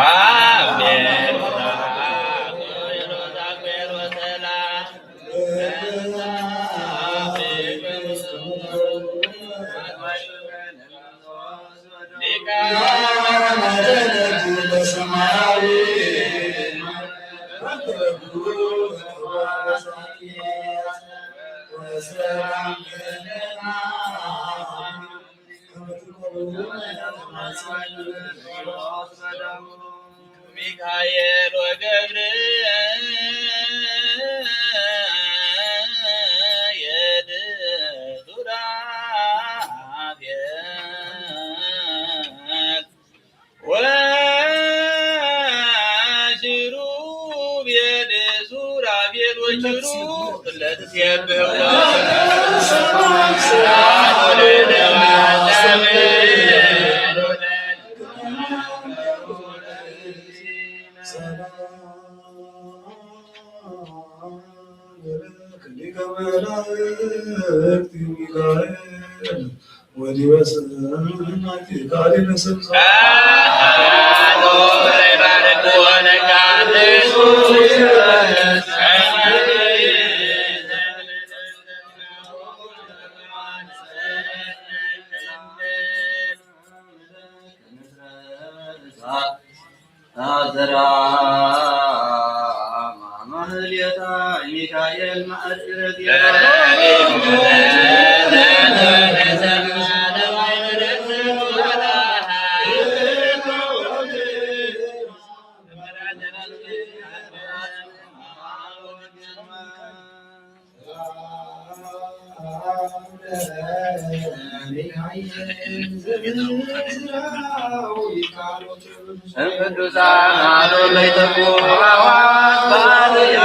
አሜን። ሚካኤል ወገብርኤል ሱራፌል ወሽሩቤል ሱራፌል ወሽሩቤል ለትሴብሕዎ ሊቀ መላእክት ሚካኤል ወዲበ ሰማይ ቃል ይመስል አዘራ ማህሌታ ሚካኤል ማእርግ እም ቅዱሳን አዶ ለይተኩ አዋት ባርያ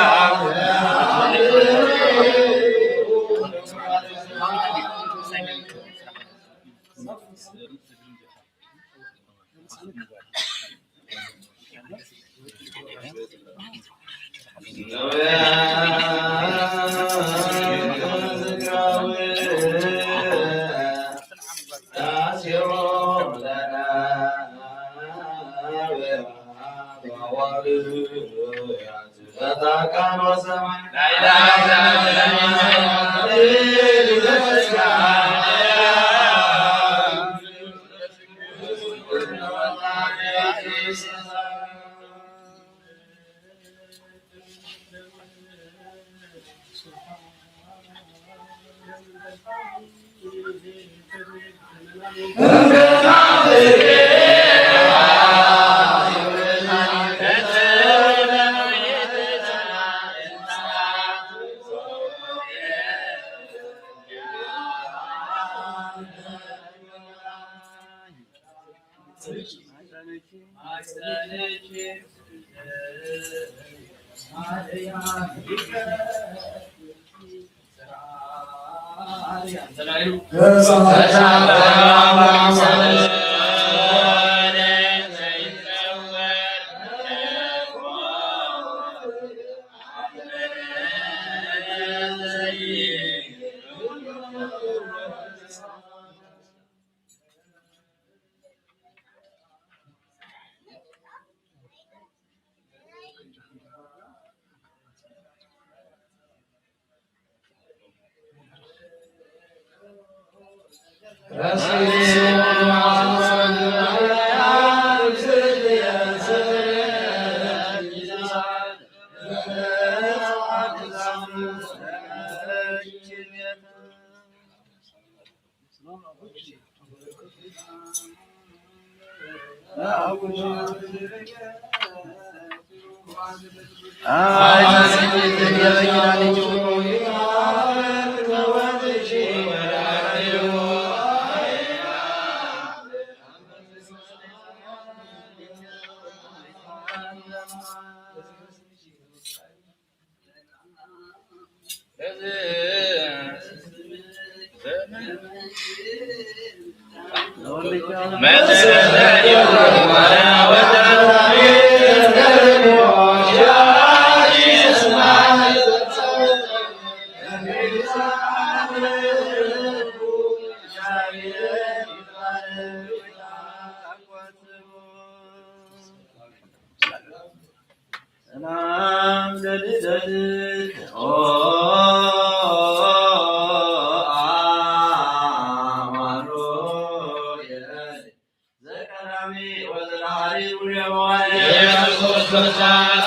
ሰላም ለልደትከ ኦ አማኑኤል ዘቀዳሚ ወዘለዓሊ ሙሉየ መዋዕል ኢየሱስ ክርስቶስ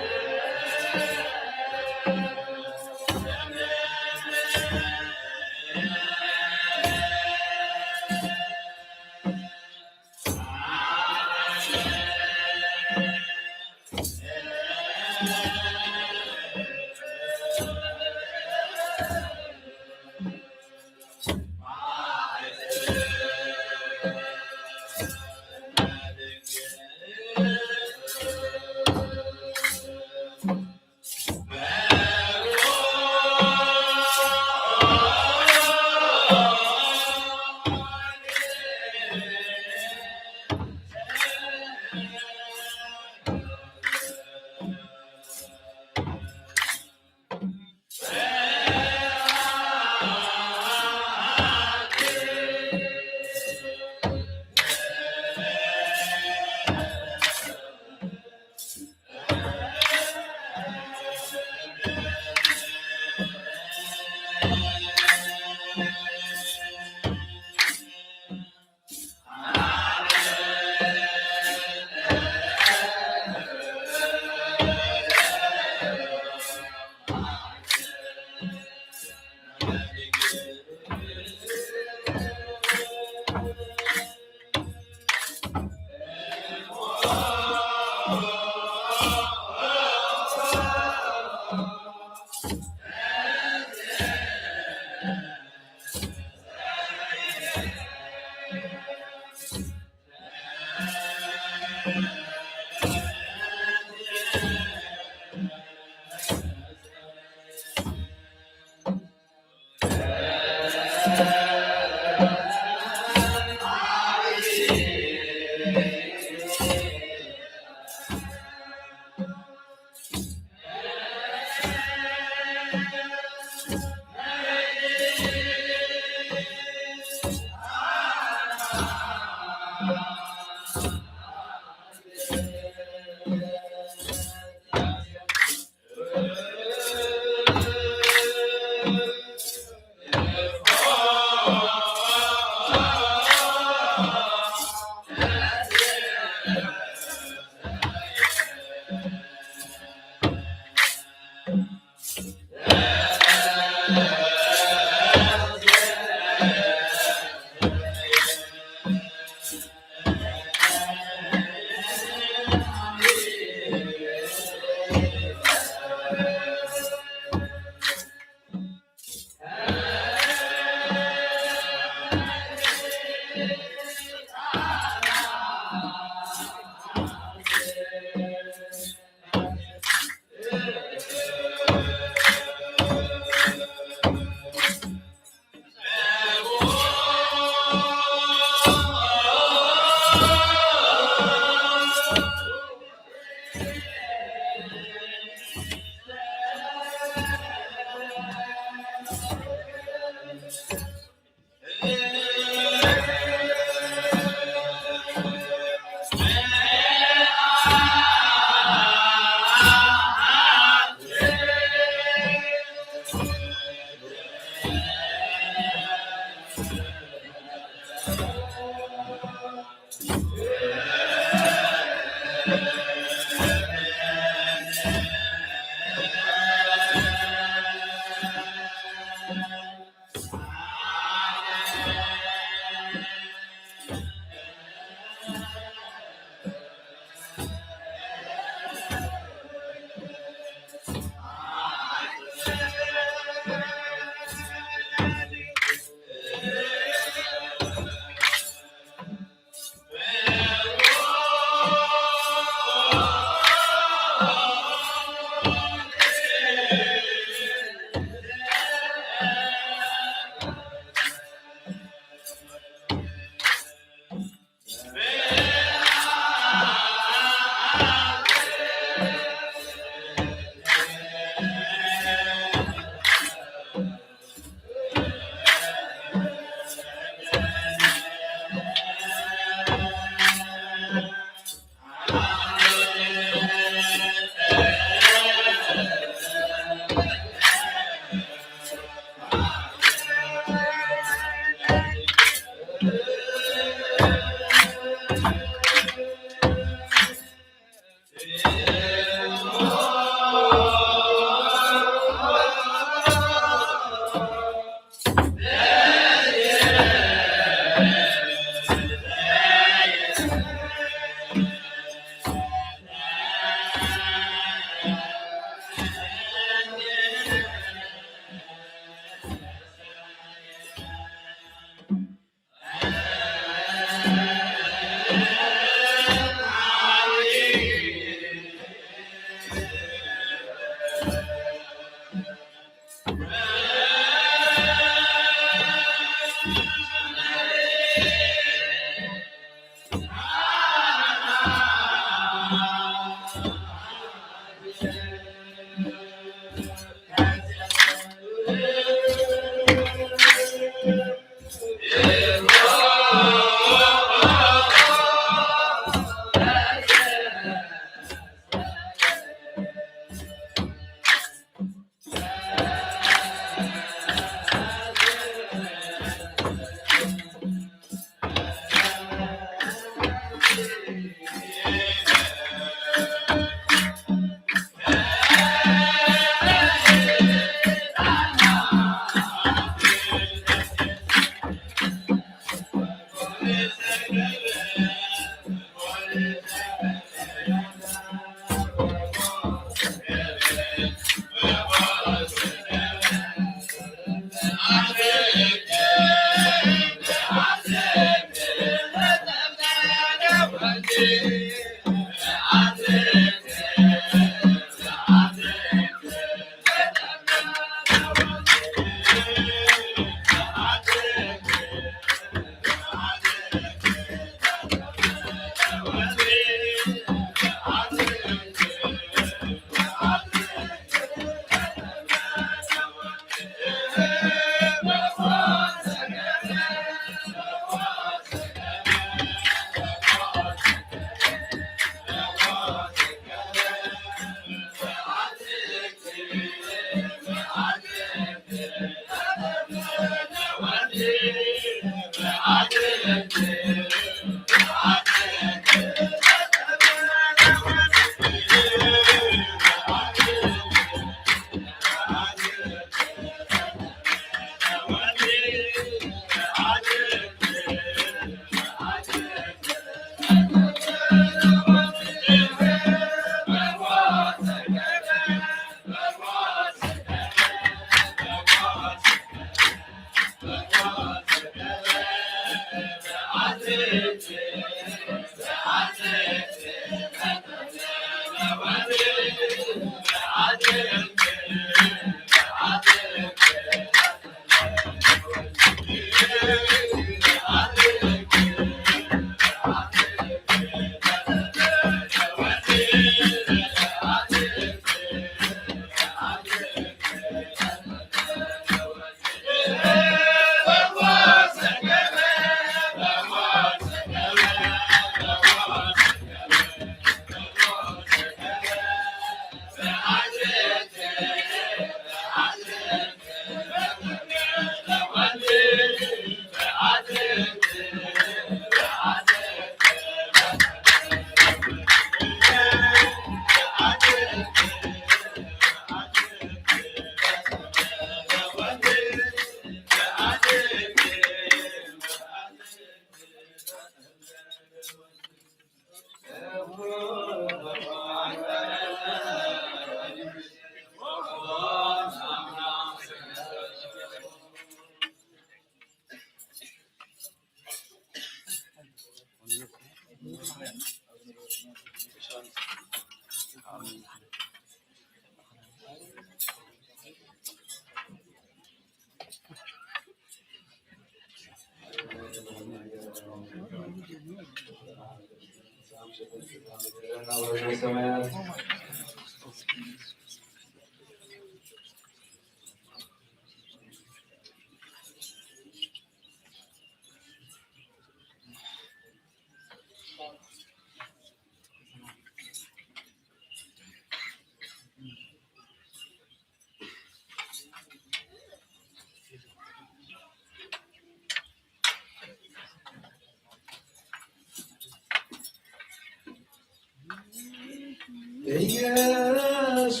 ኢየሱስ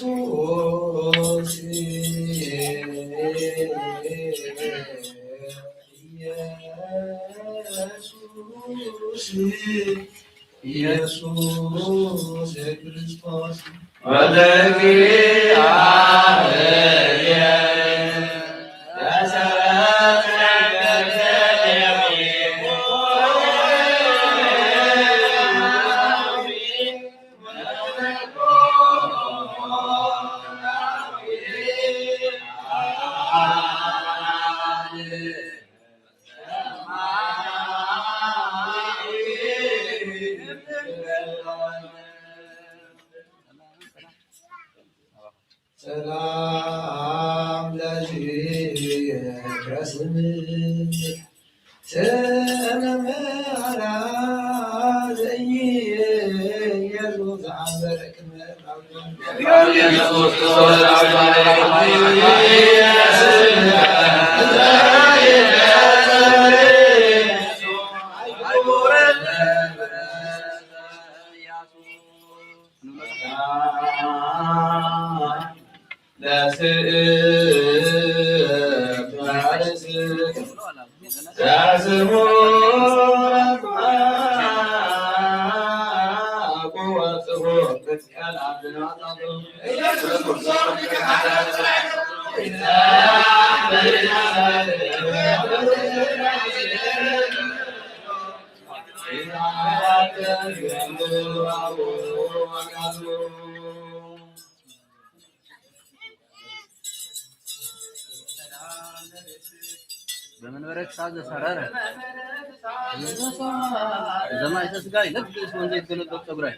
ኢየሱስ ኢየሱስ ክርስቶስ ወልደ እግዚአብሔር ሰላም ለዝክረ ስም ተመመራ ዘኢየሉ ዘአንበረክመ በመንበረ ክሳብ ዘሳረረ ዘማይተ ስጋይ ለግስ ወንዘ ይትገለበጥ ጸጉራይ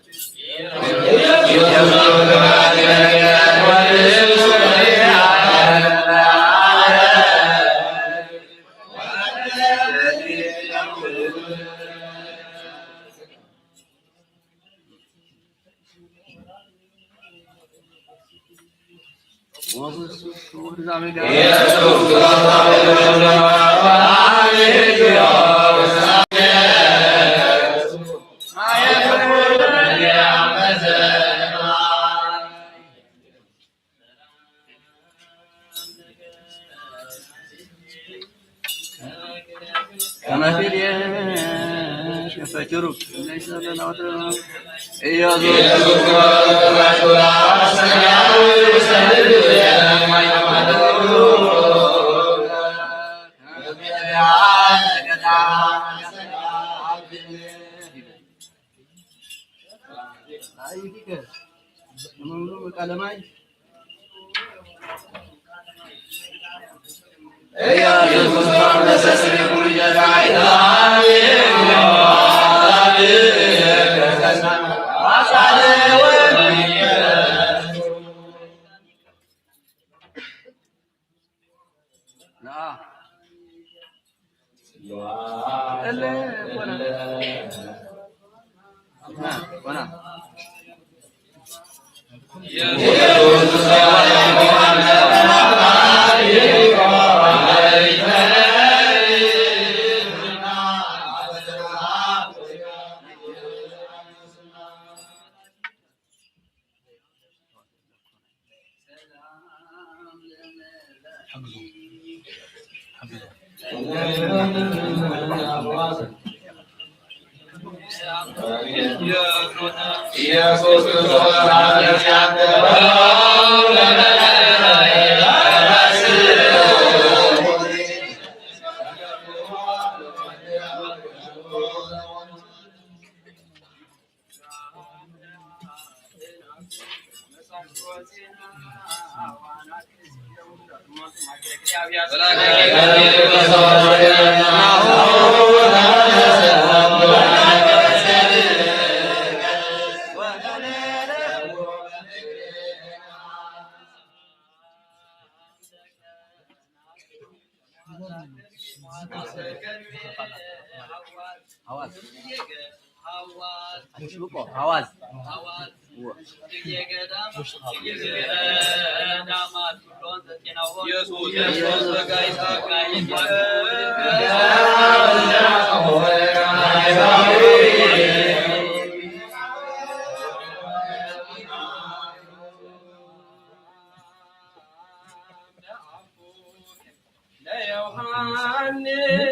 ለዮሐንስ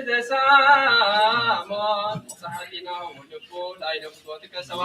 ዘሳሞ ጻሕሊና ወልቦ ላይ ነፍሶት ከሰዋ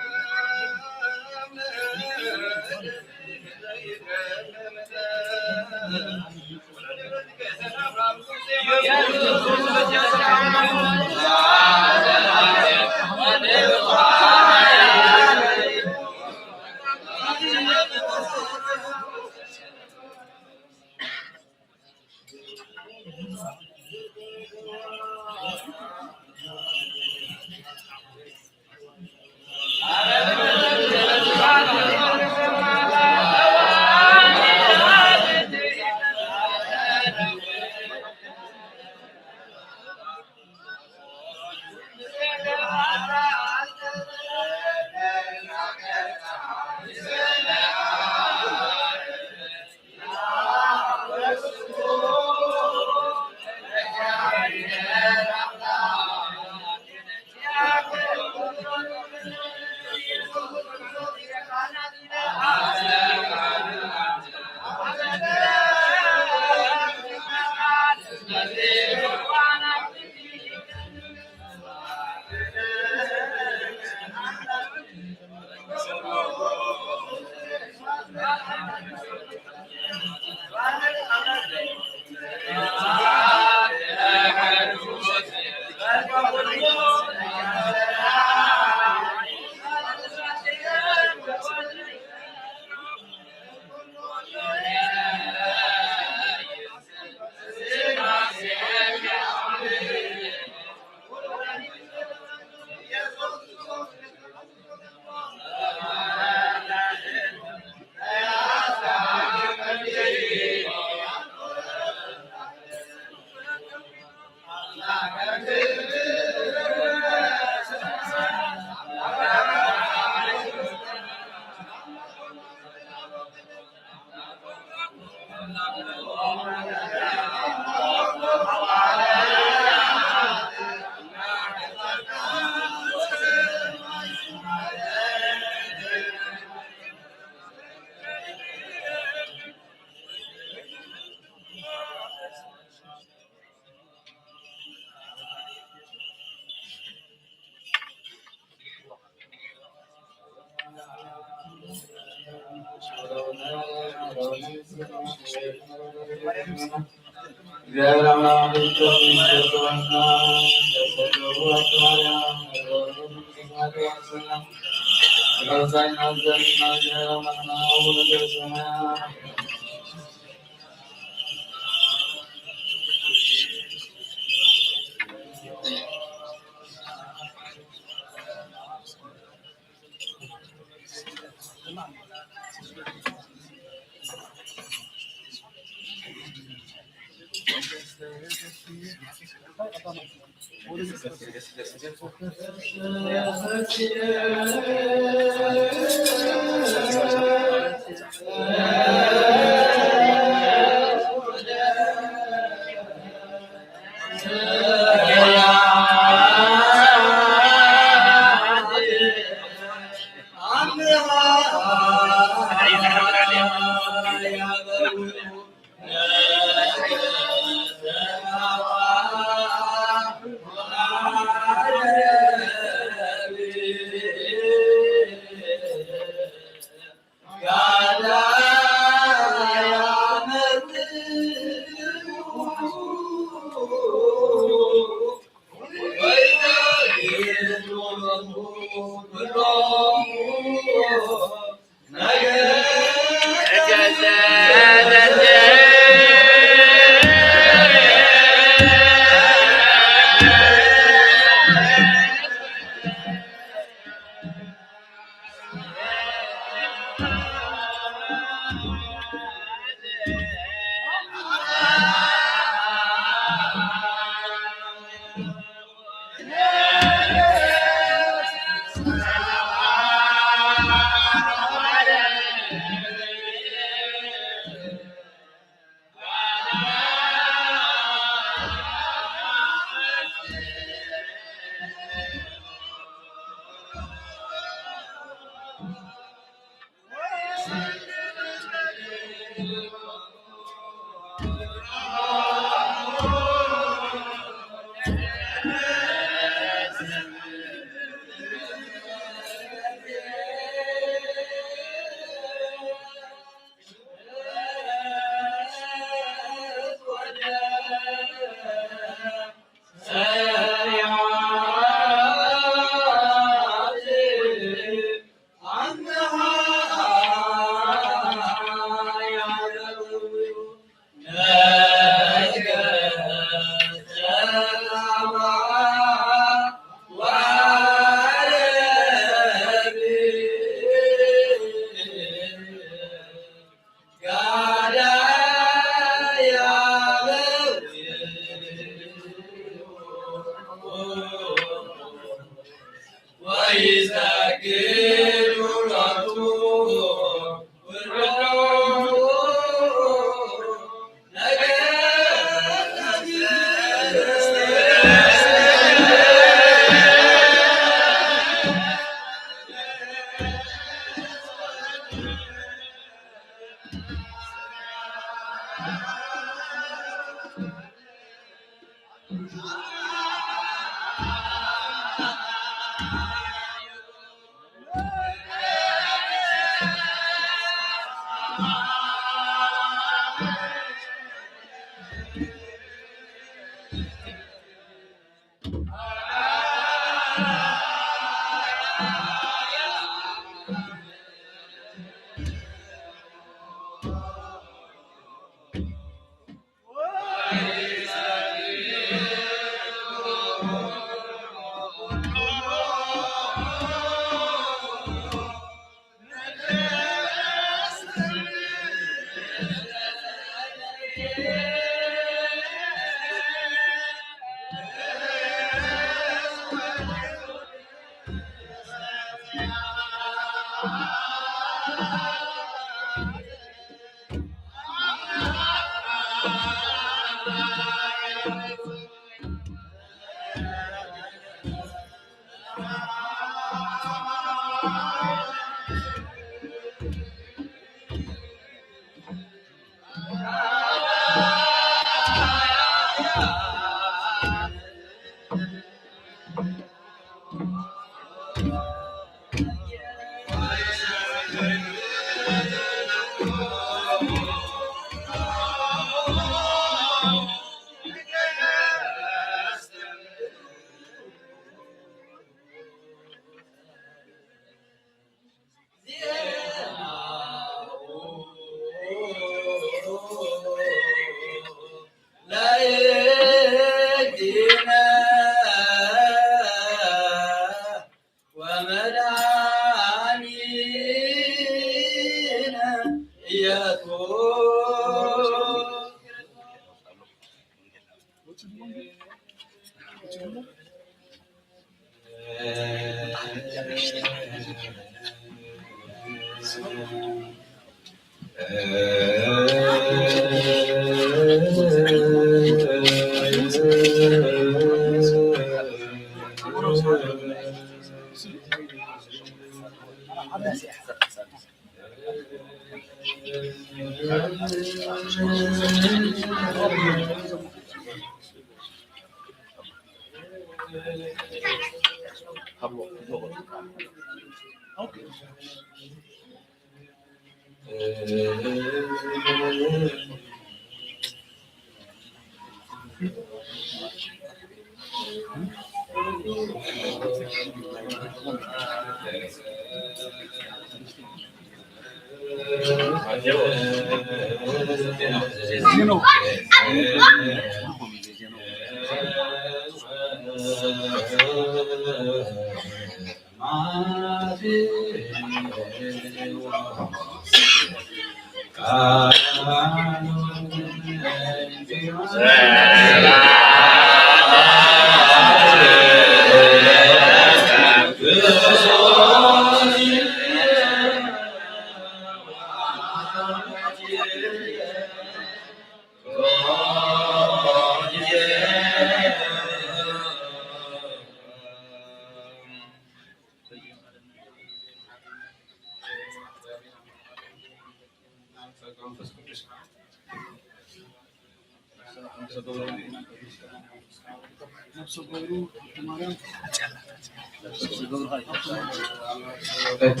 እተ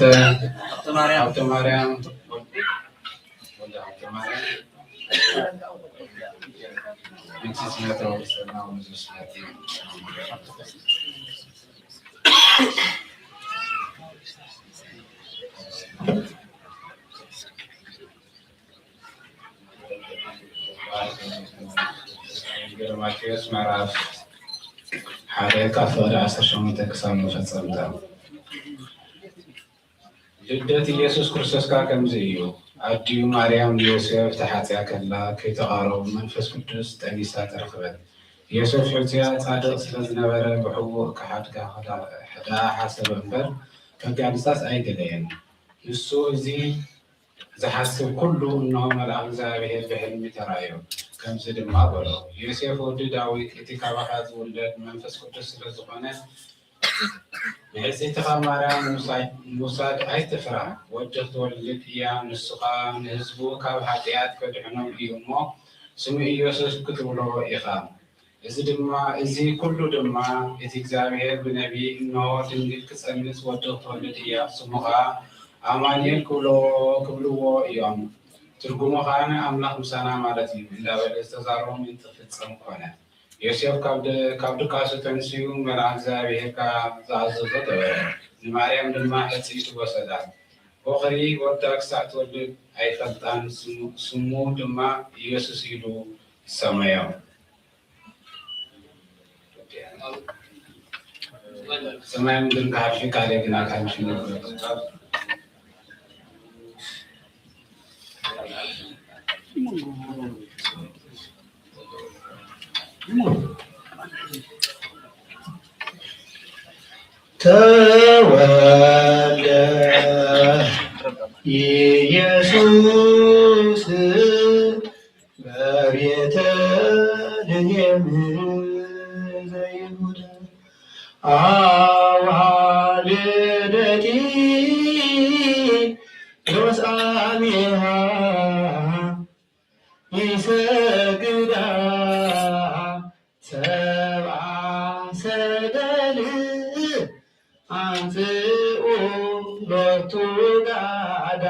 ሃብተ ማርያም ወልደ ሃብተ ማርያም መንግስተ ሰማያት ወሰና ወንዙ ስናቲ ወንጌል ማቴዎስ ምዕራፍ ሓደ ካብ ፍቕዲ ዓሰርተ ሸሞንተ ክሳብ መፈጸምታ። ልደት ኢየሱስ ክርስቶስ ከኣ ከምዚ እዩ። ኣዲኡ ማርያም ንዮሴፍ ተሓጽያ ከላ ከይተቓረቡ መንፈስ ቅዱስ ጠኒሳ ተረኽበት። ዮሴፍ ሕጹያ ጻድቕ ስለ ዝነበረ ብሕቡእ ክሓድጋ ደኣ ሓሰበ እምበር ከጋንዛስ ኣይደለየን። ንሱ እዚ ዝሓስብ ኩሉ፣ እንሆ፣ መልኣኽ እግዚኣብሔር ብሕልሚ ተራእዮ፣ ከምዚ ድማ በሎ፣ ዮሴፍ ወዲ ዳዊት፣ እቲ ካባኻ ዝውለድ መንፈስ ቅዱስ ስለ ዝኾነ፣ ንሕጽይትኻ ማርያም ምውሳድ ኣይትፍራህ። ወዲ ክትወልድ እያ፣ ንሱ ኸኣ ንህዝቡ ካብ ሓጢኣት ከድሕኖም እዩ እሞ፣ ስሙ ኢየሱስ ክትብሎ ኢኻ። እዚ ድማ፣ እዚ ኩሉ ድማ እቲ እግዚኣብሔር ብነቢይ፣ "እንሆ ድንግል ክትጸንስ ወዲ ክትወልድ እያ፣ ስሙ ኸኣ ኣማኑኤል ክብልዎ፣ ክብልዎ እዮም። ትርጉሙ ኸኣ ኣምላኽ ምሳና ማለት እዩ" እንዳበለ ዝተዛረቦ ምእንቲ ክፍጸም ኮነ። ዮሴፍ ካብ ድ-፣ ካብ ድቃሱ ተንሲኡ፣ መልኣኽ እግዚኣብሔር ከኣ ዝኣዘዞ ገበረ። ንማርያም ድማ ሕጽይቲ ወሰዳ። ቦኽሪ ወዳ ክሳዕ ትወልድ ኣይፈልጣን፣ ስሙ፣ ስሙ ድማ ኢየሱስ ኢሉ ሰመዮ። ሰማይ ምድርን ክሓልፍ ቃለይ ግን ኣይሓልፍን። ተወልደ ኢየሱስ በቤተልሔም ዘይሁዳ ኣዋልደቲ ዮሳሚሃ ይሰግዳ ሰብኣ ሰገል ኣምጽኡ ሎቱ ጋዳ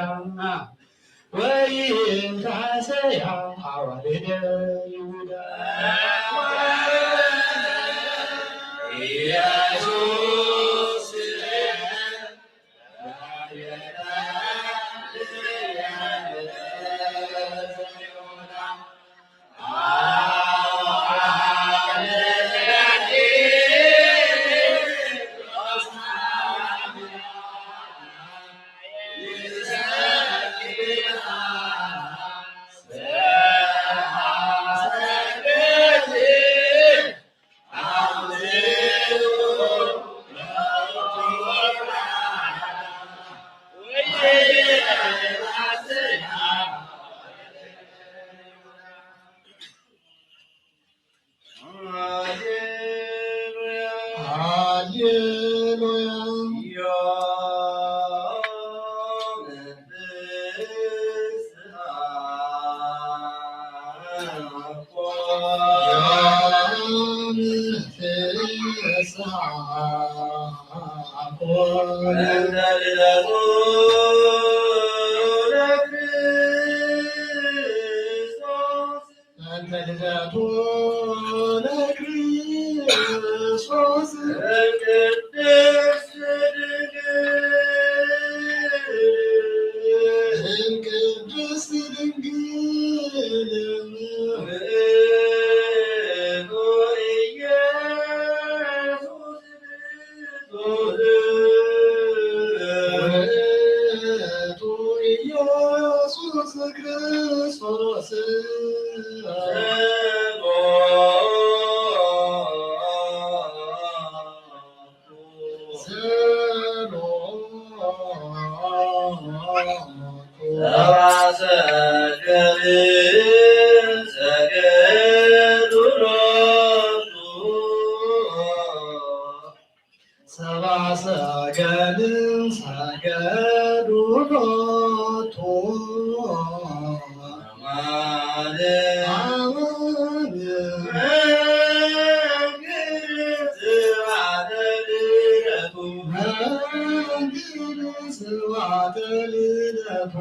ወይንታሰያ ኣዋልደ ይሁዳ። ኢየሱስ ሃሌሉያ። እንተ ልደቱ ለክርስቶስ ቅድስት ድንግል ቅድስት ድንግል ውእቱ ኢየሱስ ውእቱ ኢየሱስ ክርስቶስ ሰብአ ሰገል ሰገዱ ሎቱ። ሰብአ ሰገል ሰገዱ ሎቱ። አማን። መንግል ስብሐተ ልደቱ። መንግል ስብሐተ ልደቱ።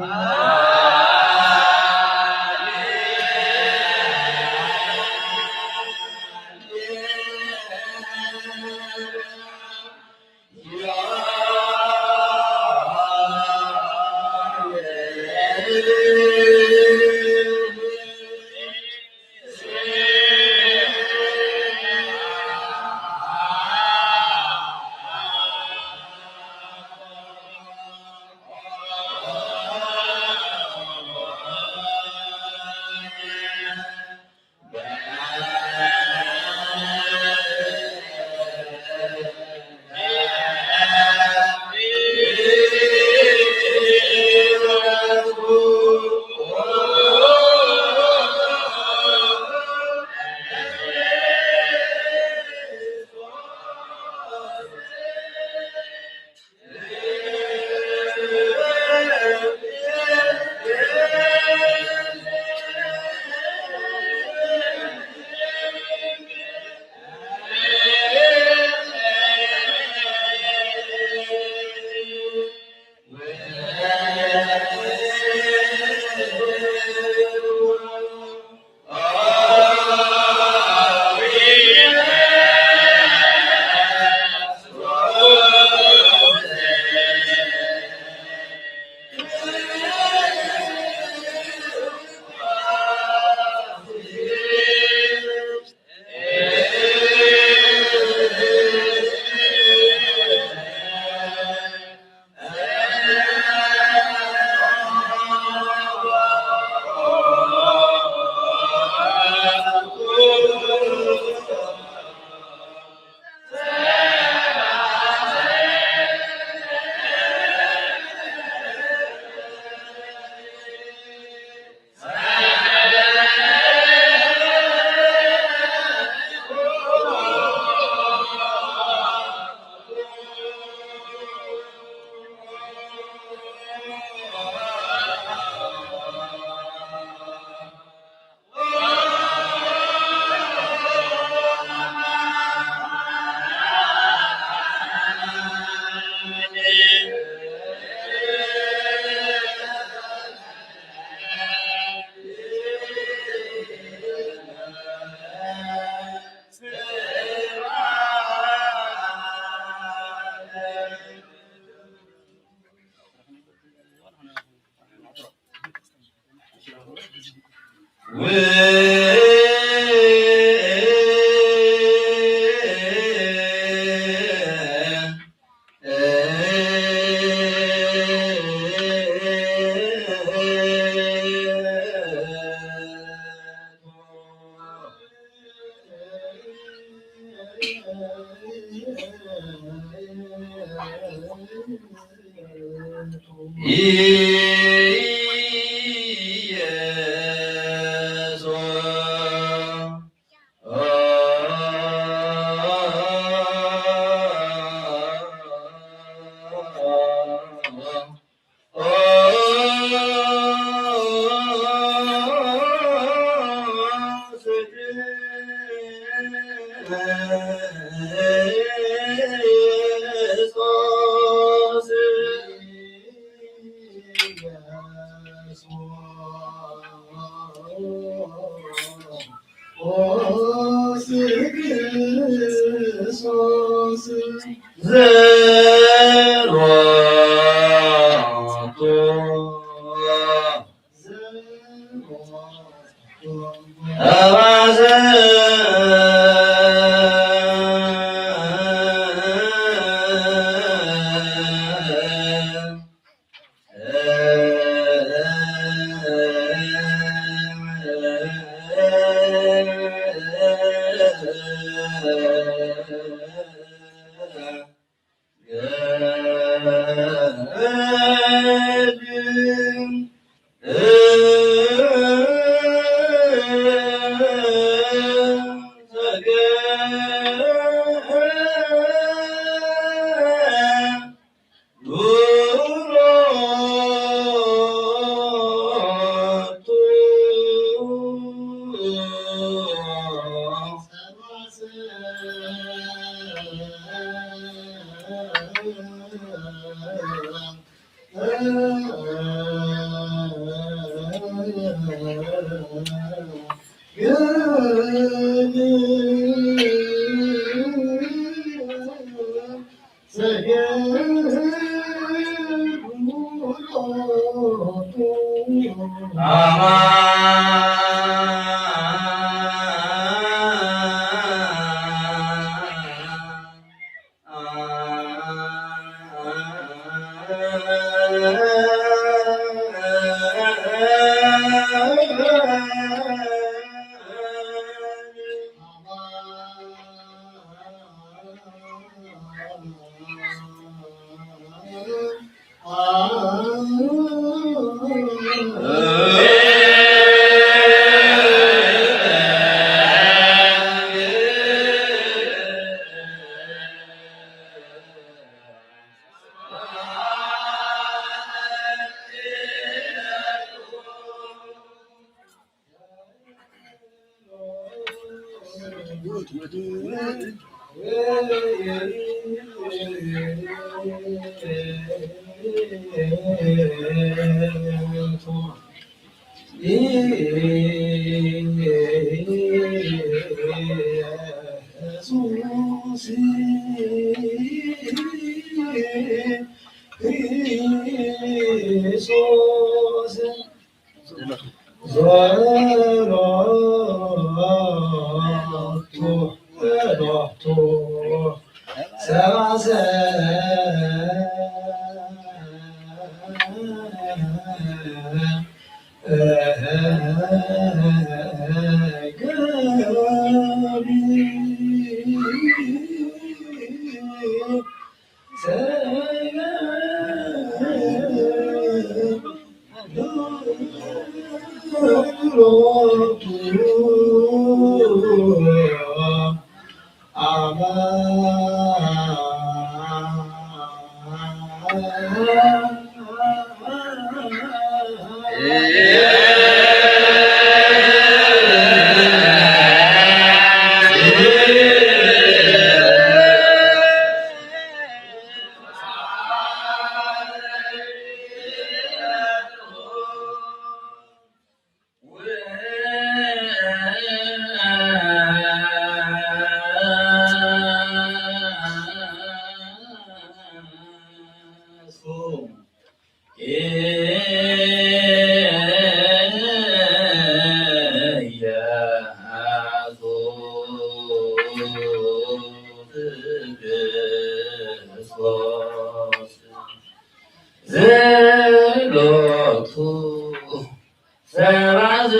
ተራዘ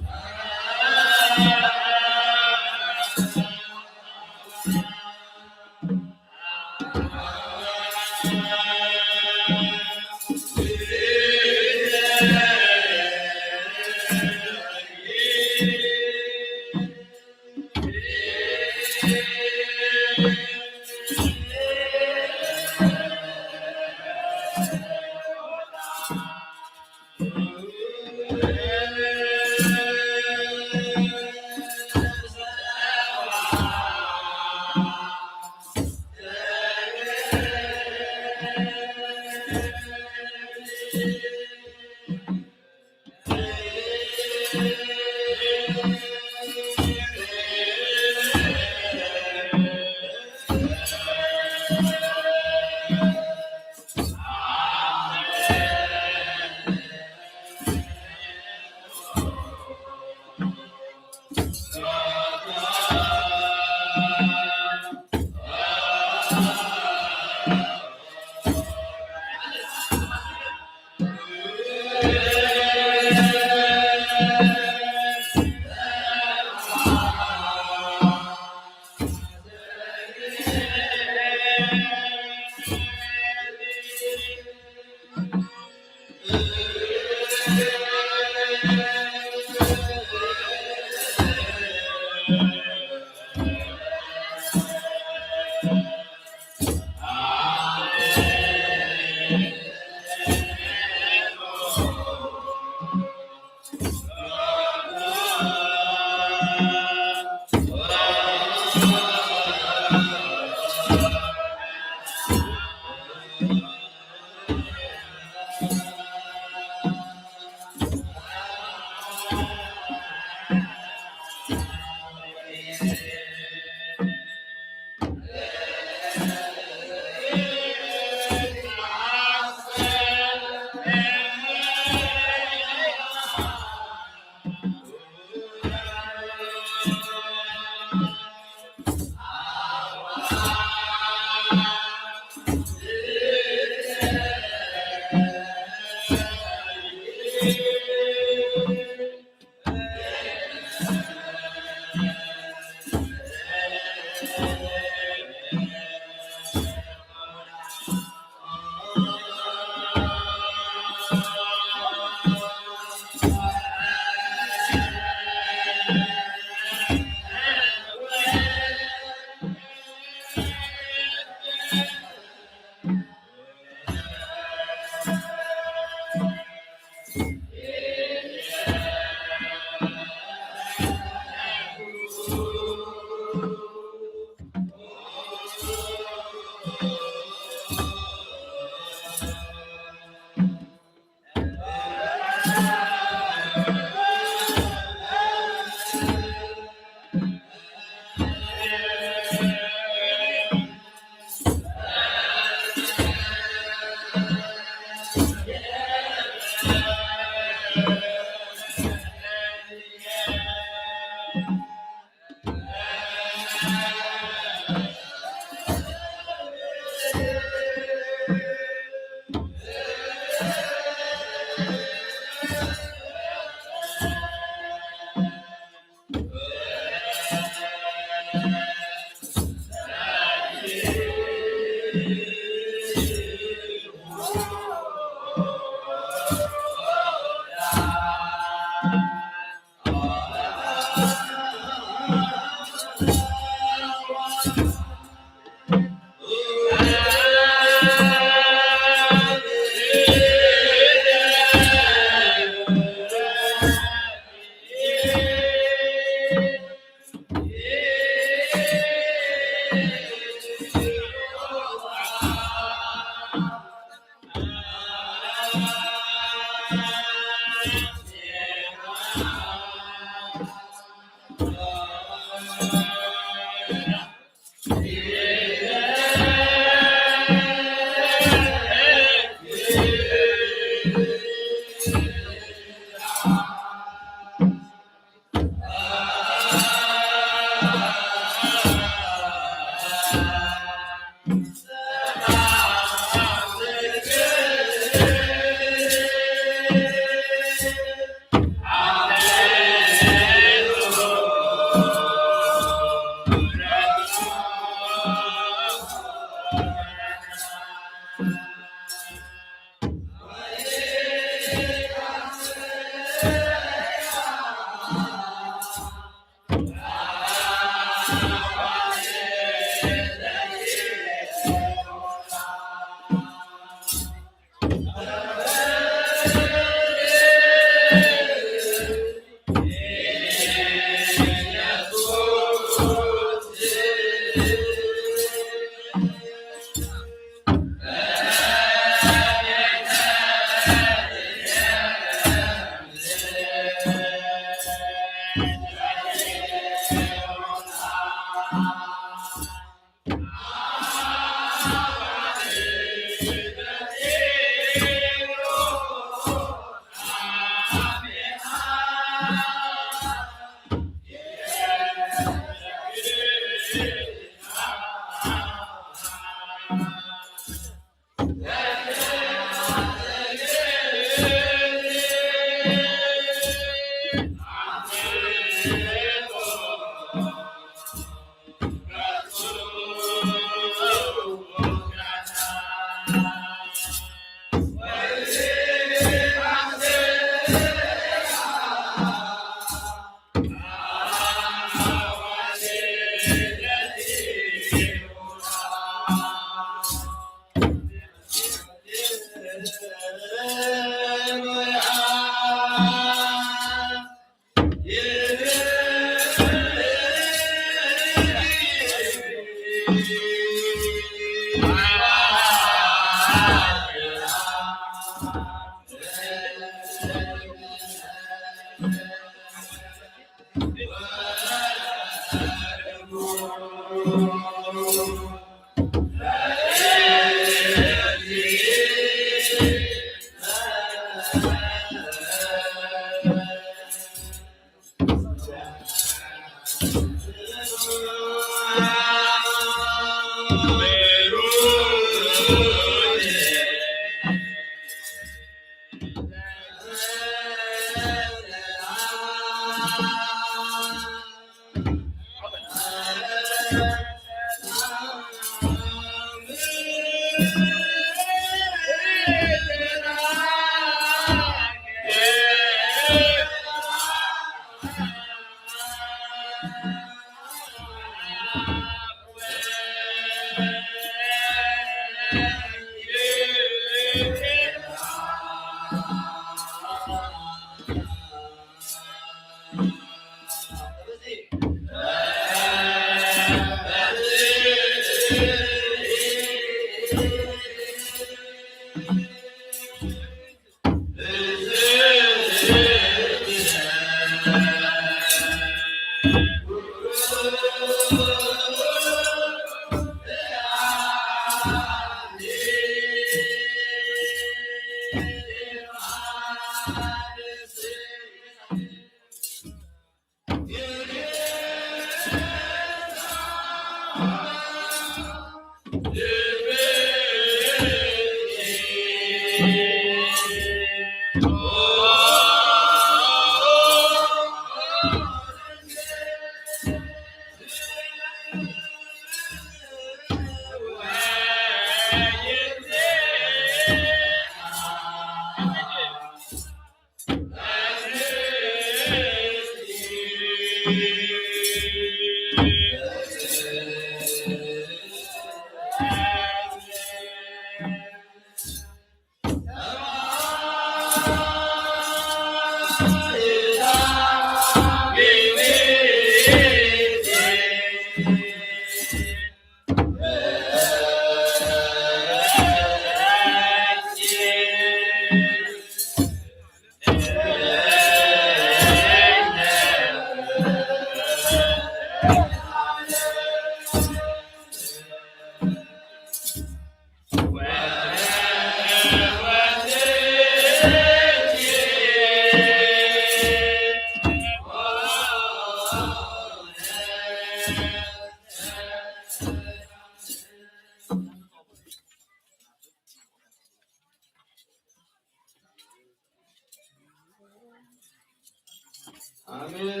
አሜን።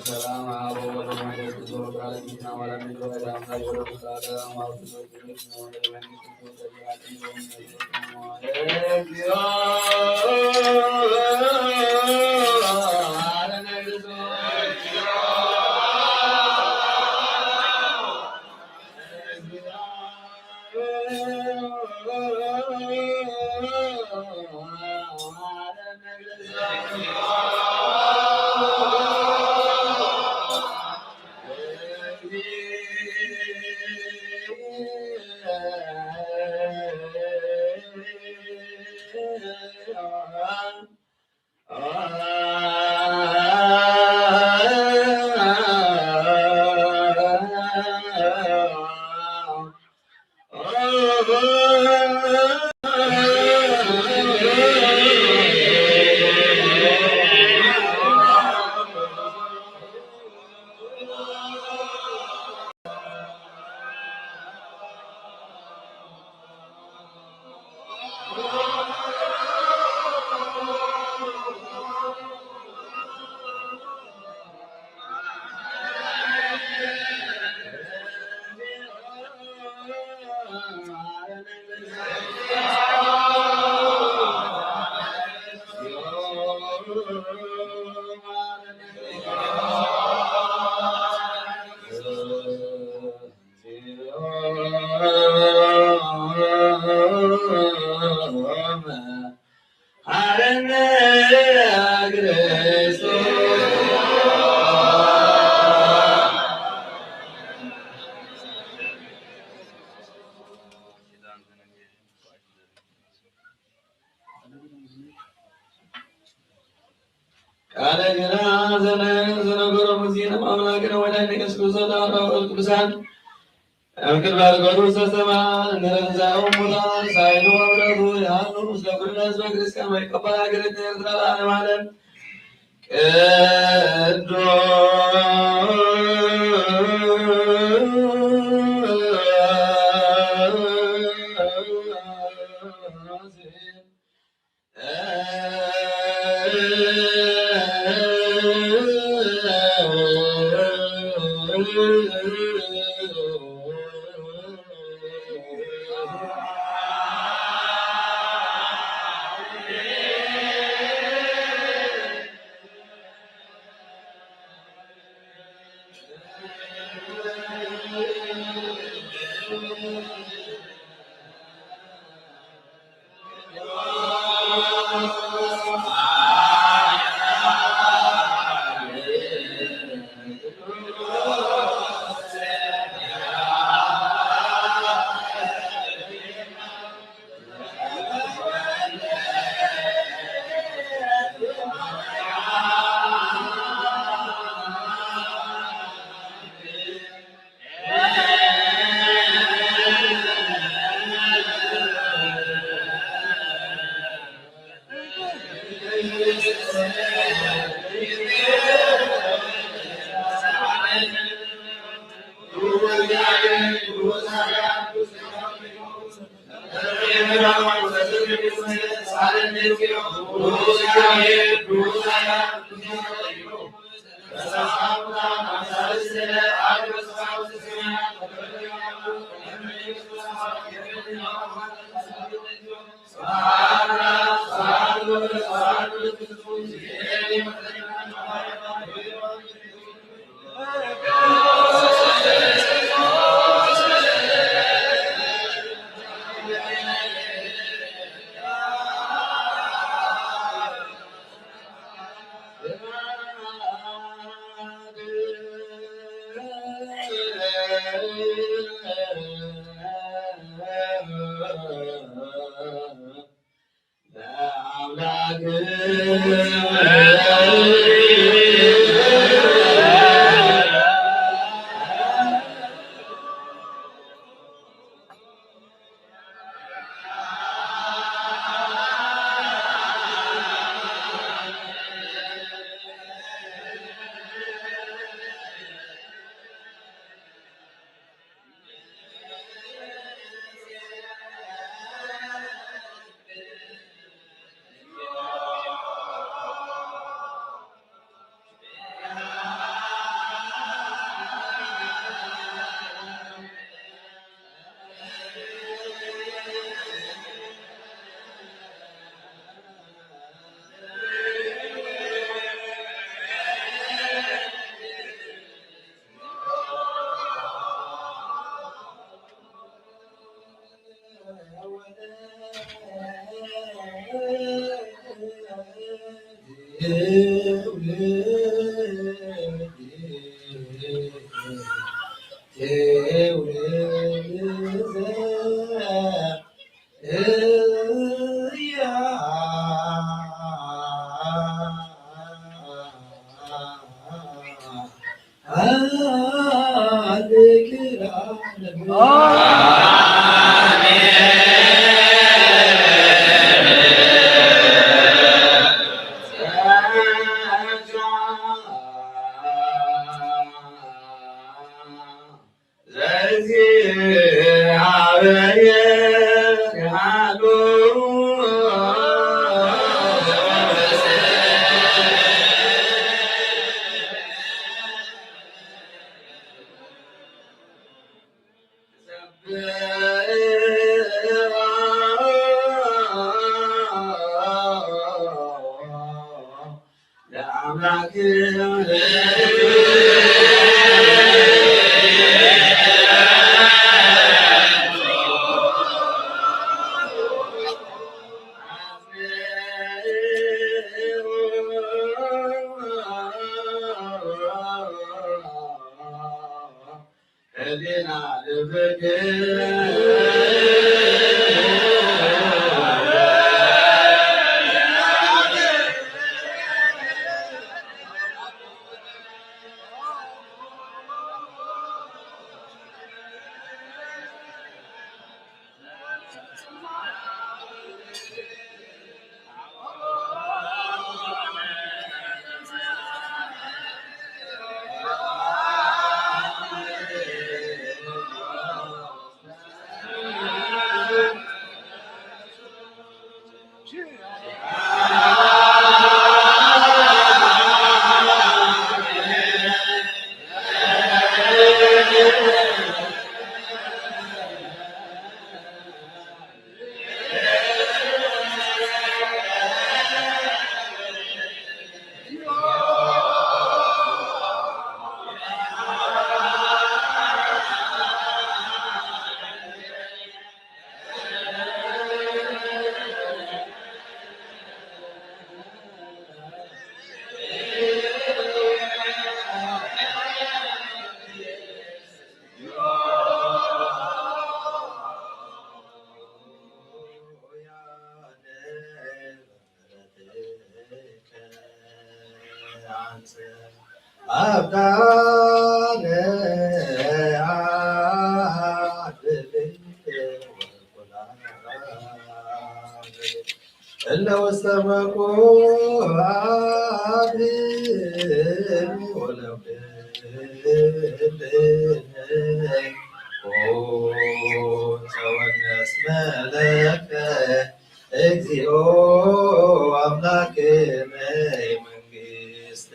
ሰላም አብ ወወልድ ወመንፈስ ቅዱስ ወወልድ ቅዱስ ወወልድ አምላክ ወወልድ ቅዱስ ወወልድ እግዚኦ። ቃለ ግና ዘነ ዝነበሮም ዜና ኣምላክነ ወዳይ ንገስ ብዘላ ቅዱሳን ኣብ ቅድሚ ኣልገሩ ሰሰማ ንረዛኦም ሙታን ሳይሉ ወብረቱ ይሃሉ ምስለ ኩሉ ህዝበ ክርስቲያን ወይ ቀባይ ሃገረ ኤርትራ ለዓለም ዓለም። ኣዳነ ኣድልት ወኩላ እለ ውስተ መኩ ኣድሚ ወለኩል ጸወነስ መለከ እግዚኦ አምላክነ መንግስት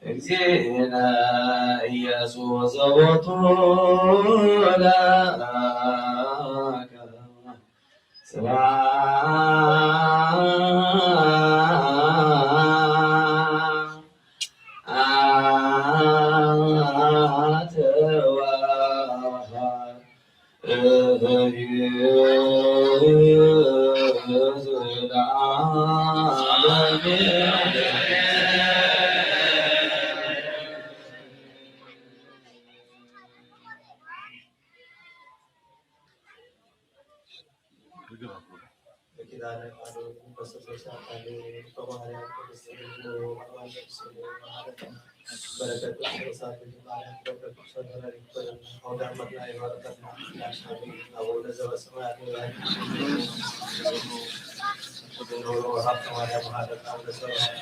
እግዚእነ ኢየሱስ ዘቦቱ ለከ ስብሐት ወእግዚእነ ለዓለመ። ኪዳነ ቃሉ ፈሰሶ ሳካሉ ተባህርያ ቅድስት ድንግል ወማርያም ቅድስት ድንግል ወማርያም በረከት ቅዱሳት ድንግል ማርያም በረከት ቅዱሳት በረከት ይክፈለን። አውደ ዓመትና ይባርከልና። አቡነ ዘበሰማያት ይባርክ። ወሀብተ ማርያም ወሀብተ አቡነ ዘበሰማያት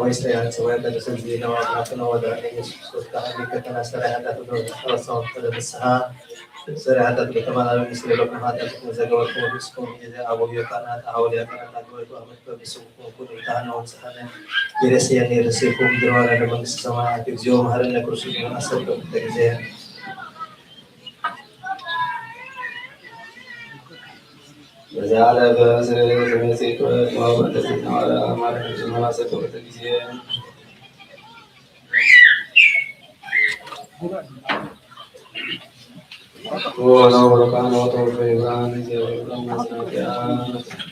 ወይስ ያንስ ወይም በተሰንዚ ነው አምላክ ነው ወደ ኢየሱስ ክርስቶስ ካህን ሊከተና ሰራ ያላት ወደ ተሰወሰው ወደ ንስሐ ሰራ ያላት ወደ ተማላለ ምስል ለኩም ኃጢአት ዘገበርኩም ንስኩም ጊዜ አቦ ዮካናት አሁን ያቀናት አግበቱ አመት በብስሙ ኩን ካህን ወንስሐነ ይረስየን ይረስየኩም ድረዋለ ለመንግስት ሰማያት እግዚኦ መሐረነ ክርስቶስ አሰብከ ጊዜ በዚያ ዕለት በምስል ስሜት ሲክበት ማወቅ ተስናዋላ ማለት ነው። ሰጥቶ ጊዜ ወነው ብሩካን ወተው ብርሃን እግዚአብሔር ይመስገን።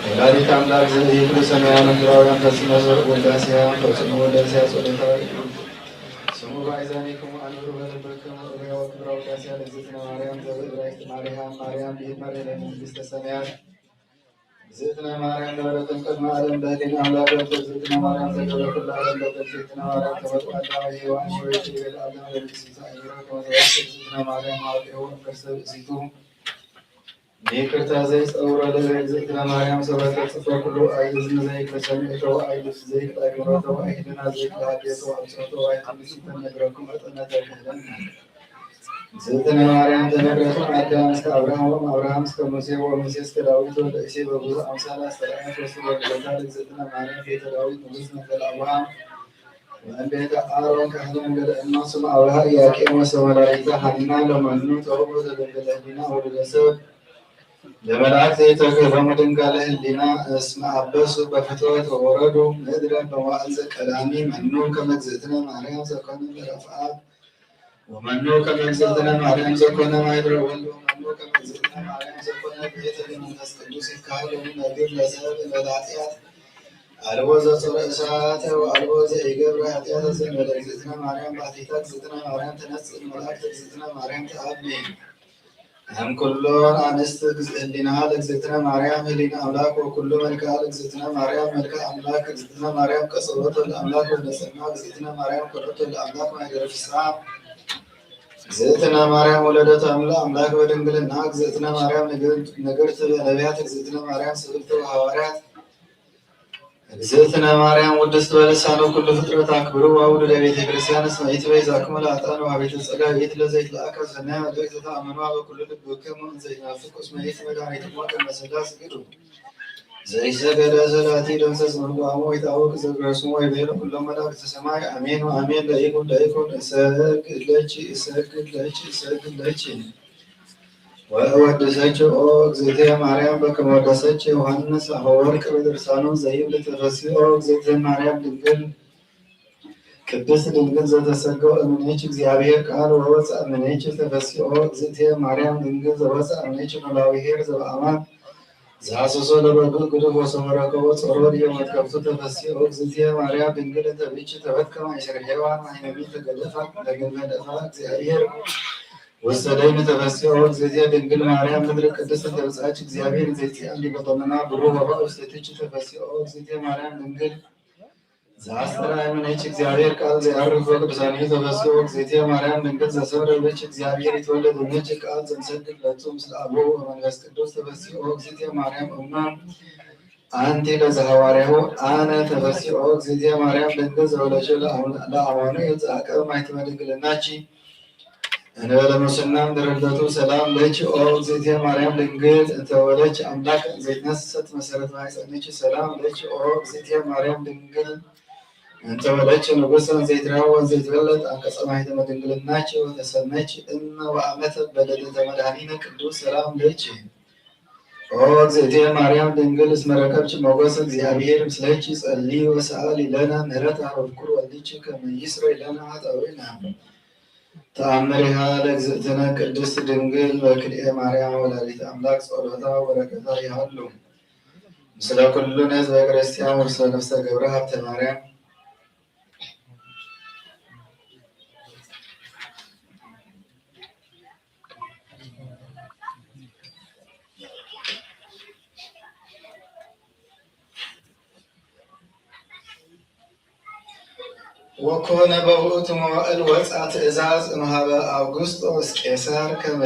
ወላዲተ አምላክ ዘእይክሉ ሰማያ ምድራውያን ፈጽመ ውዳሴያ ፈጽሙ ውዳሴያ ጸሎታ ስሙ ባይዛኒክሙ አንብሩ በልብክሙ እብያ ወክብራ ውዳሴያ ለእግዝእትነ ማርያም ዘበእብራይስጥ ማርያም ማርያም ብሂል መርሔ ለመንግስተ ሰማያት። እግዝእትነ ማርያም ነበረትን ቅድመ ዓለም በህሊና አምላክ ወልድ እግዝእትነ ማርያም ዘገበ ኩሉ ዓለም በእግዝእትነ ማርያም ተፈጥሮ አዳም ሔዋን ወይቱ ይቤል አዳም ለብእሲቱ አይምሮ ከመ ተወልደ እግዝእትነ ማርያም አውጤሁ እምከርሰ ብእሲቱ። ይቅርታ ዘይጸውረ ለእግዝእትነ ማርያም ሰበከ ጽፎ ኩሉ አይዝን ዘይክለ ሰሚዕቶ አይልስ ዘይክለ አይምሮቶ አይህልና ዘይክለ ሀዴቶ አብጾቶ አይትንሲተ ነግረኩም መጠነ ተክህለን። እግዝእትነ ማርያም ተነግረቱ አዳም እስከ አብርሃም ወእም አብርሃም እስከ ሙሴ ወሙሴ እስከ ዳዊት ወልደ እሴ በብዙ አምሳል አስተርአየት ወስብ ወልደታ ለእግዝእትነ ማርያም ቤተ ዳዊት ንጉሥ መንገል አቡሃ ወእም ቤተ አሮን ካህነ መንገለ እማ ስም አቡሃ ኢያቄም ወስም ወላዲተ ሐና ለመኑ ተውህቦ ዘደንገለ ህሊና ወልደ ሰብ ለመልአክ ዘይተክህሎሙ ድንጋለ ህሊና እስመ አበሱ በፍትወት ወወረዱ ምድረ በመዋዕል ዘቀዳሚ መኑ ከመ እግዝእትነ ማርያም ዘኮነ ምዕራፍ አብ ወመኑ ከመ እግዝእትነ ማርያም ዘኮነ ማይድረ ወልድ ወመኑ ከመ እግዝእትነ ማርያም ዘኮነ ቤተ ለመንፈስ ቅዱስ ይካህል ወነግር ለሰብ ለኃጢአት አልቦ ዘጾረ እሳት ወአልቦ ዘኢገብረ ኃጢአት ዘእንበለ እግዝእትነ ማርያም ባሕቲታ እግዝእትነ ማርያም ተነጽእ መላእክት እግዝእትነ ማርያም ተአቢ። እም ኩሎን አንስት ህሊና ለእግዝእትነ ማርያም ህሊና አምላክ ወኩሉ መልክዓ ለእግዝእትነ ማርያም መልክዓ አምላክ እግዝእትነ ማርያም ቀጸሎት ወልደ አምላክ ወነጽርና እግዝእትነ ማርያም ኮሎት ወልደ አምላክ ማይደረ ፍስሐ እግዝእትነ ማርያም ወለደት አምለ አምላክ በድንግልና እግዝእትነ ማርያም ነገር ትበ ነቢያት እግዝእትነ ማርያም ስብልት ወሐዋርያት እግዝእትነ ማርያም ውድስት በልሳነ ኩሉ ፍጥረት አክብርዋ ውሉደ ቤተ ክርስቲያን እስመ ኢትበይዛክሙ ለአጣኑ ሀቤተ ጸጋ ኢት ለዘይትለአከ ሰናይ መልእክት ተአምንዋ በኩሉ ልብክሙ እንዘይትናፍቁ እስመ ኢት መድኃኒትሙ ከመ ስጋ ስግዱ ዘይሰገደ ሰላቲ ደምሰስ መንጓሙ ወይታወቅ ዘግረስሙ ወይቤሉ ኩሎም መላእክተ ሰማይ አሜን ወአሜን ለይኩን ለይኩን እሰግድ ለኪ እሰግድ ለኪ እሰግድ ለኪ ወእወድሰኪ ኦ እግዝእትየ ማርያም በከመ ወደሰኪ ዮሐንስ አፈወርቅ በድርሳኑ ዘይብል ተፈስሒ ኦ እግዝእትየ ማርያም ድንግል ቅድስት ድንግል ዘተሰገው እምኔኪ እግዚአብሔር ቃል ወወፅአ እምኔኪ ተፈስሒ ኦ እግዝእትየ ማርያም ድንግል ዘወፅአ እምኔኪ ኖላዊ ኄር ዘበአማን ዘሐሰሶ ለበጉ ግዱፍ ወሰመረከቦ ጾሮ ዲዮ መትከፍቱ ተፈስሒ ኦ እግዝእትየ ማርያም ድንግል እንተ ብኪ ተበትከ ማእሰረ ሔዋን ማይነሚ ተገደፋ ለግንፈደፋ እግዚአብሔር ውስተ ደይን ተፈስሒ ኦ እግዝእትየ ድንግል ማርያም ምድር ቅድስት እንተ ብፅሐኪ እግዚአብሔር ዘይፅአን ሊቀ ደመና ብሩህ ወባ ውስቴትኪ ተፈስሒ ኦ እግዝእትየ ማርያም ድንግል ዘአስተርአየ እምኔኪ እግዚአብሔር ቃል ዘያርግ በቅዱሳኒሁ ተፈስሒ ኦ እግዝእትየ ማርያም ድንግል ዘሰምረ ብኪ እግዚአብሔር ይትወለድ እምኔኪ ቃል ዘምሰግድ ለቱ ምስለ አቡ ወመንፈስ ቅዱስ ተፈስሒ ኦ እግዝእትየ ማርያም እሙ አንቲ ለዘሐዋርያሁ አነ ተፈስሒ ኦ እግዝእትየ ማርያም ድንግል ዘወለድኪ ለአማኑኤል ዘአቀበ ማይተመ ድንግልናኪ እንበለ ሙስና እምድረ ልደቱ ሰላም ለኪ ኦ እግዝእትየ ማርያም ድንግል እንተ ወለድኪ አምላክ ዘይትነሰት መሰረት ማሕፀንኪ ሰላም ለኪ ኦ እግዝእትየ ማርያም ድንግል እንተ ወለድኪ ንጉሰ ዘይትረሃወ ዘይትበለጥ አንቀጸ ማሕተመ ድንግልናኪ ወተሰመኪ እመ ወአመተ በደደተ መድኃኒነ ቅዱስ ሰላም ለኪ ኦ እግዝእትየ ማርያም ድንግል እስመ ረከብኪ ሞገሰ እግዚአብሔር ምስሌኪ ጸሊ ወሰአሊ ለነ ምህረተ ሀበ ፍቁር ወልድኪ ከመ ይስረይ ለነ ኃጣውኢነ። ተአምሪሃ ለእግዝእትነ ቅድስት ድንግል በክልኤ ማርያም ወላዲተ አምላክ ጸሎታ ወበረከታ ይሃሉ ምስለ ኩሉነ ህዝበ ክርስቲያን ወምስለ ነፍሰ ገብረ ሀብተ ማርያም። ወኮነ በውእቱ መዋእል ወፃ ትእዛዝ እምሃበ አውግስጦስ ቄሳር ከመ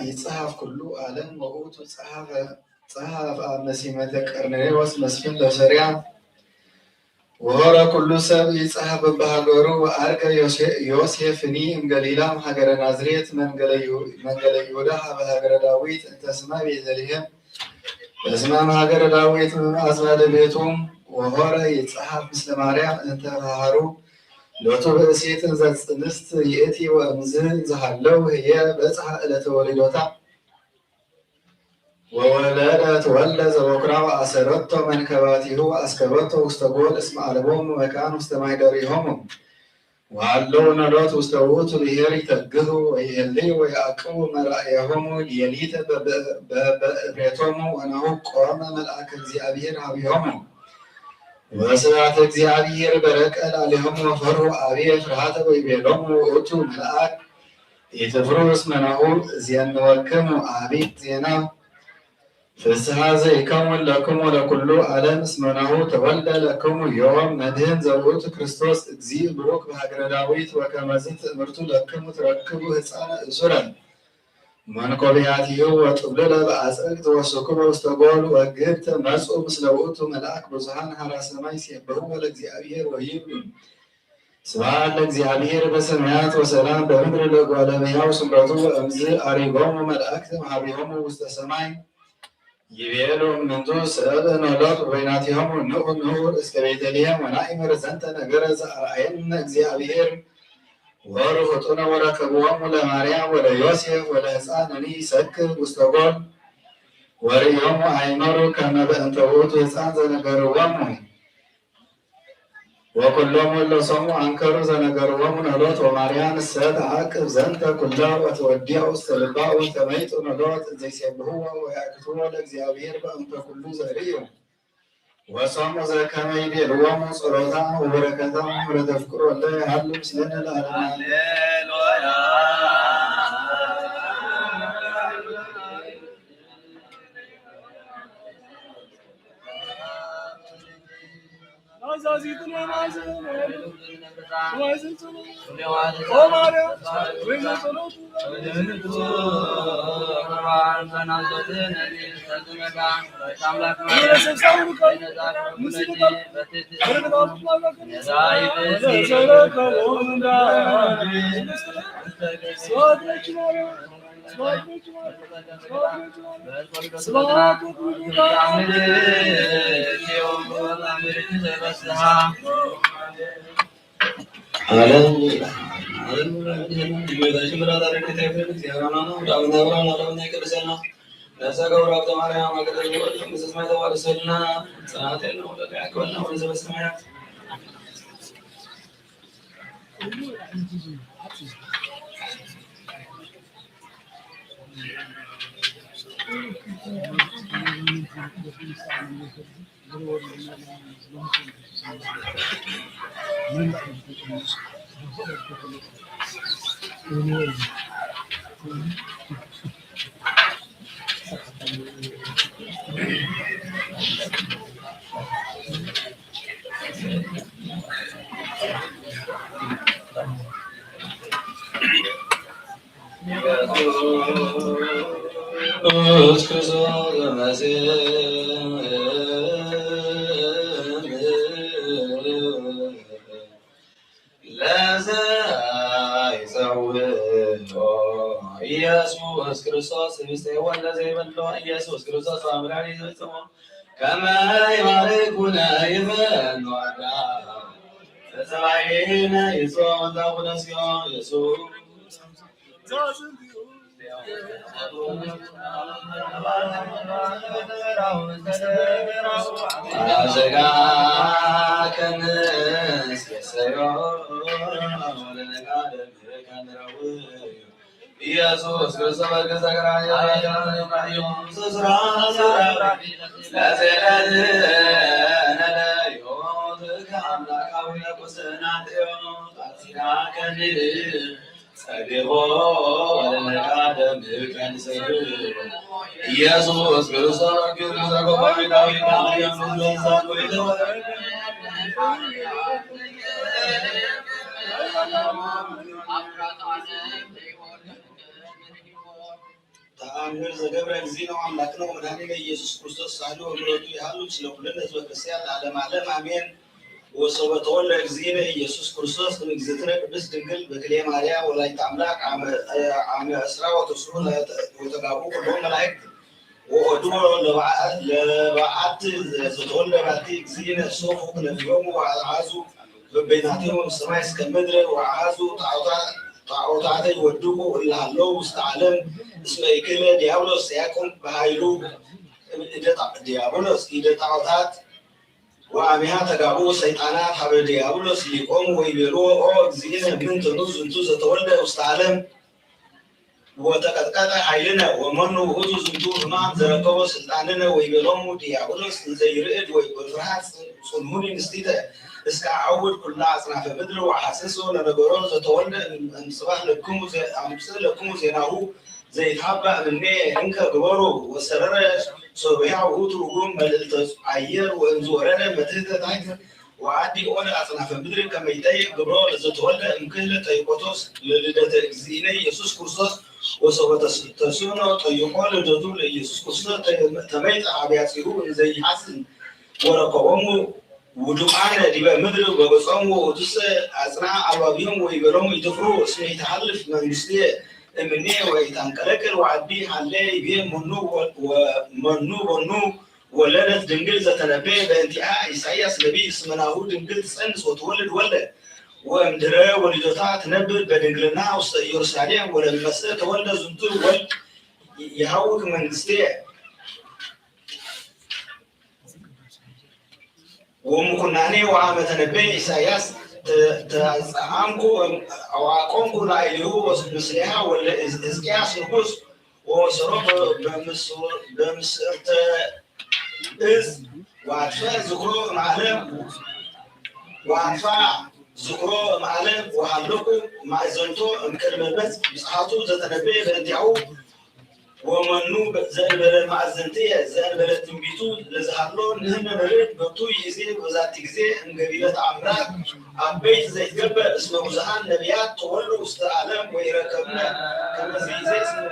ይጽሐፍ ኩሉ ዓለም ወውእቱ ጸሐፈ ጸሐፍ አብ መሲመተ ቀርኔሌዎስ መስፍን ለሶርያ ወሆረ ኩሉ ሰብ ይጽሐፍ በበሃገሩ ወአርገ ዮሴፍኒ እምገሊላ እምሃገረ ናዝሬት መንገለ ይሁዳ ሀበ ሃገረ ዳዊት እንተ ስማ ቤተልሔም በስመ እምሀገረ ዳዊት እምአዝማደ ቤቱ ወሆረ ይጽሐፍ ምስለ ማርያም እንተ ፈሃሩ ሎቱ ብእሲት እንዘ ጽንስት ይእቲ ወእምዝ እንዘሃለው ህየ በጽሐ ዕለተ ወሊዶታ ወወለደት ወልደ ዘበኩራ ወአሰረቶ መንከባቲሁ ወአስከበቶ ውስተ ጎል እስመ አልቦሙ መካን ውስተ ማሕደሪሆሙ ወሀለው ነዶት ውስተ ውእቱ ብሔር ይተግሁ ወይሄልዩ ወይአቅቡ መራእየሆሙ ሌሊተ በበእብሬቶሙ ወናሁ ቆመ መልአከ እግዚአብሔር ሀቢሆሙ ወስብሐተ እግዚአብሔር በረቀ ላዕሌሆሙ ወፈርሁ አብየ ፍርሃተ ወይቤሎሙ ውእቱ መልአክ ኢትፍርሁ እስመ ናሁ እዜንወክሙ አብይ ዜና ፍስሐ ዘይከውን ለክሙ ወለኩሉ ዓለም እስመ ናሁ ተወልደ ለክሙ ዮም መድህን ዘውእቱ ክርስቶስ እግዚእ ብሩክ በሀገረ ዳዊት ወከመዝ ትእምርቱ ለክሙ ትረክቡ ህፃነ እሱረ መንኮብያቲሁ ወጥብልለ በአጽርቅት ወስኩበ ውስተ ጎል ወግብት መጹ ምስለ ውእቱ መልአክ ብዙሃን ሀራ ሰማይ ሲበህዎ ለእግዚአብሔር ወይብሉ ስብሐት ለእግዚአብሔር በሰማያት ወሰላም በምድር ለጓለ እመሕያው ስምረቱ ወእምዝ አሪጎሙ መላእክት እምሃቤሆሙ ውስተ ሰማይ ይቤሉ እምንቱ ሰብ ኖሎት በይናቲሆሙ ንዑ ንዑር እስከ ቤተልሔም ወናእምር ዘንተ ነገረ ዘአርአየነ እግዚአብሔር ወርሁጡነ ወረከብዎሙ ለማርያም ወለዮሴፍ ወለህፃንኒ ይሰክር ውስተ ጎል ወርእዮሙ አይመሩ ከመ በእንተ ውእቱ ህፃን ዘነገርዎሙ ወኩሎሙ እለ ሰሙ አንከሩ ዘነገርዎሙ ኖሎት ወማርያም እሰ ተዓቅብ ዘንተ ኩላ ወትወዲያ ውስተ ልባ ወተመይጡ ኖሎት ዘይሴብህዎ ወያክትዎ ለእግዚአብሔር በእንተ ኩሉ ዘርእዩ ወሰሙ ዘከመ ይቤልዎሙ ጸሎታ ወበረከታ ምሕረተ ፍቅር ወልደ ይሃሉ ምስሌነ ለዓለመ ዓለም። ዓለም ዓለም እመቤታችን ብርሃነ ረድኤት ይፍረድ። እግዚአብሔር አምላክ ወደ አቡነ አብርሃም ወደ አቡነ ቅዱሳን ነፍሰ ገብረ ሀብተ ማርያም አቅርብ ወደ መንግስተ ሰማያት ተዋርሰልና። ጽናት ያለው ወደ ያቀበልና ወደ ዘበሰማያት ኢየሱስ ክርስቶስ መሲሕ ለዘ ይጸውዖ ኢየሱስ ክርስቶስ ህብስተ ወይን ለዘይበልዖ ኢየሱስ ክርስቶስ አምላክ ይዘጽዎ ከመ ይባርኩነ ይበሉ አዳም ተጸባይነ ይጾ ወዛ ቁደስዮ ኢየሱስ ሥጋ ከንስ የሰዮ ኢየሱስ ክርስቶስ በእርግጥ ዘገናኘ ስራ ለዘለነ ለዮት ከአምላካዊ ለቁስና ቃል ኪዳን ከንስ ጸድቆ ወለነቃደም ቀን ሰይድ ኢየሱስ ክርስቶስ ግን ዘጎባዊ ዳዊት አሁን የምንገዛት ወይ ተአምር ዘገብረ እግዚእነ አምላክነ ወመድኃኒነ ኢየሱስ ክርስቶስ ሳህሉ ወምሕረቱ ይሃሉ ምስለ ኩልነ ህዝበ ክርስቲያን ለዓለመ ዓለም አሜን። ወሶበ ተወልደ እግዚእነ ኢየሱስ ክርስቶስ እምእግዝእትነ ቅድስት ድንግል በክልኤ ማርያም ወላዲተ አምላክ አመ አመ ዕስራ ወተስዑ ለተ ወተጋብኡ ኩሎም መላእክት ወኦድዎ ለበዓ ለበዓቲ ዘተወልደ ባቲ እግዚእነ ሶፉ ክነፊሆሙ ወአሃዙ በበይናቲሆም ሰማይ እስከ ምድር ወአሃዙ ጣዖታ ጣዖታተ ይወድቁ እለ ሀለው ውስተ ዓለም እስመ ኢክለ ዲያብሎስ ያዕቆብ በኃይሉ እደ ጣ ዲያብሎስ ኢደ ጣዖታት ወአሚሃ ተጋብኡ ሰይጣናት ሀበ ዲያብሎስ ሊቆሙ ወይቤልዎ ኦ እግዚእነ ምንትኑ ዝንቱ ዘተወልደ ውስተ ዓለም ወተቀጥቀጠ ኃይልነ ወመኑ ውእቱ ዝንቱ ሕማም ዘረከቦ ስልጣንነ ወይቤሎሙ ዲያብሎስ እንዘ ይርዕድ ወይ በፍርሃት ጽንሁኒ ንስቲተ እስከ አዐውድ ኩላ አጽናፈ ምድር ወአሐስሶ ለነገሮ ዘተወልደ እምጽባሕ ለክሙ አምጽእ ለክሙ ዜናሁ ዘይትሃባእ እምኔ እንከ ግበሩ ወሰረረ ሶብያ ውእቱ ርጉም መልእልተ አየር ወእምዝ ወረደ መትሕተ ታሕት ወአዲ ኦለ አጽናፈ ምድር ከመ ይጠይቅ ግብሮ ለዘተወልደ እምክህለ ጠይቆቶስ ለልደተ እግዚእነ ኢየሱስ ክርስቶስ ወሰበ ተስእኖ ጠይቆ ልደቱ ለኢየሱስ ክርስቶስ ተመይጠ አብያጺሁ እንዘይሐስን ወረከቦሙ ውዱቃነ ዲበ ምድር ወገጾም ወውእቱሰ አጽንዐ አልባቢሆም ወይቤሎሙ ኢትፍርሁ እስመ ኢትሃልፍ መንግስቴ እምኔ ወኢታንቀለቅል ወአዲ ሀሌ ይቤ መኑ ወመኑ በኑ ወለደት ድንግል ዘተነበየ በእንቲአ ኢሳይያስ ነቢይ እስመ ናሁ ድንግል ትጸንስ ወትወልድ ወልደ ወእምድረ ወሊዶታ ትነብር በድንግልና ውስተ ኢየሩሳሌም ወለመሰ ተወልደ ዝንቱ ወልድ የሐውክ መንግስቴ ወምኩናኔ ወአመ ተነበየ ኢሳይያስ ተጸዓምኩ አዋቆምኩ ላዕሌሁ ምስሌሃ ወለ ሕዝቅያስ ንጉስ ወወሰሮ በምስርተ እዝ ወአጥፈ ዝክሮ እምዓለም ወአጥፋ ዝክሮ እምዓለም ወሃለኩ ማእዘንቶ እምቅድመ መጽ ብጽሓቱ ዘተነበየ በእንቲአሁ ወመኑ ዘእንበለ መኣዝንትየ ዘእንበለ ትንቢቱ ለዝሃሎ ንህነ ንርኢ በቱ ይእዜ በዛቲ ግዜ እንገቢረ ተኣምራት ዓበይቲ ዘይትገበር እስመ ብዙሃን ነቢያት ተወሉ ውስተ ዓለም ወኢረከብነ ከመ ዘይዜ እስመ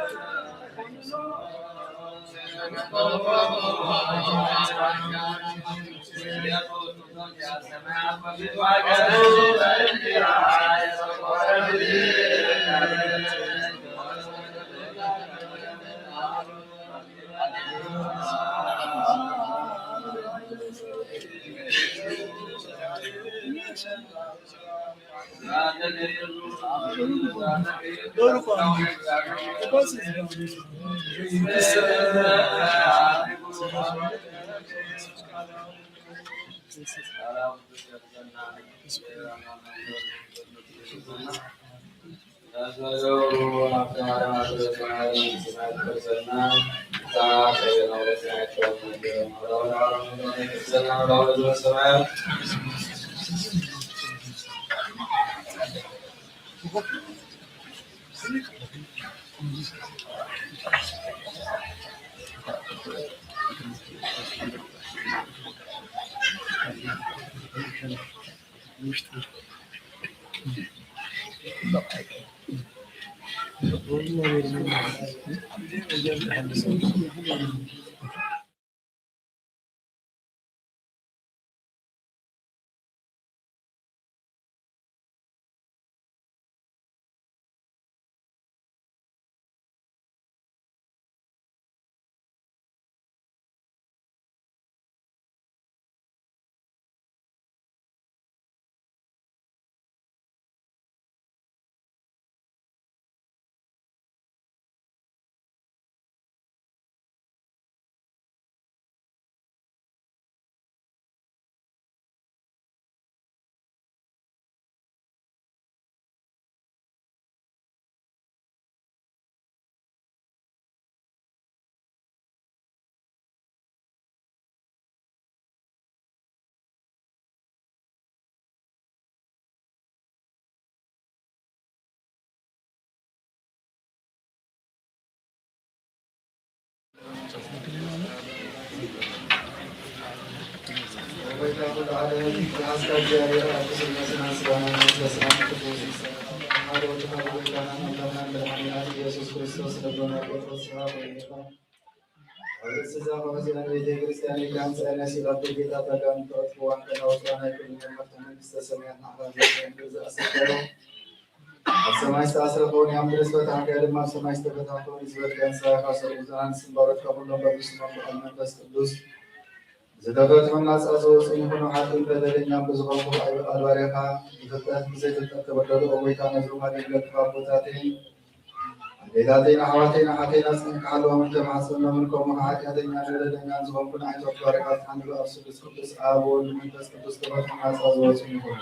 ኢየሱስ ክርስቶስ ልቦና ቆርጦስ ስራ ቆይታ። ኣብ ርእሲ እዛ ቤተ ክርስቲያን ኢልካ ህንጻ ነሲላት ጌታ ተጋንንት ክወስድዋ እንከለዉ፣ ናይ ኩሉ መምህርተ መንግስተ ሰማያት ንዓኻ ዘስግድ ዝኣሰገረ ኣብ ሰማይ ዝተኣስረ ክኸውን እዩ፣ ኣብ ምድሪ ዝተፈትሐ ድማ ኣብ ሰማይ ዝተፈትሐ ክኸውን እዩ ዝበልካ ንስኻ ኢኻ። ሰብኡት ዝሃንስ እምበኣር ካብ ኩሎም በብስሞም ብቓል መንፈስ ቅዱስ ዝተፈትሑን ናጻ ዝወጹን ይኹኑ። ሓጥእን በደለኛን ብዝኾንኩ ብዓቢ ቃል ባርያኻ ብፍልጠት ብዘይፍልጠት ተበደሉ። ኦ ጎይታ፣ ነዞም ኣገልገልትኻ ኣቦታተይን ኣዴታተይን ኣሕዋተይን ኣሓተይን ኣጽኒዕካ ሓልዎም፣ እንተማሕጸኖምን ከምኡ ኸዓ ሓጢኣተኛን በደለኛን ዝኾንኩ ንዓይ ተወክባሪኻ ዝሓንሉ ኣብ ስሉስ ቅዱስ ኣብ ወልድ መንፈስ ቅዱስ ተፈትሑ ናጻ ዝወጹን ይኹኑ።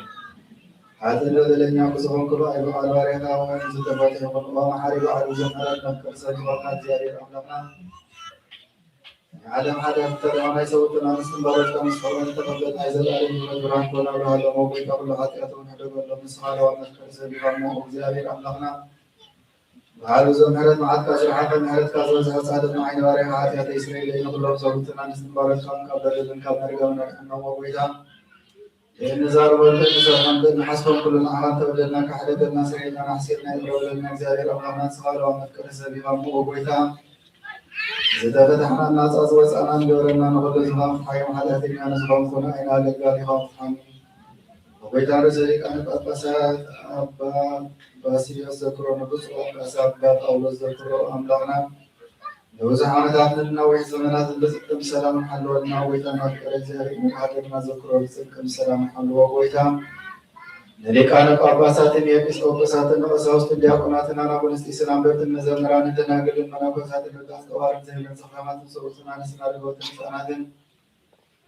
ሓጥእን በደለኛን ብዝኾንኩ ብዓቢ ቃል ባርያኻ እውን ዝተፈትሑ ይኹኑ። ኦ መሓሪ ባዕሉ ዘምሕረት መፍቀሪ ሰብ ዝኾንካ እግዚኣብሔር ኣምላኽና፣ ናይ ዓለም ሓጢኣት እተርፋ ናይ ሰብኡትን ኣንስትን ባሮትካ ምስ ፍቕርን ተቐበል ናይ ዘለኣለም ህይወት ብርሃን ክኾኑ ኣብርሃሎም። ኦ ጎይታ፣ ኩሉ ሓጢኣቶም ሕደገሎም። ንስኻ ለዋህ መፍቀሪ ሰብ ኢኻ እሞ፣ ኦ እግዚኣብሔር ኣምላኽና፣ ባዕሉ ዘምሕረት መዓትካ ዝረሓቐ ምሕረትካ ዝበዝሐ ጻድቕ ንዓይ ንባርያኻ ሓጢኣተይ ስረይለይ። ንኹሎም ሰብኡትን ኣንስትን ባሮትካ እውን ካብ በደልን ካብ መርገምን ኣድሕኖም። ኦ ጎይታ፣ እንዛረበሉ እንሰርሖን እንሓስቦን ኩሉ ንዓኻ እንተበደልና ክሕደገልና ስረየልና ናሕሲልና ይቕረ በለልና። እግዚኣብሔር ኣምላኽና ንስኻ ለዋህ መፍቀሪ ሰብ ኢኻ እሞ፣ ኦ ጎይታ፣ ዝተፈታሕናን ናጻ ዝወጻእናን ግበረና። ንኹሉ ዝኻም ፍትሓዮም ሓጢኣተኛ ንዝኾንኩ ንዓይና ኣገልጋሊኻ ፍትሓኒ። ኦ ጎይታ፣ ርእሰ ሊቃነ ጳጳሳት ኣባ ባስልዮስ ዘክሮ፣ ንብፁዕ ጳጳስ ኣባ ጳውሎስ ዘክሮ። ኣምላኽና ንብዙሕ ዓመታትን ነዊሕ ዘመናትን ብጽድቅን ብሰላምን ሓልወልና። ኦ ጎይታ፣ እናፍቀረ እግዚኣብሔር መድሓኒትና ዘክሮ ብጽድቅን ብሰላምን ሓልዎ። ኦ ጎይታ፣ ንሊቃነ ጳጳሳትን ኤጲስቆጶሳትን ንቀሳውስትን ዲያቆናትን ኣናጉንስጢስን ኣንበብትን መዘምራንን ደናግልን መነኮሳትን ርዱኣት ጠዋርን ዘይብለን ጸኻማትን ሰብኡትን ኣንስትን ኣረጋውትን ህጻናትን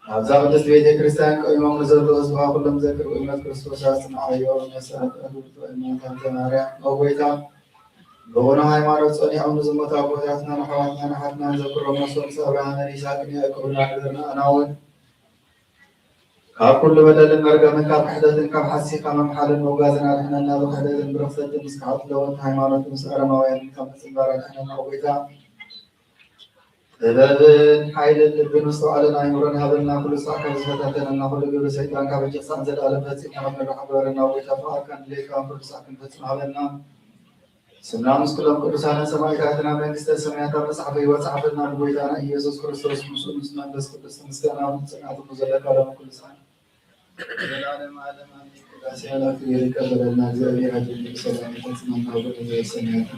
ኣብዛ ቅድስት ቤተ ክርስቲያን ቀዊሞም ንዘለዉ ህዝብኻ ኩሎም ዘክር። ብእምነት ክርስቶስ ኣጽንዓዮ። ነፍሳት ኣግብቶ እምነት ሃብተ ማርያም። ኦ ጎይታ፣ ብቕኑዕ ሃይማኖት ጸኒዖም ንዝሞቱ ኣቦታትናን ኣሕዋትናን ኣሓትናን ዘክሮም። ነፍሶም ምስ ኣብርሃምን ይስሐቅን ያዕቆብን ኣንብርና። ኣና እውን ካብ ኩሉ በደልን መርገምን ካብ ክሕደትን ካብ ሓሲኻ ምምሓልን ምውጋዝን ኣድሕነና። ብክሕደትን ብርኽሰትን ምስ ክሓት ለወጥቲ ሃይማኖት ምስ ኣረማውያንን ካብ ምጽንባር ኣድሕነና። ኦ ጎይታ፣ ጥበብን ሓይልን ልብን ምስትውዓልን ኣእምሮን ሃበና። ኩሉ ሳዕ ካብ ዝፈታተነና ኩሉ ግብሪ ሰይጣን ካብ ሕጂ ክሳዕ ንዘለኣለም ፈጺምና ከም ንረሕቕ ግበረና። ጎይታ ፍቓድካን ድሌትካን ኩሉ ሳዕ ክንፈጽም ሃበና። ስምና ምስ ኩሎም ቅዱሳንን ሰማዕታትን ኣብ መንግስተ ሰማያት ኣብ መጽሓፈ ህይወት ጸሓፈልና። ብጎይታና ኢየሱስ ክርስቶስ ምስኡ ምስ መንፈስ ቅዱስ ምስጋና እውን ጽንዓት እውን ዘለካ ሎሚ ኩሉ ሳዕ ዘላለም ዓለም ኣሜን። ቅዳሴ መላእክት ይቀበለልና። እግዚኣብሔር ኣደይ ብሰላም ይፈጽመና። ወደ ሰማያት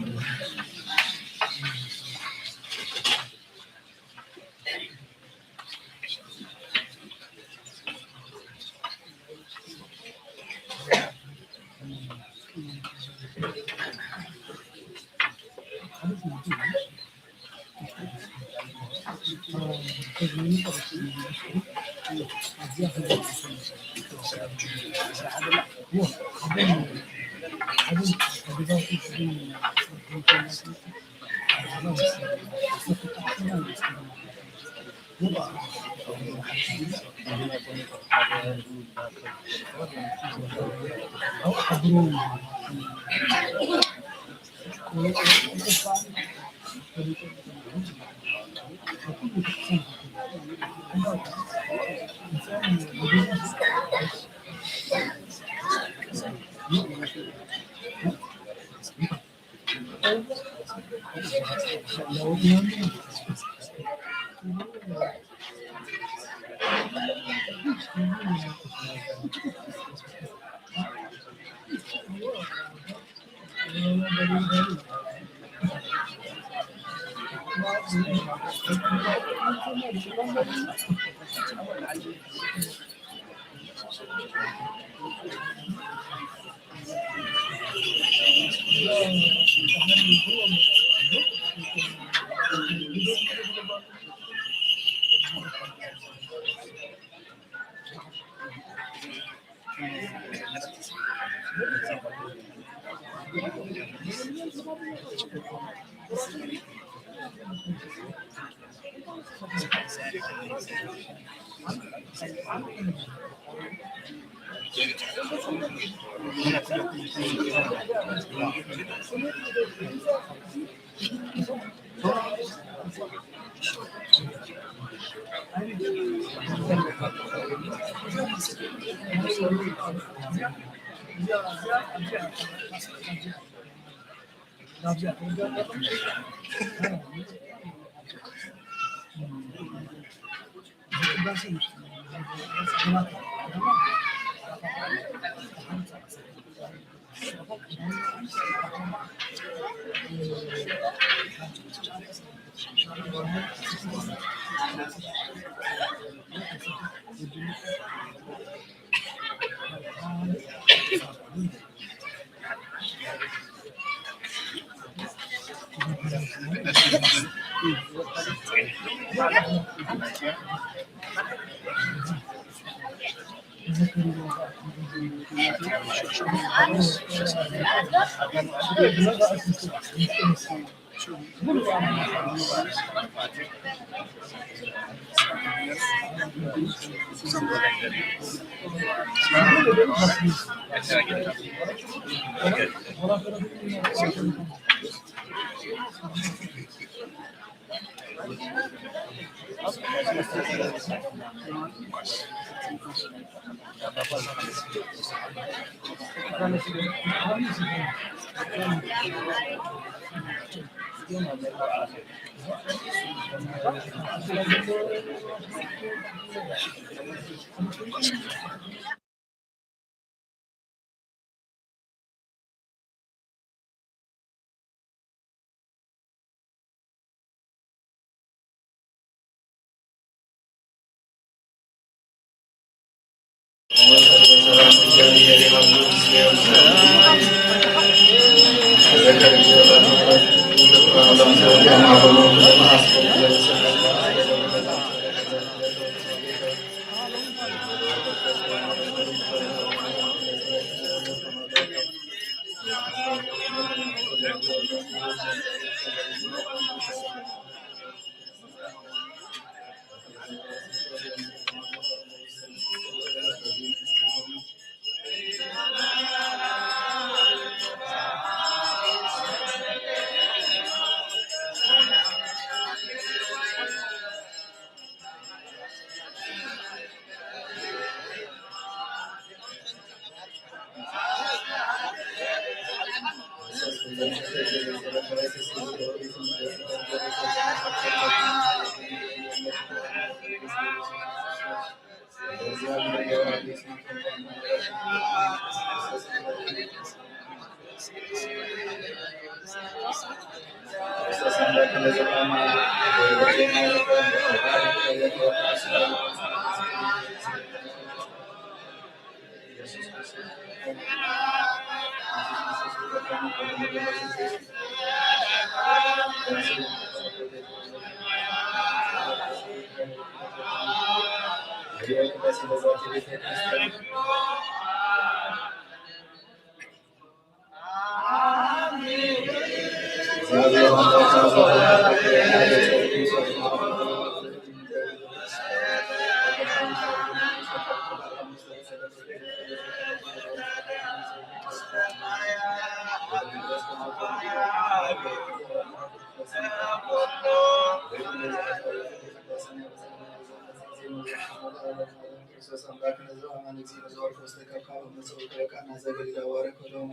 ክርስቶስ ኣምላክን ህዝበ ኣማን እግዚእነ ዘወርቅ ውስተ ከካብ መጽኡ ከበቃና ዘገሊላ ወረከ ሎሙ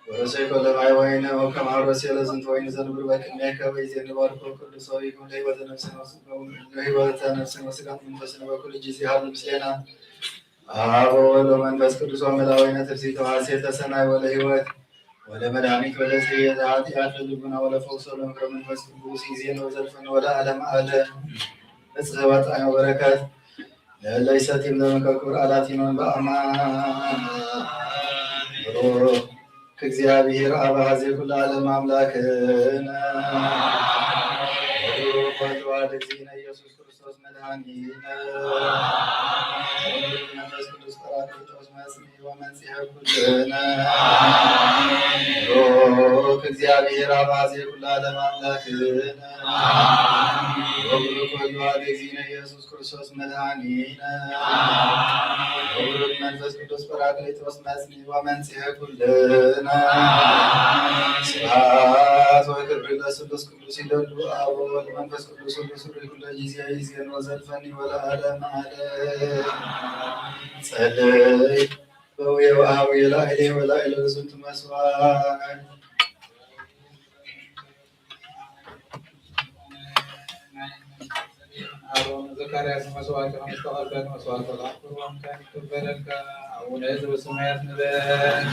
ወረሰይኮ ለማይ ወይነ ወከም አብረሴ ለዝንት ወይን ዘንብር በቅድሜከ ወይዜ ንባርኮ ቅዱስ ወይኩን ለህይወተ ነፍስን ወስጋውን ለህይወተ ነፍስን ወስጋን መንፈስን በኩሉ ጊዜ ሀብ ምስሌና አብ ወወልድ ወመንፈስ ቅዱስ ወመላወይነ ትርሲት ሐሴተ ሰናይ ወለ ህይወት ወለ መድኃኒት ወለ ስርየተ ኃጢአት ለልቡና ወለ ፈውሶ ለምክረ መንፈስ ቅዱስ ይዜን ወዘልፈን ወለ ዓለም ዓለም። ንጽህ ወጣኝ ወበረከት ለእለ ይሰትም ለምንከ ክቡር አላቲኖን በአማን ብሩክ እግዚአብሔር አብ ሀዜ ኩሉ ዓለም አምላክነ ወብሩክ ወልድ ዋሕድ እግዚእነ ኢየሱስ ክርስቶስ መድኃኒነ ወብሩክ መንፈስ ቅዱስ ጳራቅሊጦስ መጽንዒ ወመንጽሔ ኩልነ ብሩክ እግዚአብሔር አብ ሀዜ ኩሉ ዓለም አምላክነ ወብሩክ ወልድ ዋሕድ እግዚእነ ኢየሱስ ክርስቶስ መድኃኒነ ወብሩክ መንፈስ ቅዱስ ጳራቅሊጦስ መጽንዒ ወመንጽሔ ኩልነ። ስብሐት ወክብር ለስሉስ ቅዱስ ይደሉ አብ ወወልድ መንፈስ ቅዱስ ሁሉ ስሩ ኩለ ጊዜ ይዜን ወዘልፈኒ ወለዓለመ ዓለም። ጸልይ በውየ ወአውየ ላዕሌ ወላዕለ ዝንቱ መስዋዕት። አሮን ዘካርያስ መስዋዕት ከመስተቀበል መስዋዕት ወላእኩ ወምካን ይክበረልካ አቡነ ዘበሰማያት ንበል።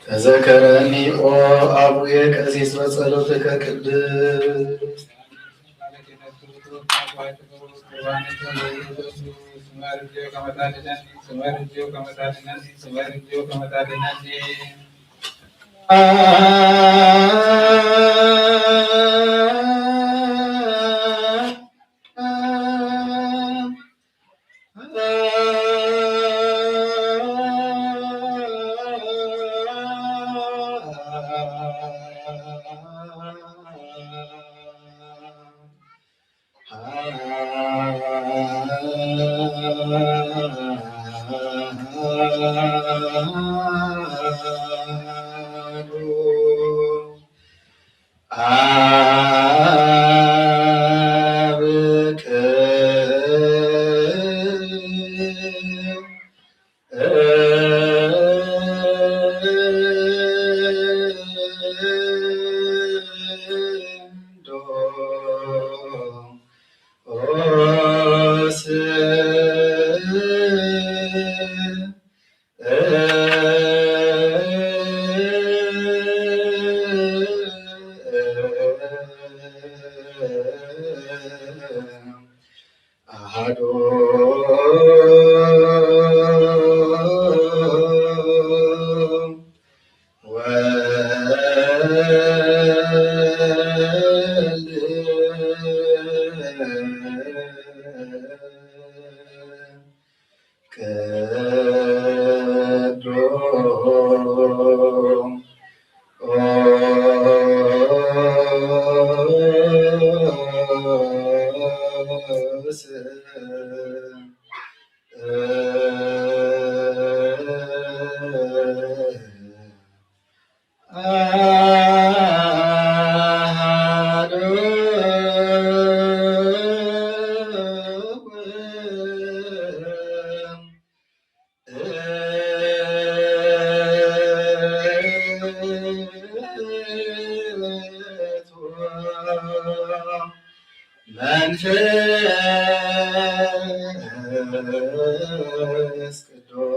ተዘከረኒ ኦ አቡየ ቀሲስ በጸሎትከ ቅድስት። አብ እንዶስ አሐዱ ወልድ ቅዱስ አሐዱ መንፈስ ቅዱስ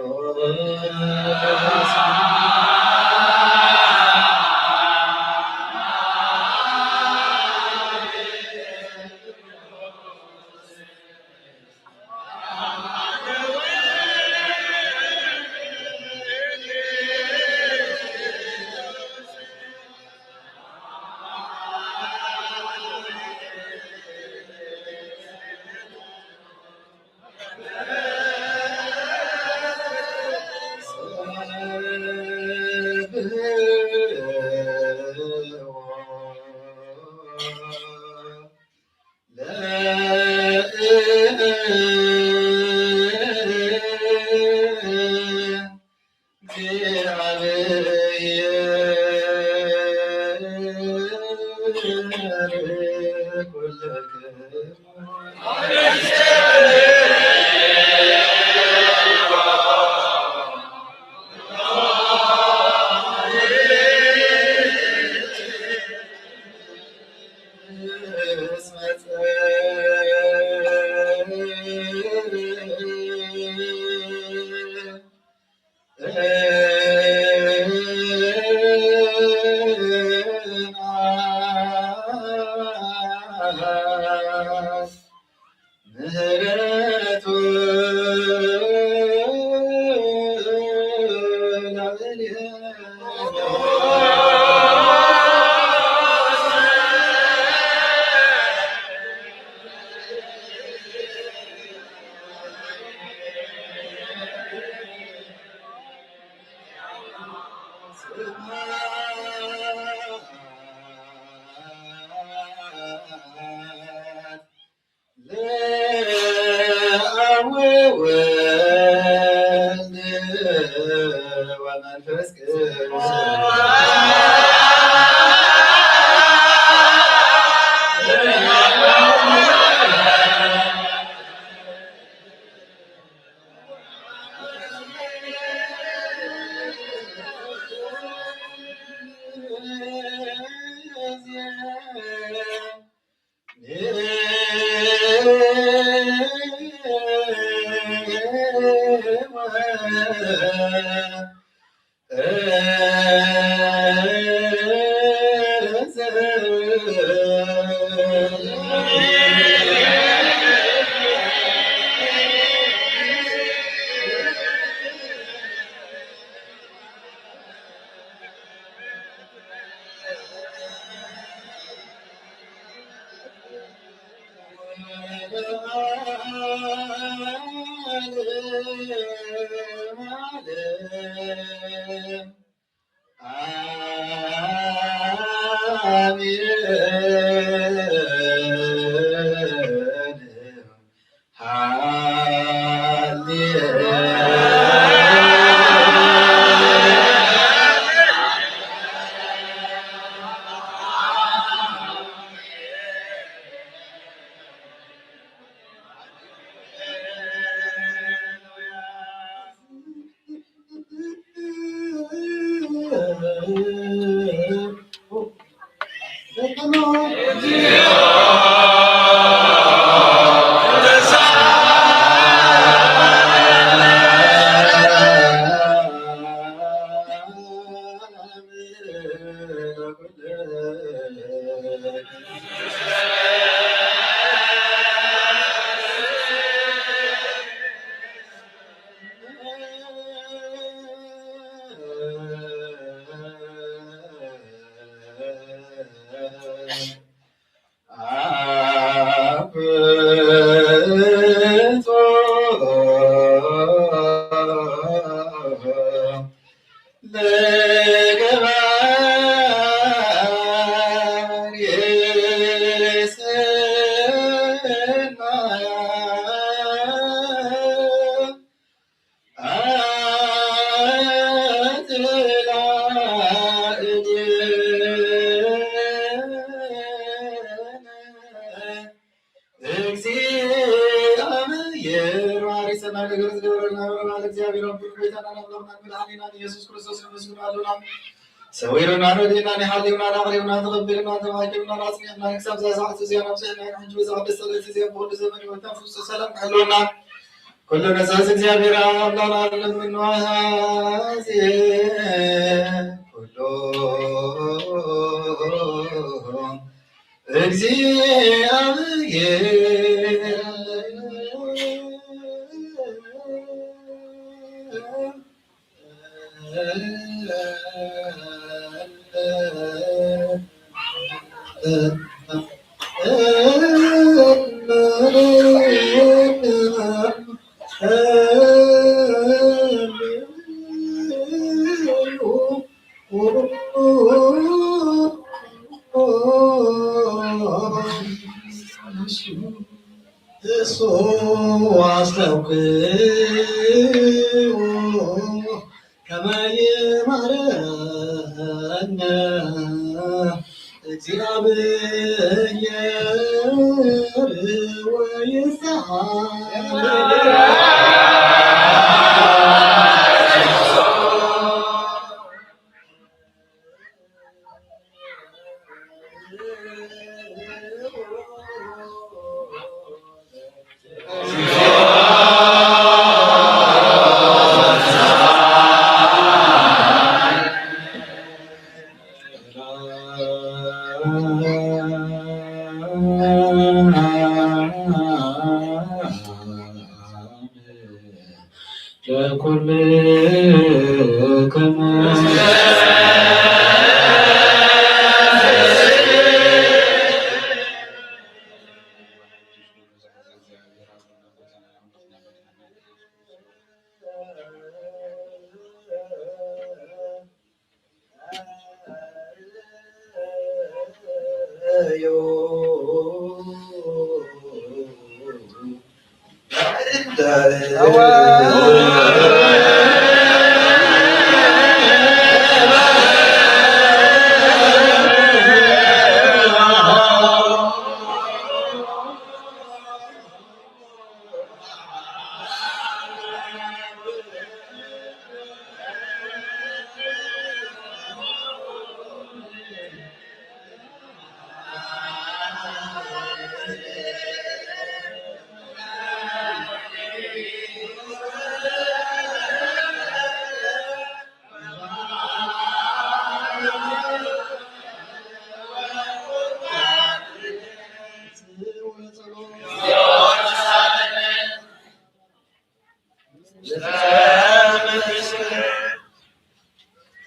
ምህረቱ ለአብ ወወልድ ወመንፈስ ቅዱስ። እግዚአብሔር ማሪ ሰናይ ነገር ዝገበረልና በረባል እግዚአብሔር አብ ብሩክ ቤታና አምላክና መድኃኒና ኢየሱስ ክርስቶስ ይመስገን ኣሉና። ሰዊርና ረድኤና ንሓልዩና ናቕሪብና ተቐቢልና ተባኪብና ራጽሚዕና ክሳብ እዛ ሰዓት እዚኣ ናብ ስሕና ሕንጂ በዛ ቅድስት ዕለት እዚኣ ብኹሉ ዘመን ይወታ ፍጹም ሰላም ክሕልወና። ኩሉ ነሳሲ እግዚኣብሔር ኣብ ለዓለም ምንዋዜ ኩሉ እግዚኣብሔር። እሱ አስተውክሉ ከመ ይማረነ እግዚአብሔር ወይስሐቅ። ለኩልክሙ።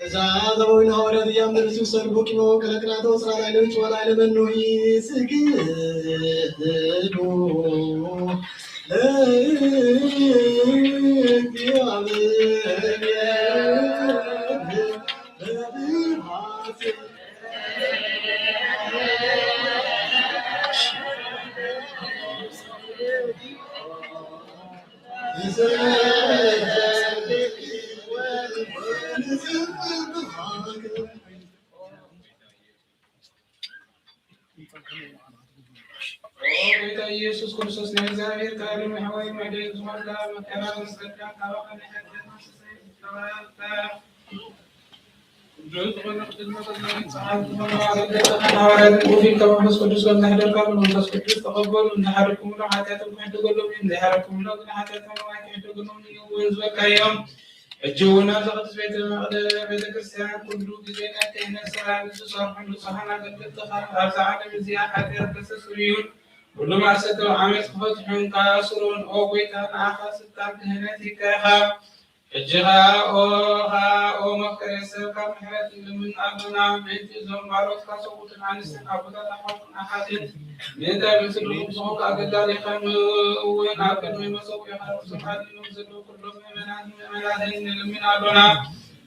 ትእዛዝ አበዊነ ሐዋርያት እያም ንርእሱ ሰልቡ ቂሞ ቀለቅላቶ ጽራ ላይሎች ወላይለ መኖሂ ስግዱ ለእግዚአብሔር በብርሃን ኦ ጌታ ኢየሱስ ክርስቶስ ናይ እግዚኣብሔር ቃል መሕወይ መደይ ዝኾንካ መከራ መስቀልካ ካባኻ ናይ ሓጢኣት መስተስረይ ዝተባረርካ ቅዱስ ዝኾነ ቅዱስ መሰል ጸሓይ ዝኾነ ሐዋርያት ውፊት ከመንፈስ ቅዱስ ከም ዝሕደርካ ብመንፈስ ቅዱስ ተቐበሉ። እንተሓደርኩምሎም ሓጢኣቶም ክሕደገሎም እዩ፣ እንዘይሓደርኩምሎም ግን ሓጢኣቶም ኣይክሕደገሎምን እዩ እውን ዝበልካዮም። ሕጂ እውን ኣብዚ ቅዱስ ቤተ መቕደ-፣ ቤተ ክርስቲያን ኩሉ ግዜ ናይ ክህነት ስራሕ ንዝሰርሑ ንጹሓን ኣገልገልትኻ ኣብዚ ዓለም እዚኣ ሓጢኣት ከስተስርዩን ኩሉ ማእሰርቶም ዓመጽ ክፈትሑን ከኣስሩን፣ ኦ ጐይታ፣ ንዓኻ ስልጣን ክህነት ሂብካ ኢኻ። ሕጂ ኸኣ፣ ኦ፣ ኸኣ፣ ኦ መፍቀሬ ሰብ፣ ካብ ምሕረት ንልምን ኣሎና፣ ምእንቲ እዞም ባሮትካ ሰብኡትን ኣንስትን ኣቦታት ኣሕዋትን ኣሓትን፣ ምእንተ ምስልኹም ዝኾንካ ኣገልጋሊኻ እውን ኣብ ቅድሚ መሰውኢኻ ርእሶም ኣድኒኖም ዘለዉ ኩሎም ምእመናን ምእመናትን ንልምን ኣሎና።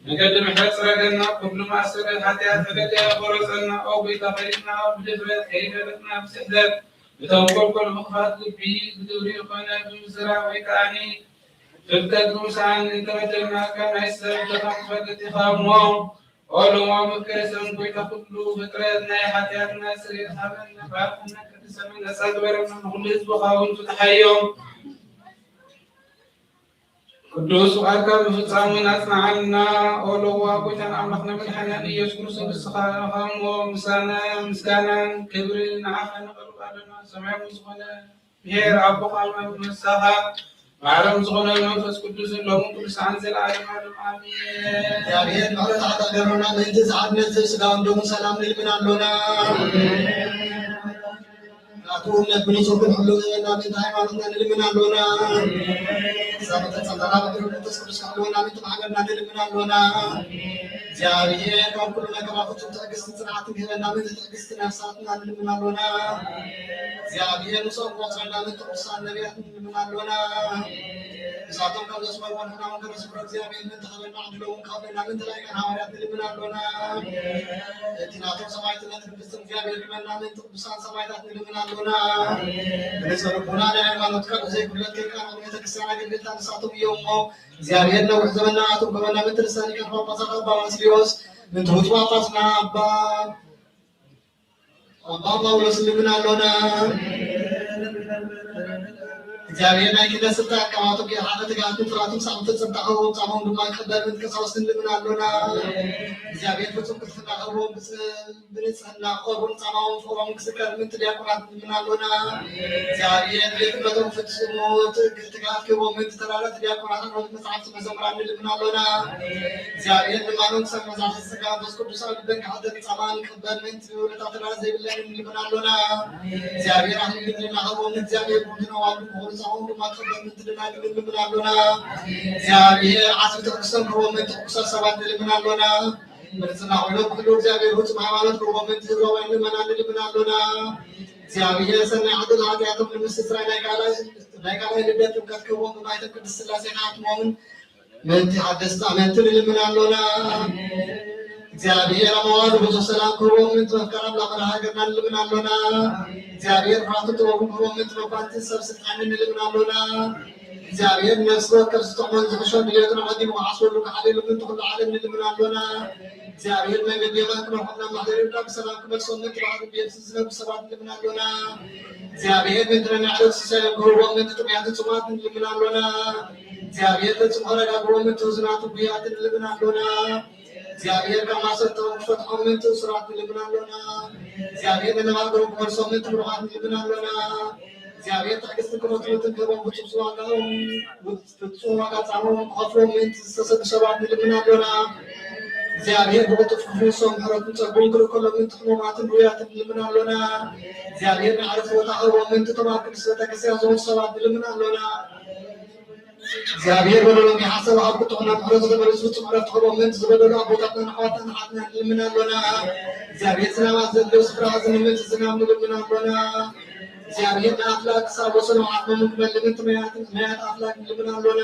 መገዲ ምሕረት ጽረገልና፣ ኩሉ ማእሰሪ ሓጢኣት ዕለተ ቆረጸልና። ኦ ጐይታ፣ ፈሊጥና ብድፍረት ከይፈለጥና ብስሕተት ብተንኮል ኮነ ብኽፋት ልቢ ብግብሪ ኮነ ብምዝራብ ወይ ከኣኒ ፍልጠት ብምስኣን እንተበደልናካ ናይ ሰብ ድኻ ትፈልጥ ኢኻ እሞ፣ ኦ ለዋም ክርስቶስ ጐይታ ኩሉ ፍጥረት ናይ ሓጢኣትና ስርየት ሃበና፣ ባርኸና፣ ቀድሰና፣ ነጻ ግበረና፣ ንኹሉ ህዝብኻ እውን ፍትሓዮም። ቅዱስ ፍቓድካ ብምፍጻም እውን ኣጽንዓና። ኦ ለዋም ጐይታን ኣምላኽና መድሓኒና ኢየሱስ ክርስቶስ ንስኻ ኢኻ እሞ፣ ምሳና ምስጋናን ክብርን ንዓኻ ነቕርብ ኣለና። ሰማያዊ ዝኾነ ብሔር ኣቦኻ ምሳኻ ማረም ዝኾነ መንፈስ ቅዱስን ሎምን ቅዱሳን ዘለዓለም ዓለም ኣሜን። እግዚኣብሔር ምሕረት ኣጋገሮና ምእንቲ ዝሓድነት ስጋውን ደሙን ሰላም ንልምን ኣሎና። ናቱ እምነት ብንጹር ክንሕሉ ምእንቲ ሃይማኖትና ንልምን ኣሎና። ሳብተ ጸንተና ብሕሉ መንፈስ ቅዱስ ክሕልወና ምእንቲ ማሕበርና ንልምን ኣሎና። እግዚኣብሔር ካብ ኩሉ መከራ ፍጹም ትዕግስትን ጽንዓትን ክህበና ምእንቲ ትዕግስቲ ነፍሳትና ንልምን ኣሎና። እግዚኣብሔር ምስኦም ቆጽረና ምእንቲ ቅዱሳን ነቢያት ንልምን ኣሎና። ንሳቶም ከም ዘስመርዎ ንሕና እውን ከነስምሮ እግዚኣብሔር ምእንቲ ክህበና ዕድሎም እውን ክኸፍለና ምእንቲ ላይካን ሃዋርያት ንልምን ኣሎና። እቲ ናቶም ሰማዕትነት ቅድስቲ እግዚኣብሔር ክህበና ምእንቲ ቅዱሳን ሰማዕታት ንልምን ኣሎና። ብንጹህ ልቦና ናይ ሃይማኖት ቃል ብዘይጉድለት ከይቃረኑ ቤተክርስትያን ኣገልገልታ ንሳቶም እዮም እሞ፣ እግዚኣብሔር ነዊሕ ዘመን ንኣቶም ክህበና ምእንቲ ርእሰ ሊቃነ ጳጳሳት ኣባ ባስልዮስ፣ ምእንቲ ብፁዕ ጳጳስና ኣባ ኣባ ጳውሎስ ንልምን ኣሎና። እግዚኣብሔር ናይ ክህነት ስልጣን ካብ ኣቶም ከይርሓቐ ትግሃትን ፍርሃትን ሳዕቤን ፍጽምታ ክህቦም ጻማኦም ድማ ክቕበል ምእንቲ ቀሳውስት ንልምን ኣሎና። እግዚኣብሔር ፍጹም ቅልጥፍና ክህቦም ብጽ-፣ ብንጽህና ክቐርቡን ጻማኦም ፍቕሮም ክዝከር ምእንቲ ዲያቆናት ንልምን ኣሎና። እግዚኣብሔር ቤት እምነቶም ፍጹም ትግ-፣ ትግሃት ክህቦም ምእንቲ ተላላቲ ዲያቆናት ኣንበብቲ መጻሕፍቲ መዘምራን ንልምን ኣሎና። እግዚኣብሔር ልማኖም ክሳብ መዛሕቲ ጸጋ መንፈስ ቅዱስ ኣብ ልበን ክሓድር ጻማን ክቕበል ምእንቲ ውለታ ተላላቲ ዘይብለን ንልምን ኣሎና። እግዚኣብሔር ኣኽሊል ድንግልና ክህቦም ንእግዚኣብሔር ምእንቲ ነዋልዱ ምኽሩ ጻማኦም ድማ ክቕበል ምእንቲ ደናግል ንልምን ኣሎና። እግዚኣብሔር ዓስቢ ትዕግስቶም ክህቦም ምእንቲ ቅዱሳት ሰባት ንልምን ኣሎና። ምርጽና ኮይኑ ክሕሉ እግዚኣብሔር ፍጹም ሃይማኖት ክህቦም ምእንቲ ህዝባውያን ምእመናን ንልምን ኣሎና። እግዚኣብሔር ሰናይ ዕድል ኃጢኣቶም ንምስትስራይ ናይ ካልኣይ፣ ናይ ካልኣይ ልደት ጥምቀት ክህቦም ብማይተብ ቅድስት ሥላሴ ክሓትሞምን ምእንቲ ሓደስቲ ኣመንቲ ንልምን ኣሎና። እግዚኣብሔር ኣብ መዋሉ ብዙሕ ሰላም ክህቦም ምእንቲ መፍቀር ኣምላኽ መድኃኔ ሃገርና ንልምን ኣሎና። እግዚኣብሔር ፍርሃትን ጥበቡን ክህቦም ምእንቲ መኳንንትን ሰብ ስልጣንን ንልምን ኣሎና። እግዚኣብሔር ነፍሲ ወከፍ ዝጠቕሞን ዝሕሾን ድሌቱን ኣቐዲሙ ክሓስበሉ ክሓልየሉ ምእንቲ ኩሉ ዓለም ንልምን ኣሎና። እግዚኣብሔር መንገዲ የማን ክመርሖም ናብ ማሕደር ይሁዳ ብሰላም ክመልሶም ምእንቲ ባሕሪ ብየብሲ ዝነብሩ ሰባት ንልምን ኣሎና። እግዚኣብሔር ምእንቲ ነናዕለት ሲሳዮም ክህቦም ምእንቲ ጥሙያትን ጽሙኣትን ንልምን ኣሎና። እግዚኣብሔር ፈጺሙ ከረጋግቦም ምእንቲ ህዙናትን ጉያትን ንልምን ኣሎና። እግዚኣብሔር ካብ ማሰርቶም ክፈትሖም ምእንቲ እሱራት ንልምን ኣሎና። እግዚኣብሔር ንነባር ክመልሶም ምእንቲ ምሩኻት ንልምን ኣሎና። እግዚኣብሔር ትዕግስትን ክመትሉትን ክህቦም ፍጹም ዋጋኦም፣ ፍጹም ዋጋ ጻምኦም ክኸፍሎም ምእንቲ ዝተሰዱ ሰባት ንልምን ኣሎና። እግዚኣብሔር ብቕልጡፍ ክፍውሶም ምሕረቱን ጸግኡን ክልእከሎም ምእንቲ ሕሙማትን ድውያትን ንልምን ኣሎና። እግዚኣብሔር ናይ ዕረፍቲ ቦታ ክህቦም ምእንቲ እቶም ኣብ ቅድስት ቤተ ክርስቲያን ዝሞቱ ሰባት ንልምን ኣሎና። እግዚኣብሔር በደሎም ከይሓሰበ ኣብ ቁጥዑና ምሕረቱ ተመሊሱ ፍጹም ዕረፍቲ ክህቦም ምእንቲ ዝበደሉ ኣቦታትናን ኣሕዋትናን ኣሓትናን ንልምን ኣሎና። እግዚኣብሔር ዝናማት ዘድልዮ ስፍራ ኣዝኑ ምእንቲ ዝናም ንልምን ኣሎና። እግዚኣብሔር ንኣፍላግ ክሳብ ወሰኖም ዓጽሞምን ክመልእ ምእንቲ መያት፣ መያት ኣፍላግ ንልምን ኣሎና።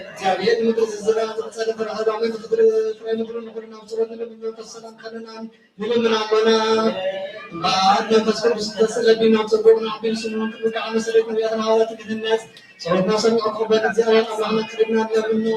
እግዚኣብሔር ንምድሪ ዝዝራ ዝቕጸለ ፍረ ኣህባይ ምእንቲ ክትርኢ ፍረ ምድሩ ንኹሉ ናብ ጸሎት ንልምን መንፈስ ሰላም ከለናን ንልምን ኣሎና። እምበኣር መንፈስ ቅዱስ እንተስእለቢ ናብ ጽቡቕ ንዓቢ ስሙን ክብቃዕ መሰረት ነቢያትን ሃዋርያትን ክህነጽ ጸሎትና ሰሚዑ ክቕበል እግዚኣብሔር ኣምላኽና ክሕግዝና ንለምኖ።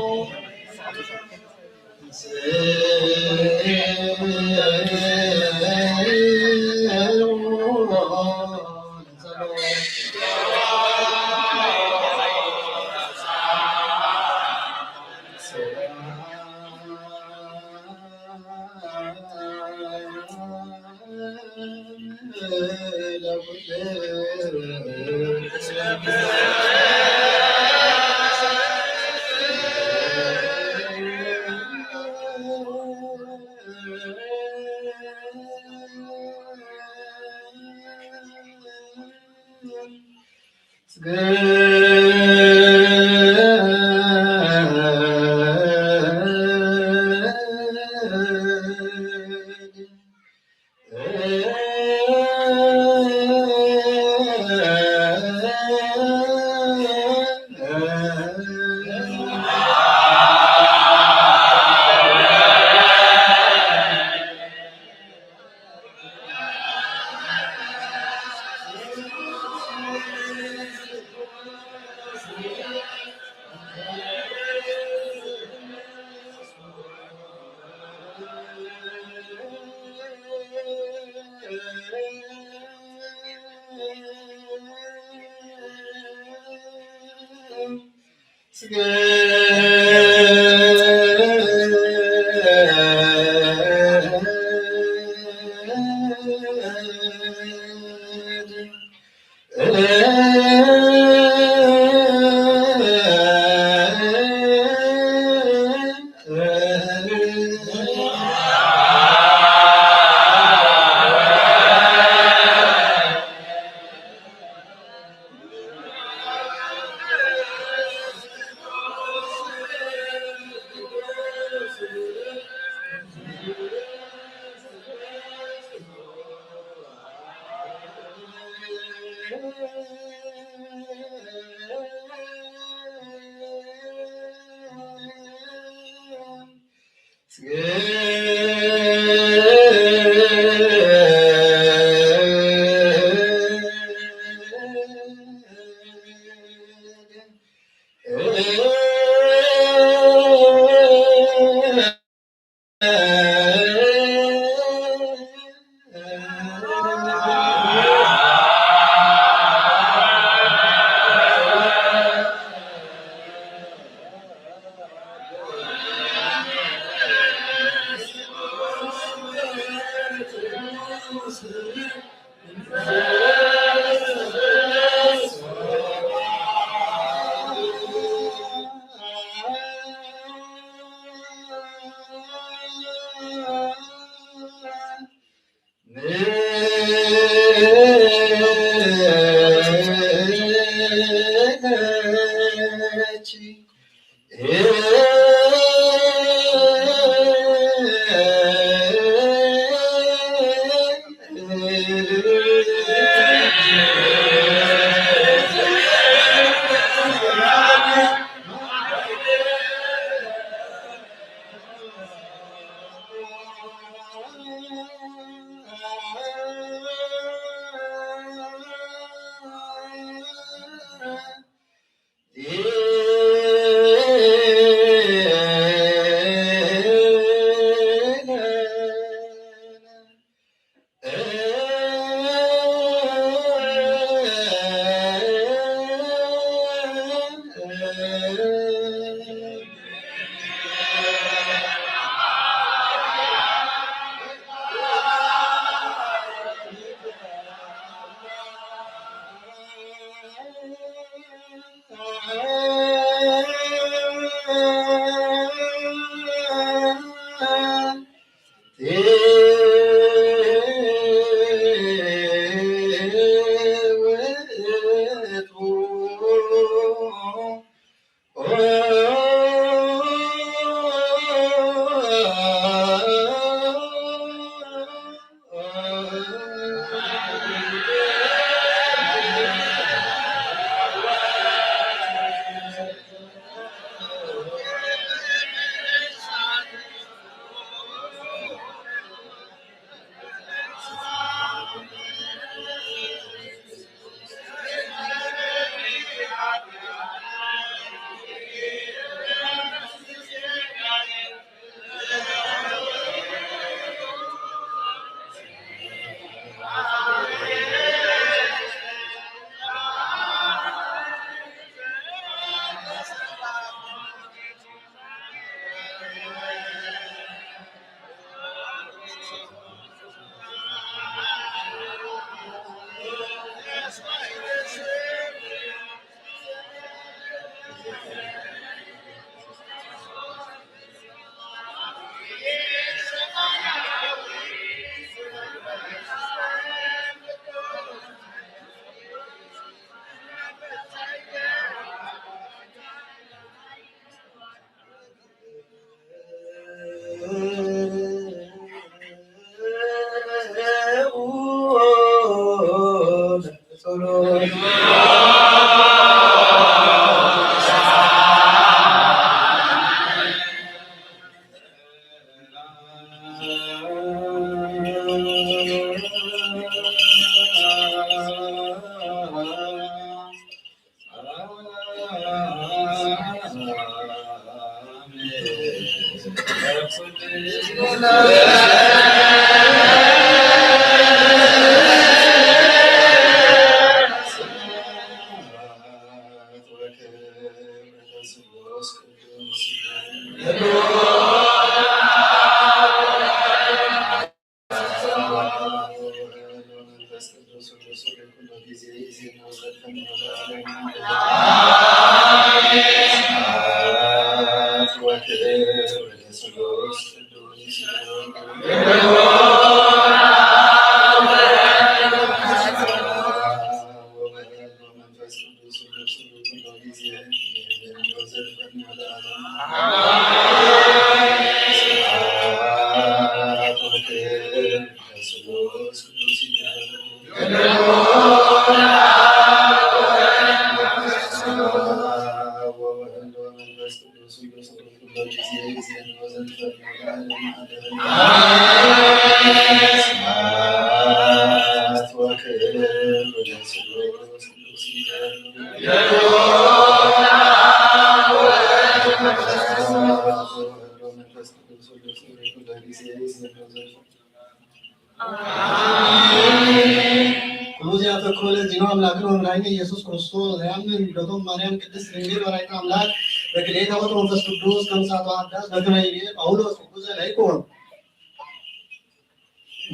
መድኃኒነ ኢየሱስ ክርስቶስ ዘያምን ልደቶም ማርያም ቅድስት ድንግል ወላዲተ ኣምላክ በክልኤተ ወትሮ መንፈስ ቅዱስ ከም እሳተ ሓዳስ በከመ ይቤ ጳውሎስ ሕጉዘ ለይኩን።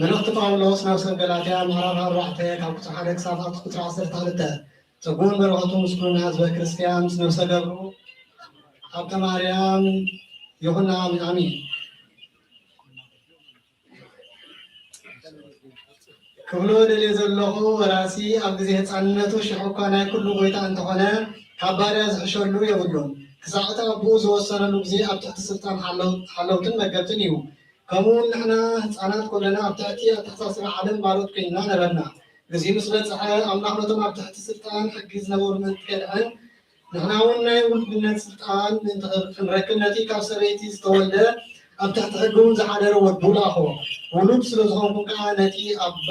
መልእኽቲ ጳውሎስ ናብ ሰብ ገላትያ ምዕራፍ ኣርባዕተ ካብ ቁጽሪ ሓደ ክሳብ ኣብቲ ቁጽሪ ዓሰርተ ክልተ። ጸጉን በረኸቱ ምስ ኩልና ህዝበ ክርስቲያን ምስ ነፍሰ ገብሩ ሃብተ ማርያም ይኹን። ኣሜን። ክብሎ ደልየ ዘለኹ ወራሲ ኣብ ግዜ ህፃንነቱ ሽሕ እኳ ናይ ኩሉ ጎይታ እንተኾነ ካብ ባርያ ዝሕሸሉ የብሉን። ክሳዕ እቲ ኣቦኡ ዝወሰነሉ ግዜ ኣብ ትሕቲ ስልጣን ሓለው-፣ ሓለውትን መገብትን እዩ። ከምኡ እውን ንሕና ህፃናት ኮለና ኣብ ትሕቲ ኣተሓሳስባ ዓለም ባሮት ኮይንና ነበርና። ግዜ ምስ በፅሐ ኣምላኽ ነቶም ኣብ ትሕቲ ስልጣን ሕጊ ዝነበሩ ምእንቲ ከድሕን ንሕና እውን ናይ ውልድነት ስልጣን ምእንቲ ክንረክብ ነቲ ካብ ሰበይቲ ዝተወልደ ኣብ ትሕቲ ሕጊ እውን ዝሓደረ ወዱ ለኣኾ። ውሉድ ስለ ዝኾንኩም ከዓ ነቲ ኣባ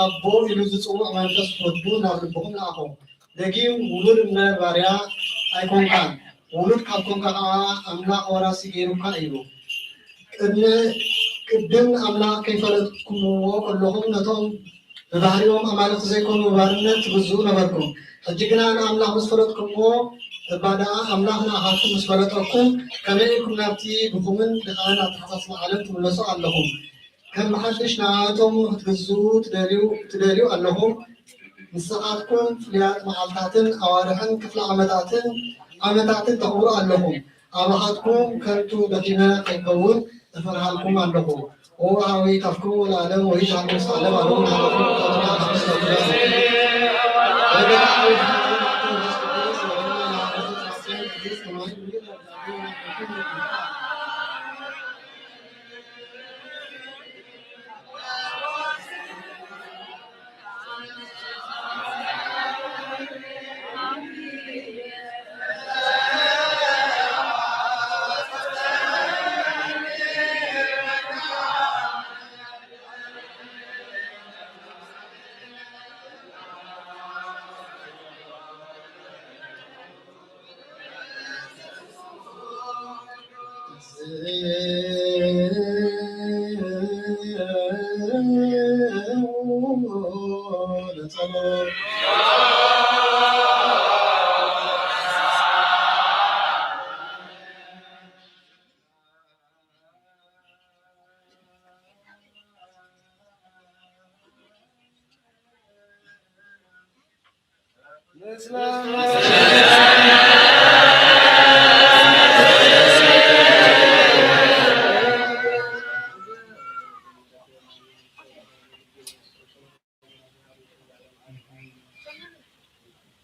ኣቦ ኢሉ ዝፅውዕ መንፈስ ወዱ ናብ ልብኹም ለኣኾ። ደጊም ውሉድ እምበር ባርያ ኣይኮንካን፣ ውሉድ ካብ ኮንካ ከዓ ኣምላኽ ወራሲ ገይሩካ እዩ። ቅድሚ ቅድም ኣምላኽ ከይፈለጥኩምዎ ከለኹም ነቶም ብባህሪኦም ኣማልኽቲ ዘይኮኑ ባርነት ትግዝኡ ነበርኩም። ሕጂ ግና ንኣምላኽ ምስ ፈለጥኩምዎ እባ ደኣ ኣምላኽ ንኣኻትኩም ምስ ፈለጠኩም ከመይ ኢልኩም ናብቲ ድኹምን ድኻን ኣተሓሳስባ ዓለም ትምለሱ ኣለኹም? ከም ብሓድሽ ንኣቶም ክትግዝኡ ትደልዩ፣ ትደልዩ ኣለኹም። ንስኻትኩም ፍሉያት መዓልታትን ኣዋርሕን ክፍለ ዓመታትን ዓመታትን ተኽብሩ ኣለኹም። ኣባኻትኩም ከንቱ ደኺመ ከይከውን እፈርሃልኩም ኣለኹ። ኦ ኣቤት ኣፍክሙ ለዓለም ወይ ሻሉ ሳለም ኣለዉ ናለኹም።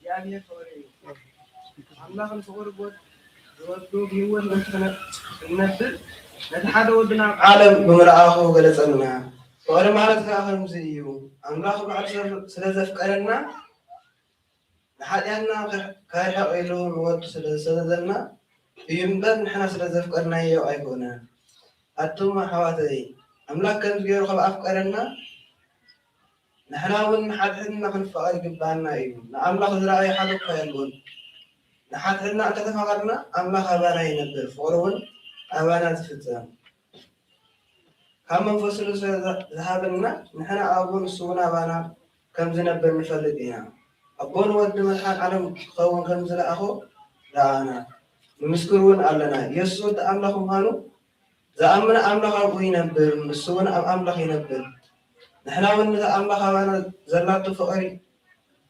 እግዚኣብሔር ፍቕሪ እዩ። ኣምላኽ ንፍቕሪ ወድ-፣ ወዱ ብህይወት ምእንቲ ክነ-፣ ክንነብር ነቲ ሓደ ወዱ ናብ ዓለም ብምልኣኹ ገለጸልና። ፍቕሪ ማለት ከኣ ከምዚ እዩ። ኣምላኽ ባዕሉ ሰብ ስለ ዘፍቀረና ንሓጢኣትና ከርሕቕ ኢሉ ንወዱ ስለ ዝሰደደልና እዩ እምበር ንሕና ስለ ዘፍቀርናዮ ኣይኮነን። ኣቱም ኣሕዋተይ፣ ኣምላኽ ከምዚ ገይሩ ከም ኣፍቀረና ንሕና እውን ንሓድሕድና ክንፋቐር ይግብኣና እዩ። ንኣምላኽ ዝረኣዮ ሓደ እኳ የልቦን። ንሓድሕድና እንተተፋቐርና ኣምላኽ ኣባና ይነብር፣ ፍቕሩ እውን ኣባና ዝፍጸም። ካብ መንፈሱ ስለ ዝሃበና ንሕና ኣብኡ ንሱ እውን ኣባና ከም ዝነብር ንፈልጥ ኢና። ኣቦ ንወዲ መድሓን ዓለም ክኸውን ከም ዝለኣኾ ረኣና፣ ንምስክር እውን ኣለና። ኢየሱስ ወዲ ኣምላኽ ምዃኑ ዝኣምን ኣምላኽ ኣብኡ ይነብር፣ ንሱ እውን ኣብ ኣምላኽ ይነብር። ንሕና እውን ነቲ ኣምላኽ ኣባና ዘላቶ ፍቕሪ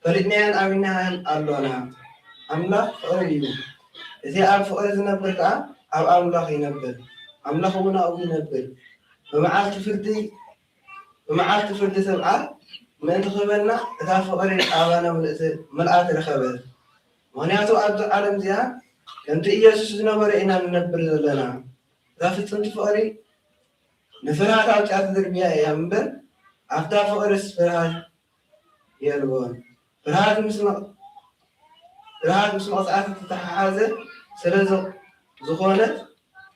ፈሊጥናዮን ኣሚንናዮን ኣሎና። ኣምላኽ ፍቕሪ እዩ። እቲ ኣብ ፍቕሪ ዝነብር ከኣ ኣብ ኣምላኽ ይነብር፣ ኣምላኽ እውን ኣብኡ ይነብር። ብመዓልቲ ፍርዲ፣ ብመዓልቲ ፍርዲ ትብዓል ምእንቲ ክህበና እታ ፍቕሪ ኣባና ምልእቲ-፣ ምልኣት ረኸበት። ምኽንያቱ ኣብዚ ዓለም እዚኣ ከምቲ ኢየሱስ ዝነበረ ኢና ንነብር ዘለና። እዛ ፍጽምቲ ፍቕሪ ንፍርሃት ኣውጺኣ ትድርብያ እያ እምበር፣ ኣብታ ፍቕርስ ፍርሃት የልቦን። ፍርሃት ምስ መቕ-፣ ፍርሃት ምስ መቕጻዕቲ እተተሓሓዘ ስለ ዝ-፣ ዝኾነት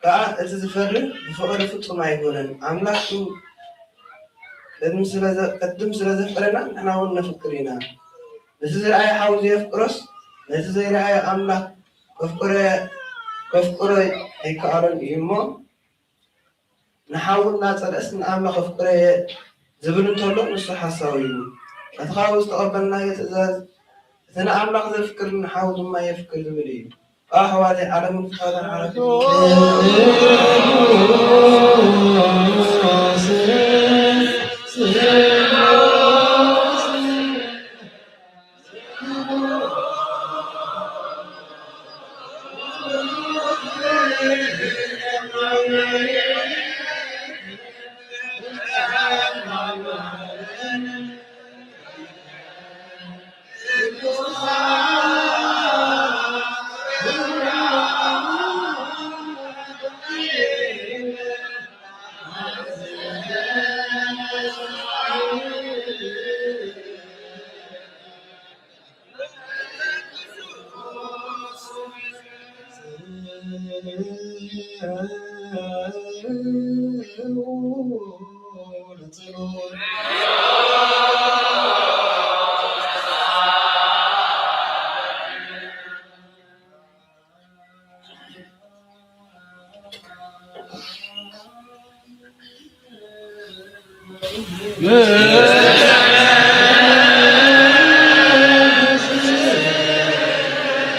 ከኣ፣ እቲ ዝፈርህ ብፍቕሪ ፍጹም ኣይኮነን። ኣምላኽ ቅድሚ ስለ ዘ-፣ ቅድም ስለ ዘፍቀረና፣ ንሕና እውን ነፍቅር ኢና። ነቲ ዝረኣየ ሓው ዘየፍቅሮስ፣ ነቲ ዘይረኣየ ኣምላኽ ከፍቅሮ፣ ከፍቅሮ ኣይከኣሎን እዩ እሞ፣ ንሓዉ እናጸልአስ ንኣምላኽ ከፍቅሮ እየ ዝብል እንተሎ፣ ንሱ ሓሳዊ እዩ። እቲ ካብኡ ዝተቐበልናዮ ትእዛዝ፣ እቲ ንኣምላኽ ዘፍቅር ንሓዉ ድማ የፍቅር ዝብል እዩ። ኣሕዋተይ፣ ዓለምን ፍትወታን ሓላፊት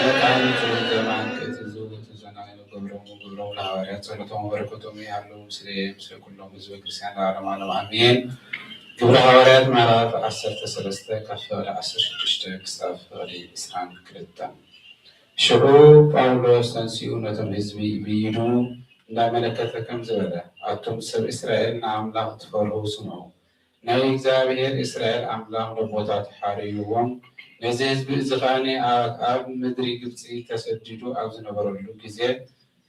መቃልት ዘማን ከእትዙ ትዘናይ ግብሮም ግብሮም ለሐዋርያት ጸሎቶም በረከቶም ይሃሉ ምስለ ምስለ ኩሎም ህዝበ ክርስቲያን ለዓለም ዓለም ኣሜን። ግብረ ሐዋርያት ምዕራፍ ዓሰርተ ሰለስተ ካብ ፍቕዲ ዓሰርተ ሽዱሽተ ክሳብ ፍቕዲ ዕስራን ክልተን። ሽዑ ጳውሎስ ተንሲኡ ነቶም ህዝቢ ብኢዱ እንዳመለከተ ከምዚ በለ፣ ኣቱም ሰብ እስራኤል ንኣምላኽ ትፈርሁ ስምዑ። ናይ እግዚኣብሔር እስራኤል ኣምላኽ ነቦታት ሓርይዎም፣ ነዚ ህዝቢ እዚ ኸኣኒ ኣብ ኣብ ምድሪ ግብጺ ተሰዲዱ ኣብ ዝነበረሉ ግዜ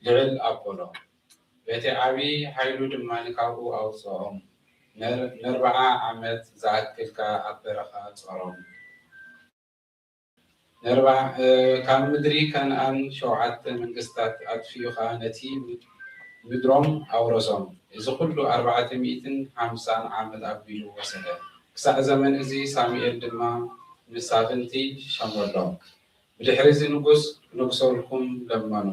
ልዕል ኣበሎ። በቲ ዓቢ ሓይሉ ድማ ካብኡ ኣውጽኦም። ነር ነርብዓ ዓመት ዝኣክል ከኣ ኣብ በረኻ ጾሮም። ነርብዓ ካብ ምድሪ ከነኣን ሸውዓተ መንግስታት ኣጥፊኡ ኸኣ ነቲ ምድሮም ኣውረሶም። እዚ ኹሉ ኣርባዕተ ሚእትን ሓምሳን ዓመት ኣቢሉ ወሰደ። ክሳዕ ዘመን እዚ ሳሙኤል ድማ መሳፍንቲ ሸመሎም። ብድሕሪ እዚ ንጉስ ክነግሰልኩም ለመኑ።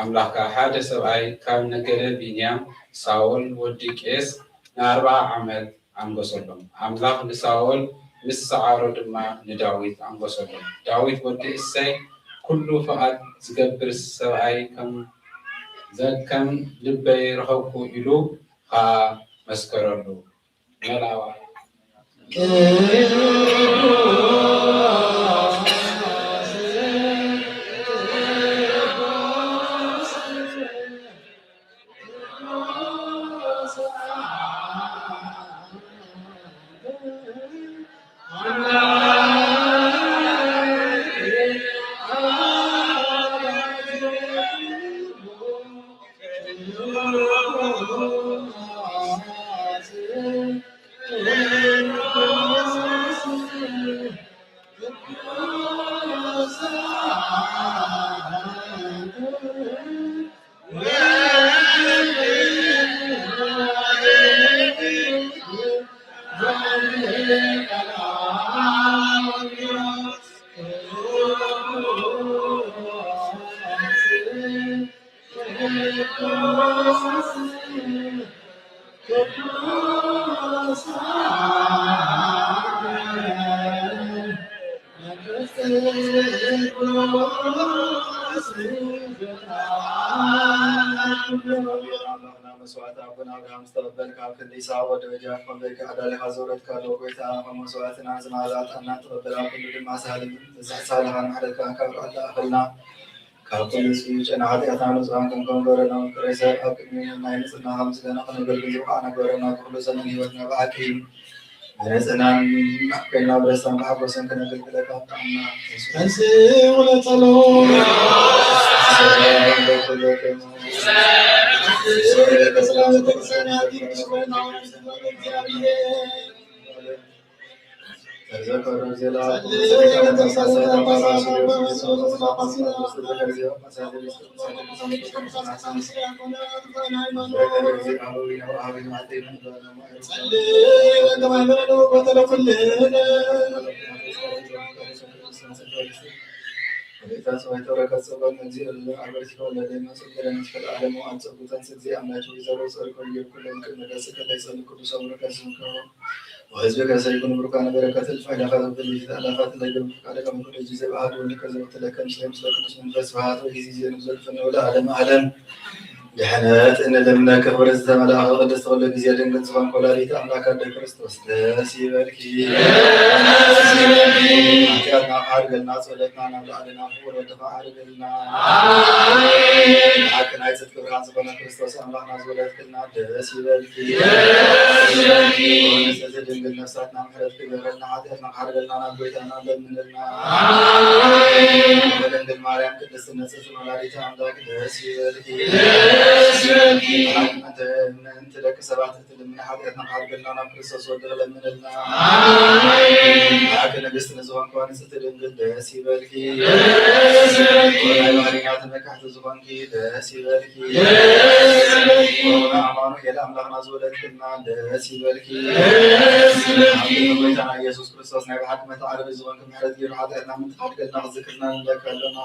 ኣምላኽ ከኣ ሓደ ሰብኣይ ካብ ነገደ ብንያም ሳኦል ወዲ ቄስ ንኣርብዓ ዓመት ኣንገሰሎም። ኣምላኽ ንሳኦል ምስ ሰዓሮ ድማ ንዳዊት ኣንገሰሎም። ዳዊት ወዲ እሰይ ኩሉ ፍቓድ ዝገብር ሰብኣይ ከም ዘከም ልበይ ረኸብኩ ኢሉ ኸኣ መስከረሉ። መላዋ መስዋዕት ኣቦና ኣብርሃም ዝተቐበልካ፣ ኣብ ክንዲ ይስሐቅ ወዲ በጃ ክኾን በጃ ኣዳሊኻ ዘውረድካ ኣሎ። ጎይታ፣ ከም መስዋዕትና ዝመኣዛ ዕጣንና ትቐበል፣ ኣብ ኩሉ ድማ ሳህልን ዘሳሕሳህልኻን ምሕረትካን ካብ ርኣላ ኣኸልና። ካብ ኩሉ ጽዩፍ ጨና ሓጢኣትና ንጹሃን ክንከውን በረና። ፍሬሰ ኣብ ቅድሚ ናይ ንጽህናኻ ምስጋና ክነገልግል ዝበቓዕና ግበረና። ብኩሉ ዘመን ህይወትና ብሓቂ ብንጽህናን ኮይና ብደስታን ብሓጎስን ክነገልግለካ ፍትሓና። ተንሥኡ ለጸሎት። ተዘከሩ ዜና ወይታ ጽባይቶ ረከት ጸባን መግዚእ ለለ ኣበርቲኮ ለለ መጽእ ገለ ንትፈል ዓለሙ ኣብ ጸጉተን ስግዚ ኣምላኪ ዘሮ ጸርቆ ይብ ኩሎም ቅድሚ ደስ ከላይ ጸሉ ቅዱስ ኣቡነ ቀሲስ ምክሮ ወህዝቢ ከሰይኩን ብሩካነ በረከት እልፍ ኣእላፋት ወእልፊት ኣእላፋት ለገብሩ ፍቃደ ከመ ኩሉ ጊዜ በአሐዱ ወልድ ከዘወትለከ ምስለ ምስለ ቅዱስ መንፈስ ስብሐት ወጊዜ ንዘልፈነ ወለዓለመ ዓለም። ድሕነት እንልምነኪ ክብርት ዝተመላእኺ ቅድስት ኩሉ ጊዜ ድንግል ዝኾንኪ ወላዲተ ኣምላክ ኣደ ክርስቶስ ደስ ይበልኪ። ሓጢኣትና ክሓርገልና ጸሎትና ናብ ላዕሊ ናብ ፍቑር ወድኻ ኣርገልና። ሓቂ ናይ ጽድቂ ብርሃን ዝኾነ ክርስቶስ ኣምላኽና ዝወለድክልና ደስ ይበልኪ። ንጽሕቲ ድንግል ነፍሳትና ምሕረት ክገረልና ሓጢኣትና ክሓርገልና ናብ ጎይታና ለምንልና። ወድንግል ማርያም ቅድስት ንጽሕቲ ወላዲተ ኣምላክ ደስ ይበልኪ። ደስ ይበልኪ። ምእንቲ ደቂ ሰባት እትልምኒ ሓጢኣትና ክሓርገልና ናብ ክርስቶስ ወዲ ክለምንልና። ኣሜን። ብሓቂ ንግስቲ ንዝኾንኪ ንጽሕቲ ድንግል ደስ ይበልኪ። ደስ ይበልኪ። ናይ ባህርያት መካሕቲ ዝኾንኪ ደስ ይበልኪ። ደስ ይበልኪ። ኣማኑኤል ኣምላኽና ዝወለድክልና ደስ ይበልኪ። ደስ ይበልኪ። ጎይታና ኢየሱስ ክርስቶስ ናይ ብሓቂ መተዓረቢ ዝኾንኪ ምሕረት ገይሩ ሓጢኣትና ምንታይ ሓድገልና ክዝክርና ንብለካ ኣለና።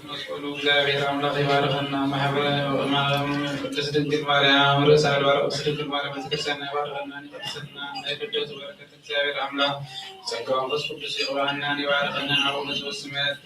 መስቀሉ እግዚኣብሔር ኣምላኽ ይባርኸና። ማሕበረ ቅዱስ ድንግል ማርያም፣ ርእሰ ኣድባር ቅድስት ድንግል ማርያም ቤተክርስቲያን ይባርኸና፣ ይቀድሰና። ናይ ልደቱ በረከት እግዚኣብሔር ኣምላኽ ጸጋ መንፈስ ቅዱስ ይቕባኣና፣ ይባርኸና። አቡነ ዘበሰማያት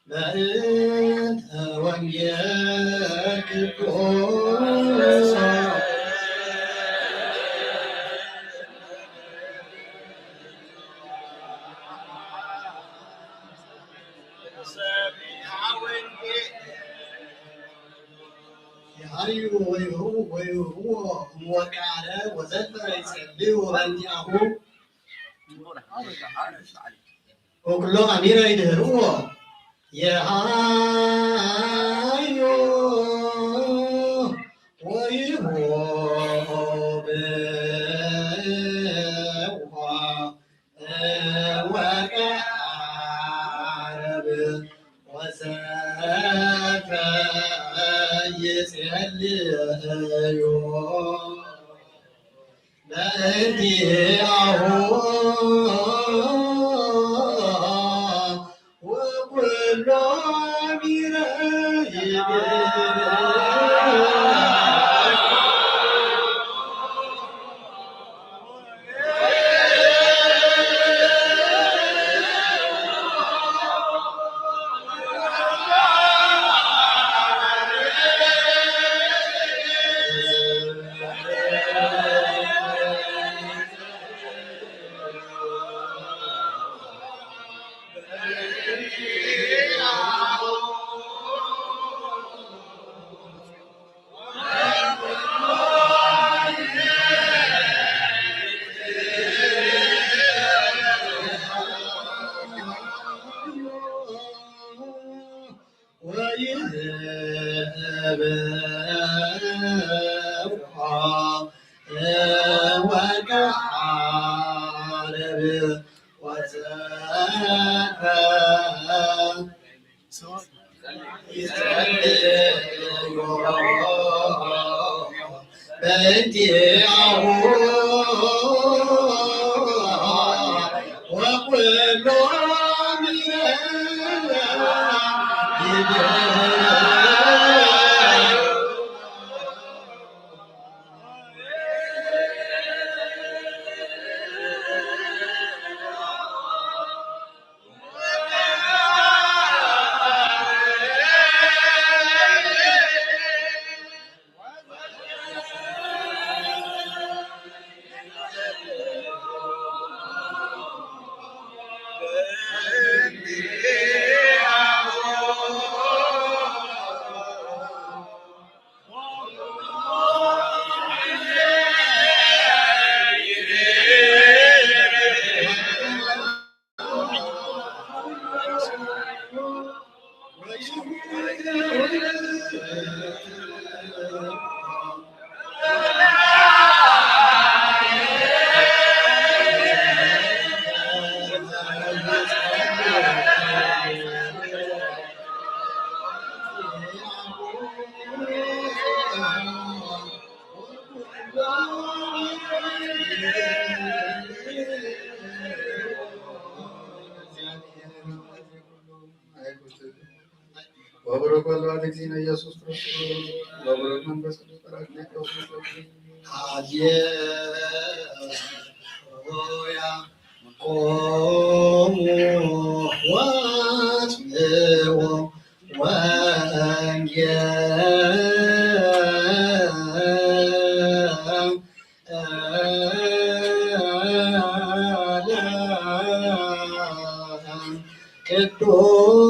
በእንተ ወንጌልክሙ። የሃዩ ወይሁ-፣ ወይሁብዎ እምወቃለ ወዘልፈ ይጸልዩ በእንቲአሁ። ወኩሎ አሚረ ይድህርዎ የሃዩ ወይሁብዎ ወቃረብ ወዘፈ ይጼልዩ በእንቲአሁ ወኩሎ ሚረ ይቤ ወብሩክ ወልድ ዋሕድ እግዚእነ ኢየሱስ ክርስቶስ ወብሩክ መንፈስ ቅዱስ ጳራቅሊጦስ። ሃሌሉያ። ቆሙ ወአጽምዑ ወንጌል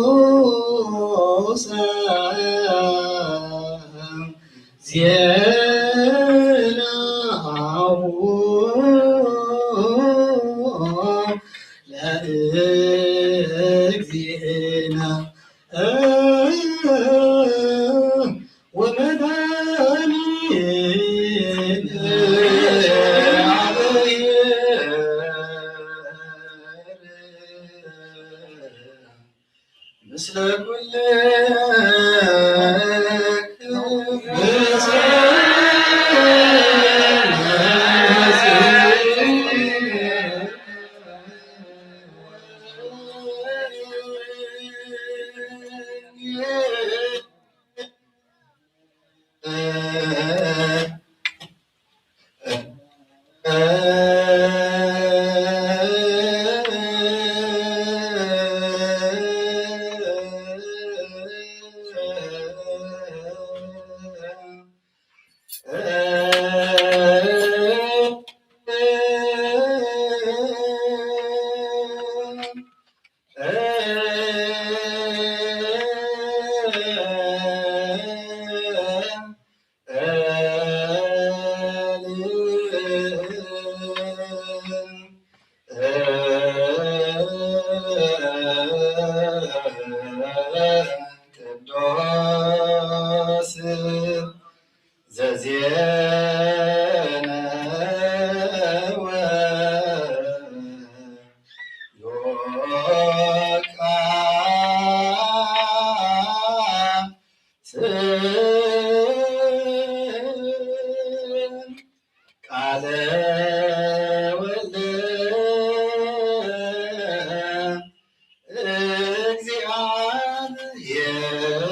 ቅዱስ ዜናሁ ለእግዚእነ ወመድኃኒነ ምስለ ኩልክሙ። ቅዱስ ዘዜነወ ሉቃስ ቃለ ወልድ እግዚአብሔር።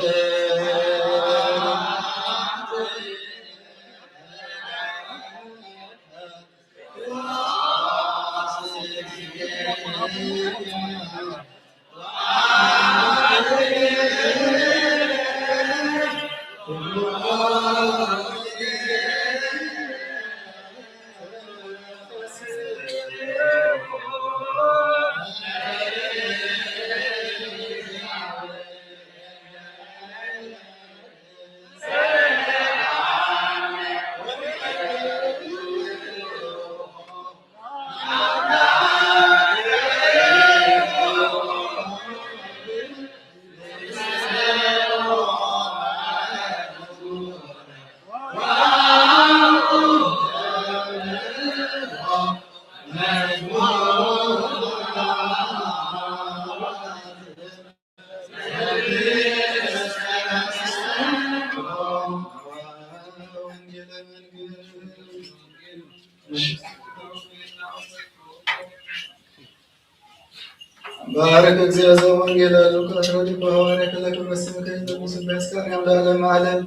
ባርክ እግዚኦ ዘወንጌለ ሉቃስ ረዲፎ ሐዋርያ ከለክብረ ስምከ ይዘምሱ በስካር ያምዳለ ማለም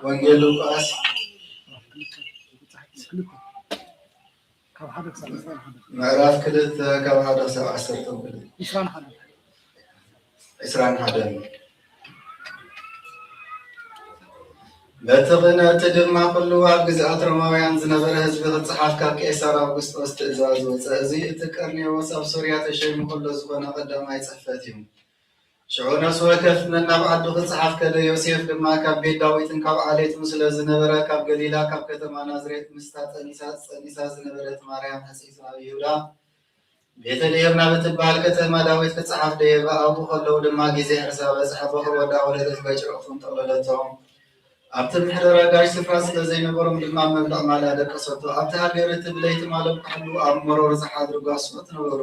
ወንጌል ሉቃስ ካብ ሓደ ክሳብ ዕስራን ሓደ። ምዕራፍ ክልተ ካብ ሓደ ክሳብ ዓሰርተ ክልተ። ዕስራን ሓደ። ዕስራን ሓደን። በቲ ቅነ እቲ ድማ ኩሉ ኣብ ግዝኣት ሮማውያን ዝነበረ ህዝቢ ክጽሓፍ ካብ ቄሳር ኣውግስጦስ ትእዛዝ ወጸ። እዚ እቲ ቀርኔዎስ ኣብ ሶርያ ተሸይሙ ከሎ ዝኾነ ቀዳማይ ጽሕፈት እዩ። ሽዑ ነፍሲ ወከፍ ነናብ ዓዱ ክጽሓፍ ከደ፣ ዮሴፍ ድማ ካብ ቤት ዳዊትን ካብ ዓሌቱን ስለ ዝነበረ፣ ካብ ገሊላ ካብ ከተማ ናዝሬት ምስታ ጸኒሳ ዝጸኒሳ ዝነበረት ማርያም ሕጽይቱ ናብ ይሁዳ ቤተልሔም ናብ እትበሃል ከተማ ዳዊት ክጸሓፍ ደየበ። ኣብኡ ከለዉ ድማ ግዜ ሕርሳ በጽሐ። በኹር ወዳ ወለደት በጭርቕ ፍንጠቕለለቶ። ኣብቲ ምሕደራ ጋሽ ስፍራ ስለ ዘይነበሮም ድማ መብልዕ ማል ኣደቀሰቶ። ኣብቲ ሃገር እቲ ብለይቲ ማሎም ክሕልዉ ኣብ መሮር ዝሓድሩ ጓሶት ነበሩ።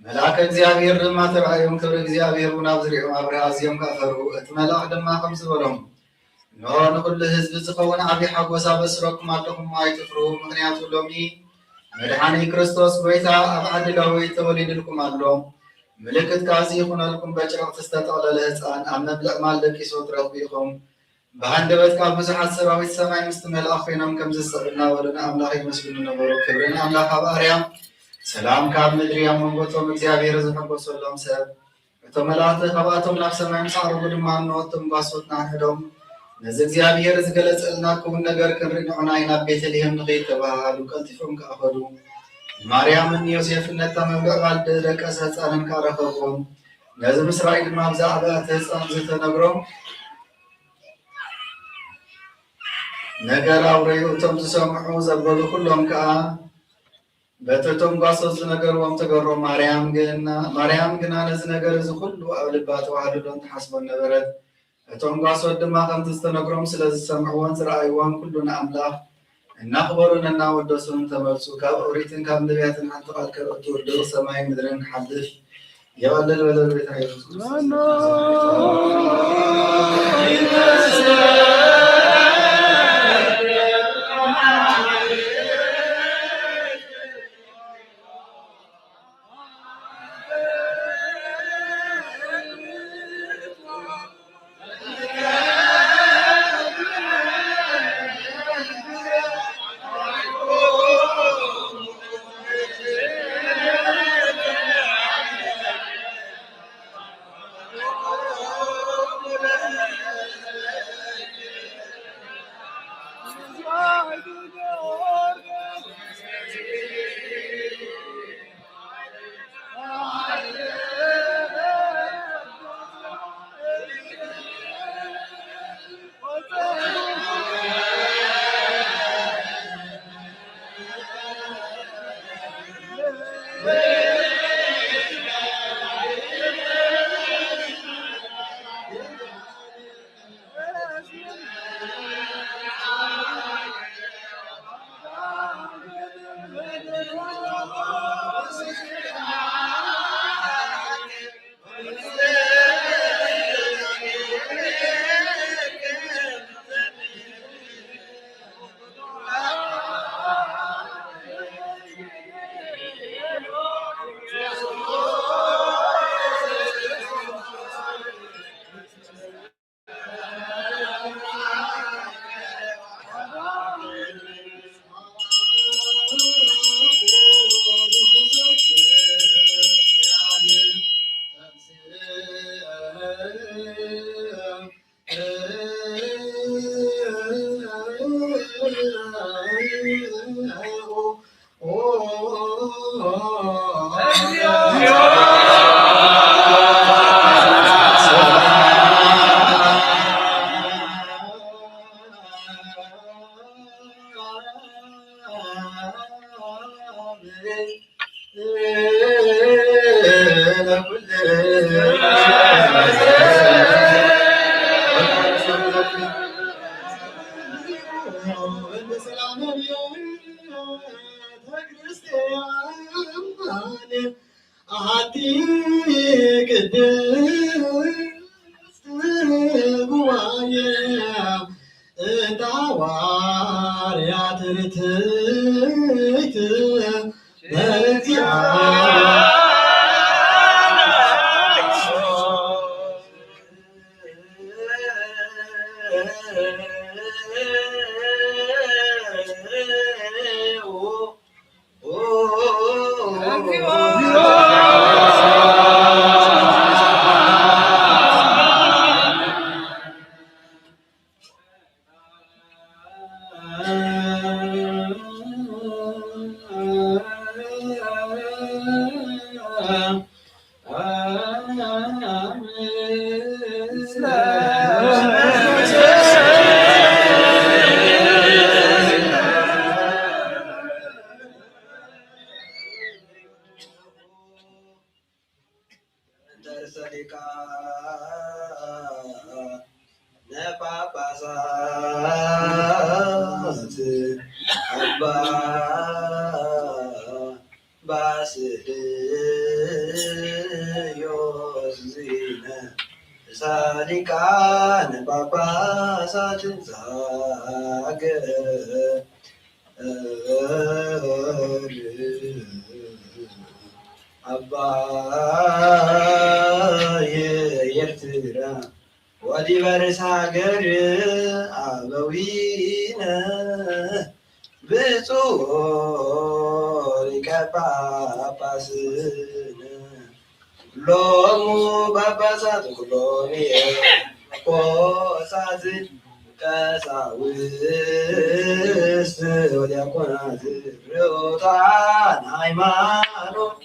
መልኣከ እግዚኣብሔር ድማ ተራእዮም፣ ክብሪ እግዚኣብሔር እውን ኣብ ዙርያኦም ኣብርሃ። ኣዝዮም ከኣ ፈርሁ። እቲ መልኣኽ ድማ ከምዚ በሎም፣ እንሆ ንኹሉ ህዝቢ ዝኸውን ዓብዪ ሓጎስ ኣበስረኩም ኣለኹ እሞ ኣይትፍርሁ፣ ምኽንያቱ ሎሚ መድሓኒ ክርስቶስ ጐይታ ኣብ ዓዲ ዳዊት ተወሊዱልኩም ኣሎ። ምልክት ከኣ እዚ ይኹነልኩም፣ በጭርቕቲ ዝተጠቕለለ ህጻን ኣብ መብልዕ ማል ደቂሱ ትረኽቡ ኢኹም። ብሃንደበት ካብ ብዙሓት ሰራዊት ሰማይ ምስቲ መልኣኽ ኮይኖም ከምዚ ዝስዕብ እናበሉ ንኣምላኽ የመስግኑ ነበሩ። ክብሪ ንኣምላኽ ኣብ ኣርያም፣ ሰላም ካብ ምድሪ ኣብ መንጎቶም እግዚኣብሔር ዝሐጎሰሎም ሰብ። እቶም መላእኽቲ ካብኣቶም ናብ ሰማይ ምስ ዓረጉ ድማ እንሆ እቶም ጓሶት ንሓድሕዶም ነዚ እግዚኣብሔር ዝገለጸልና ክውን ነገር ክንርኢ ንዑናይ ናብ ቤተልሔም ንኸይድ ተባሃሃሉ። ቀልጢፎም ከኣ ኸዱ። ማርያምን ዮሴፍን ነታ መብልዕ ማል ዝደቀሰ ህጻንን ከኣ ረኸብዎም። ነዚ ምስ ረኣዩ ድማ ብዛዕባ እቲ ህጻን ዝተነግሮም ነገር ኣውረዩ። እቶም ዝሰምዑ ዘበሉ ኩሎም ከኣ በቲ እቶም ጓሶት ዝነገርዎም ተገረሙ። ማርያም ግና ማርያም ግና ነዚ ነገር እዚ ኩሉ ኣብ ልባ ተዋህልሎን ትሓስቦን ነበረት። እቶም ጓሶት ድማ ከምቲ ዝተነግሮም ስለ ዝሰምዕዎን ዝረኣይዎን ኩሉ ንኣምላኽ እናኽበሩን እናወደሱን ተመልሱ። ካብ ኦሪትን ካብ ነቢያትን ሓንቲ ቃል ከርእቱ ርድእ ሰማይን ምድርን ክሓልፍ ይቐልል በለ። ቤታ ኢየሱስ ክርስቶስ። ኣቲ ቅድስት ጉባኤ እንተ ሃዋርያት ርትዕት በዚኣ እንተ ርእሰ ሊቃነ ጳጳሳት ኣባ ባስልዮስ ዚነ ርእሰ ሊቃነ ጳጳሳት ዘሀገረ ኣባይ ኤርትራ ወዲበ ርእሰ ሃገር ኣበዊነ ብፁዕ ሊቀ ጳጳስነ ሎሙ ጳጳሳት ኩሎም እዮም። ቆሳስት ቀሳውስት ወዲያቆናት ርቱዓን ሃይማኖት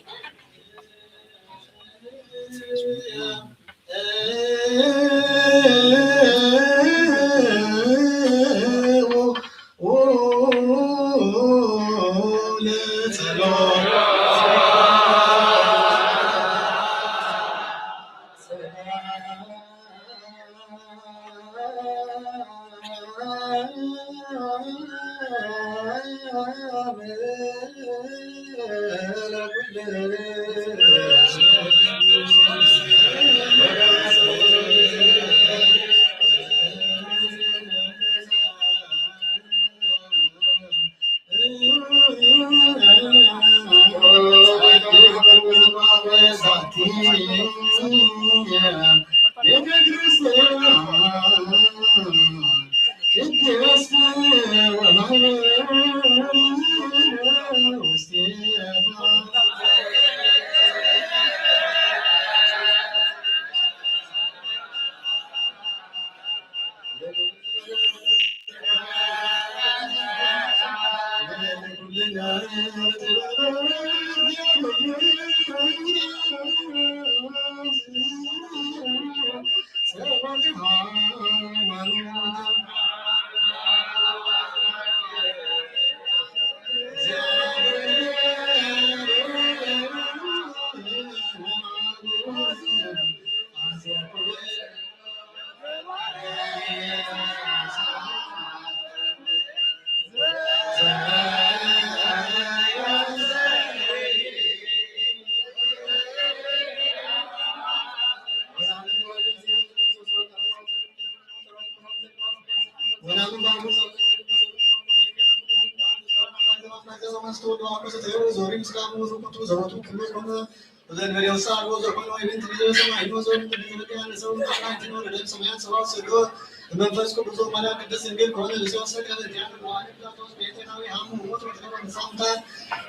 መንፈስ ቅዱስ ማርያም ቅድስት ድንግል ከሆነ ልሰው ሰቀለ ዲያቆን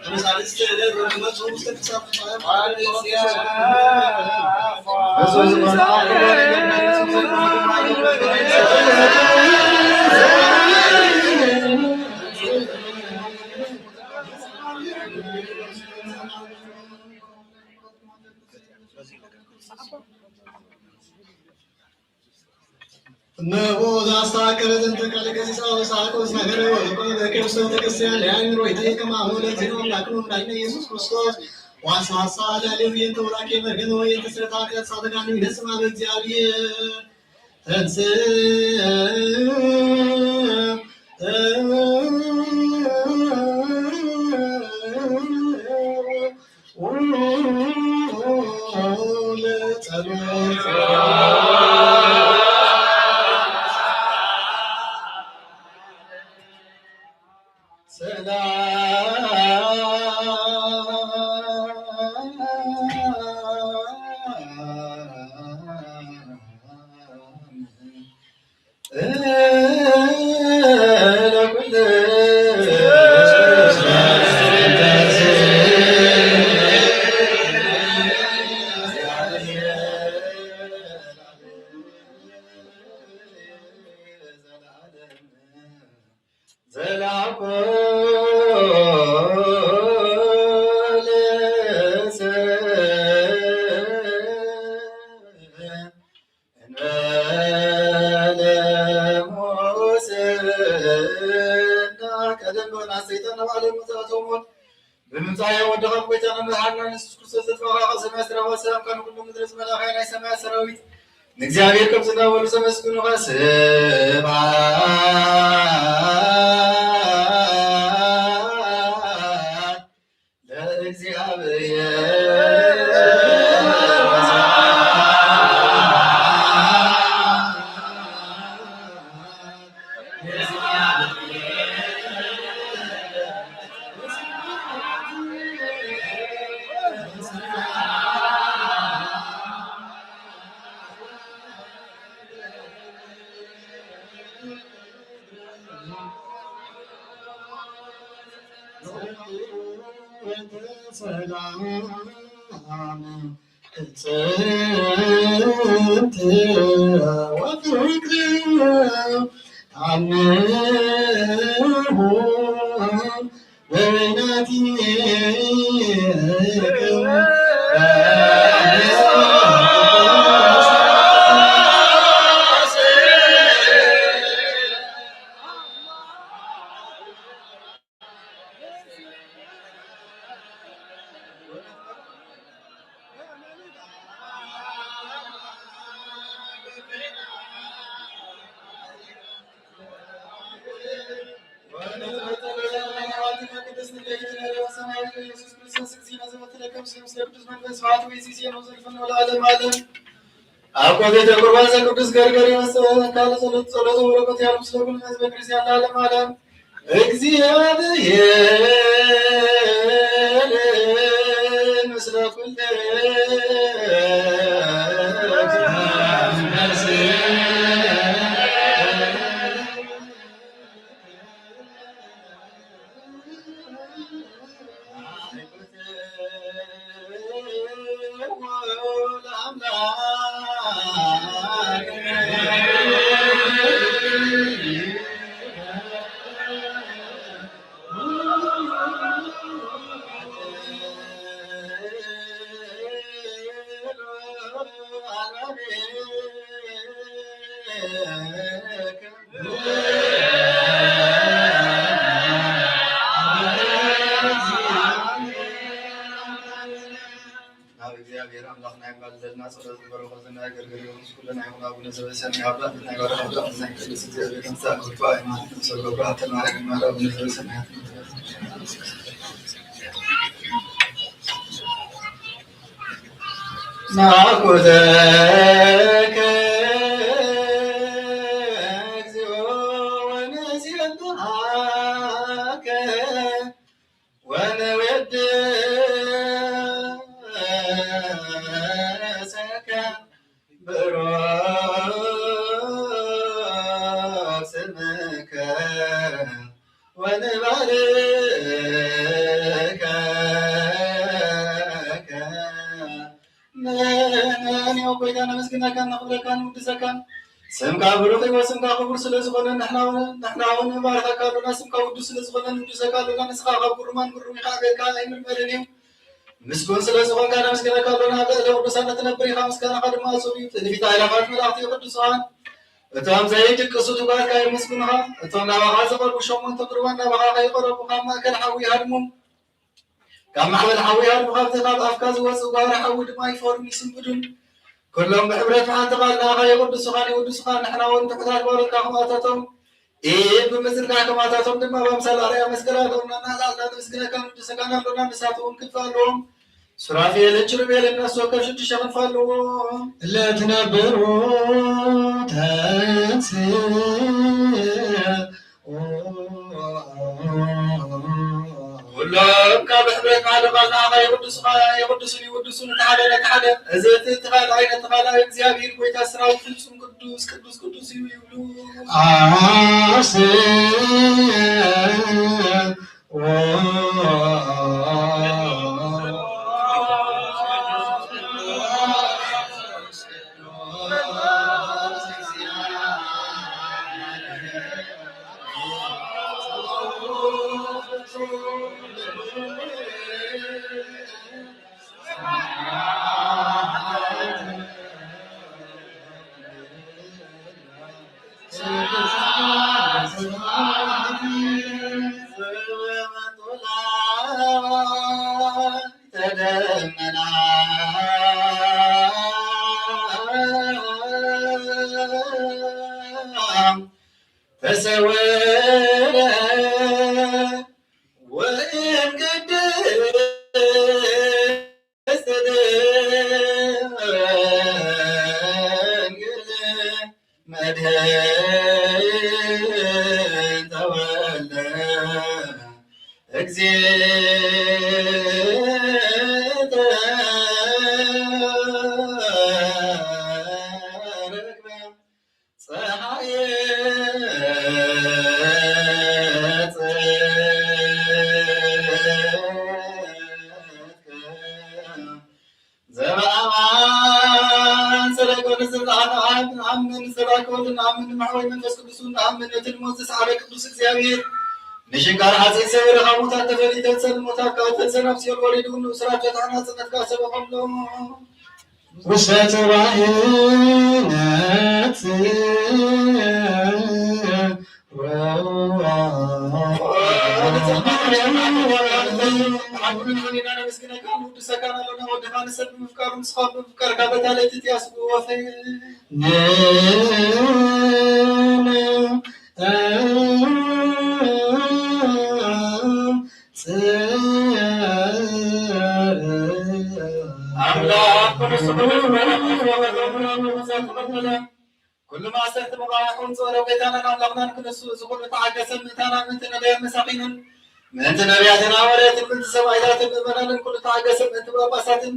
ተመሳሳይ ስዕለት በሚመጡ ውስጥ ተሳትፎ እነሆ ዘአስተካከለ ዘንተ ቃለ ገሲጻ ወሰአቀ ወሰገረ ወለቆ ለክርስቶስ ቤተክርስቲያን ለያእምሮ ይጠይቅ ከማሁ ለእግዚእነ አምላክነ ወመድኃኒነ ኢየሱስ ክርስቶስ ዋሳሳ ለሊሁ የንተ ውላኬ መርገም ወይ የንተ ስረታ ከሳተጋኑ ይነስማ በእግዚአብሔር ተንስ ወድኻ ጎይታና መድሓንና ኢየሱስ ክርስቶስ ዘጥፋእካ ካብ ሰማይ ዝተረፈ ሰላምካ ንኹሉ ምድሪ ዝመልኣኻ ናይ ሰማያት ሰራዊት ንእግዚኣብሔር ከም ዝናበሉ ዘመስግኑኻ ስብሐት ለእግዚኣብሔር። ሰላም ጽንት ወፍቅር አምሁ በይናቲክም። ኣብ ኮቴተ ቁርባን ዘቅዱስ ገርገርዮስ ጸሎት ካልእ ጸሎት ጸሎት በረከት ያሉ ምስለ ኩሉ ህዝበ ክርስቲያን ለዓለም ዓለም። እግዚኣብሔር ምስለ ኩልነ። ናብ እግዚኣብሔር ኣምላኽና ይባል ዘለና ጸሎት ዝበረኾ ዘናገር ገሪኦም ምስ ኩልና ይኹን። ኣቡነ ዘበሰማይ ኣብ ዳእነት ናይ ባርኻ ዳእነት ናይ ቅዱስ እግዚኣብሔር ምሳሌ ክፋ ሃይማኖት ምሰሎ ብርሃተ ማርያም ይማል። ኣቡነ ዘበሰማያት ናኩተከ እግዚኦ ወነሲአልሃከ ወነወድሰከ ብሩክ ስምከ ወንባርከከ። ነንዮ ጎይታ ነመስግነካ፣ ነኽብረካ፣ ንውድሰካ። ስምካ ብሩኽ እዩ፣ ስምካ ክቡር ስለ ዝኾነ ንሕና እውን፣ ንሕና እውን ንባርኸካ ኣሎና። ስምካ ውዱስ ስለ ዝኾነ ንውድሰካ ኣሎና። ንስኻ ካብ ግሩማን ግሩም ኢኻ፣ ኣገርካ ኣይምርመርን እዩ። ምስጉን ስለ ዝኾንካ ነመስግነካ ኣሎና። ኣብ ልዕሊ ቅዱሳን እትነብር ኢኻ፣ ምስጋናኻ ድማ እጹብ እዩ። ትንቢት ኣእላፋት መላእኽቲ ቅዱሳን እቶም ዘይድቅሱ ትጉሃትካ የመስግኑኻ። እቶም ናባኻ ዝቐርቡ ሸሞንተ ቁርባን ናባኻ ከይቐረቡ ካብ ማእከል ሓዊ ይሃድሙ። ካብ ማዕበል ሓዊ ይሃድሙ። ካብቲ ካብ ኣፍካ ዝወጽእ ጓህሪ ሓዊ ድማ ይፈሩን ይስንብዱን። ኩሎም ብሕብረት ብሓንቲ ቃል ንኣኻ የቕድሱኻን የውድሱኻን። ንሕና እውን ትሑታት ባሮትካ ከምኣታቶም ኢድ ብምዝርጋሕ ከምኣታቶም ድማ ብኣምሳል ኣርኣያ መስቀል ኣለውና። እናኣልኣልና ነመስግነካ ንውድሰካን ኣሎና። ንሳቶም እውን ክንፊ ኣለዎም። ሱራፌልን ኪሩቤልን ነፍሲ ወከፍ ሽዱሽተ ክንፊ ኣለዎም። ለትነብሩ ተንሥእ ኩሎም ካብ ሕብረት ሓደ ቃል ንኣኻ የቕድሱኻ፣ የቕድሱን ይውድሱን፣ እቲ ሓደ ነቲ ሓደ። እዚ እቲ፣ እቲ ካልኣይ ነቲ ካልኣይ፣ እግዚኣብሔር ጐይታ ሰራዊት ፍጹም ቅዱስ፣ ቅዱስ፣ ቅዱስ እዩ ይብሉ። ኣስዎ ተሰወረ ወእም ቅድስት ድንግል መድህን ተወልደ እግዚእ ተረግመ ጸሓየ ጽድቅ ዘበኣማን ሰላም ወልድ ዘበኣማን ንኣምን፣ ሰላም ወልድ ንኣምን፣ ንማሕወይ መንፈስ ቅዱስ ንኣምን። እቲ ንሞት ዝሰዓረ ቅዱስ እግዚኣብሔር ንሽንካር ሓፂን ሰበረ ካብ ሙታት ተፈሊጠ ሰን ሞታት ካብ ተንሰን ኣብ ሲኦል ወሪዱ ንእሱራት ፈትሐ ናጽነት ካሰበ ከሎ ውስተ ጽባሕ ነፍስ ንጸልመት ንሕና ነመስግነካ ንውድሰካ ኣለና። ወድኻ ንሰብ ብምፍቃሩ ንስኻ ብምፍቃርካ በታ ለይቲ እቲኣ ስግኡ ወፈየ። ኣምላኽ ኩሉ ስብሐት ኩሉ ማእሰርቲ መባእኹን ጸረ ጌታናን ኣምላኽናን ክነሱ እዚ ኩሉ ተዓገሰ ምእንታና ምእንቲ ነዳያን መሳኺንን ምእንቲ ነቢያትን ሃዋርያትን ምእንቲ ሰማዕታትን ምእመናንን ኩሉ ተዓገሰ ምእንቲ ጳጳሳትን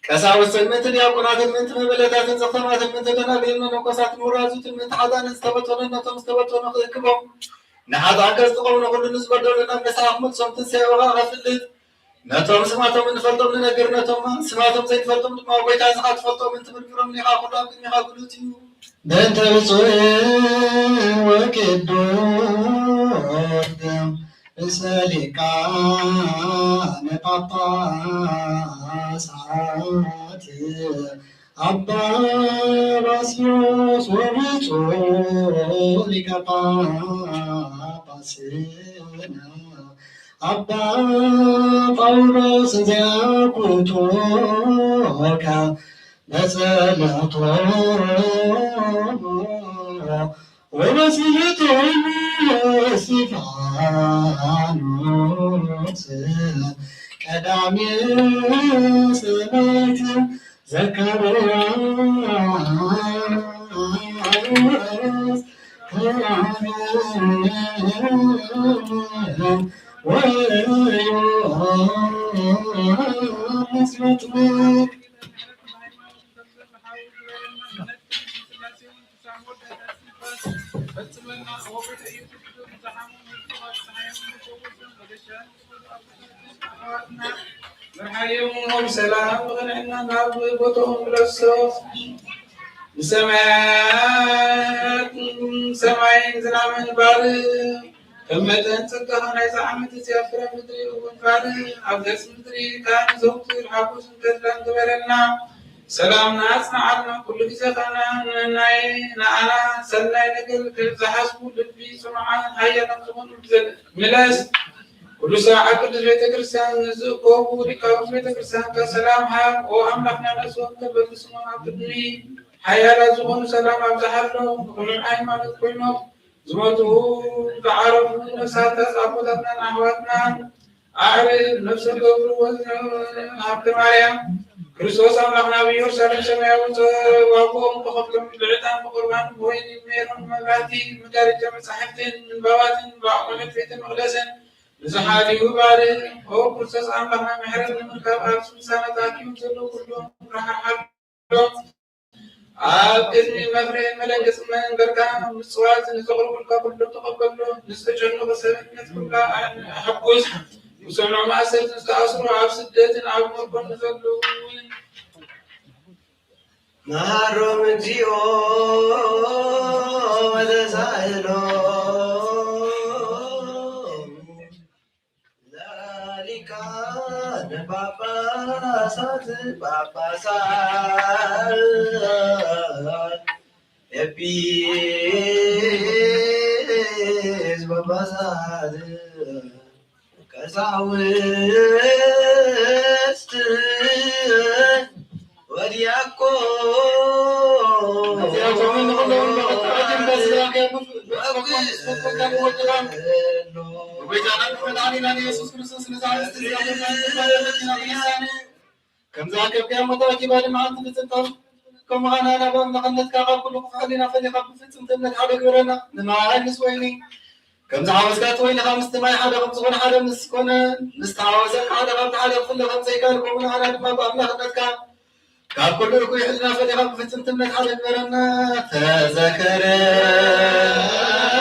ቀሳውስትን ምእንቲ ዲያቆናትን ምእንቲ መበለታትን ዘኽተማትን ምእንቲ ደናግልን መነኮሳትን ውራዙትን ምእንቲ ሓጣንን ዝተበተኑ ነቶም ዝተበተኑ ክእክቦም ንሓጣን ከጽድቖም ንኹሉ ንዝበደሉ ናብ ንስሓ ክመልሶም ትንሳኤ ወኻ ከፍልጥ ነቶም ስማቶም እንፈልጦም ንነግር፣ ነቶም ስማቶም ዘይንፈልጦም ድማ፣ "ጎይታ፣ ንስኻ ትፈልጦ ምእንቲ ምንግሮም፣ ኒኻ ኩሉ ኣብ ቅድሚኻ ግሉጽ እዩ።" በእንተ ብፁዕ ወቅዱስ ርእሰ ሊቃነ ጳጳሳት ኣባ ባስልዮስ ወብፁዕ ሊቀ ጳጳስና ኣባ ጳውሎስ ዘያኩቶከ በጸሎቶ ወበስልጦሙ እስጢፋኖስ ቀዳሜ ሰማዕት ዘካርያስ ወዮሐንስ መጥምቅ። መርሓዮም ሰላም ብቕንዕና ናብ ቦትኦም ምለሶም። ንሰማያት ሰማይን ዝናምን ባርኽ፣ ከም መጠን ጸጋኻ ናይዚ ዓመት እዚኣ ፍረ ምድሪ እውን ባርኽ። ኣብ ገጽ ምድሪ ከኣ ንዘውትር ሓጎስን ተድላን ግበረልና። ሰላምና ኣጽንዓልና፣ ኩሉ ግዜ ከኣ ንናይ ንኣና ሰናይ ነገር ዝሓስቡ ልቢ ጽኑዓን ሓያላን ዝኾኑ ምለስ። ቅዱሳን ኣብ ቅድስት ቤተ ክርስቲያን ንዝእከቡ ሊቃውንት ቤተ ክርስቲያን ከ ሰላም ሃብ። ኦ ኣምላኽና ነፍስዎም ከበል ስሞም ኣብ ቅድሚ ሓያላት ዝኾኑ ሰላም ኣብዝሓሎም። ብቕኑዕ ሃይማኖት ኮይኖም ዝሞቱ ዝዓረፉ ነፍሳት ኣቦታትናን ኣሕዋትናን ኣዕርፍ ነፍሰ ገብሩ ወዝነ ሃብተ ማርያም ክርስቶስ ኣምላኽና ኣብ ኢየሩሳሌም ሰማያዊ ዋግኦም ብኸፍሎም ብዕጣን ብቁርባን ብወይኒ ሜሮን መብራህቲ መጋረጃ መጻሕፍትን ምንባባትን ብኣቑሑት ቤተ መቕደስን ንዝሓልዩ ባርኽ። ኦ ክርስቶስ ኣምላኽና ምሕረት ንምርካብ ኣብ ስምሳና ተኣኪቦም ዘለዉ ኩሎም ረሓሓሎም። ኣብ ቅድሚ መፍርሒ መደንገጽ መንበርካ ምጽዋት ንዘቕርቡልካ ኩሎም ተቐበሎ። ንዝተጨነቑ ሰብነት ኩላ ኣሐጉስ። ምስኦም ማእሰርቲ ዝተኣስሩ ኣብ ስደትን ኣብ ምርኮን ንዘለዉ እውን መሃሮም እግዚኦ ወተሳእሎ ሊቃነ ጳጳሳት ጳጳሳት ኤጲስ ጳጳሳት ቀሳውስት ወዲያቆን እዚኣቶም ንኹሎም ብቕጥዕትን በስላም የብሉ። ወድኻ፣ ብጎይታናን ብመድሓኒናን ኢየሱስ ክርስቶስ ነዛ ህብስቲ እዚኣ መታን መታን መኪና ብልሳነ፣ ከምዛ ከብክያ ሞት ኣኪባ ንመዓልቲ ፍጽምታ ከምኡ ኸኣ ናብ ኣምላኽነትካ ካብ ኩሉ ክፉእ ሕሊና ፈሊኻ ብፍጽምቲ እምነት ሓደ ግበረና። ንማይ ምስ ወይኒ ከም ዝሓወስካ እቲ ወይኒ ኸኣ ምስቲ ማይ ሓደ ከም ዝኾነ ሓደ ምስ ኮነ፣ ምስ ተሓወሰ ሓደ ካብቲ ሓደ ክፍለ ከም ዘይከኣል፣ ከምኡ ንዓና ድማ ብኣምላኽነትካ ካብ ኩሉ ርኩይ ሕልና ፈሊኻ ብፍጽምቲ እምነት ሓደ ግበረና። ተዘከረ ኩሉ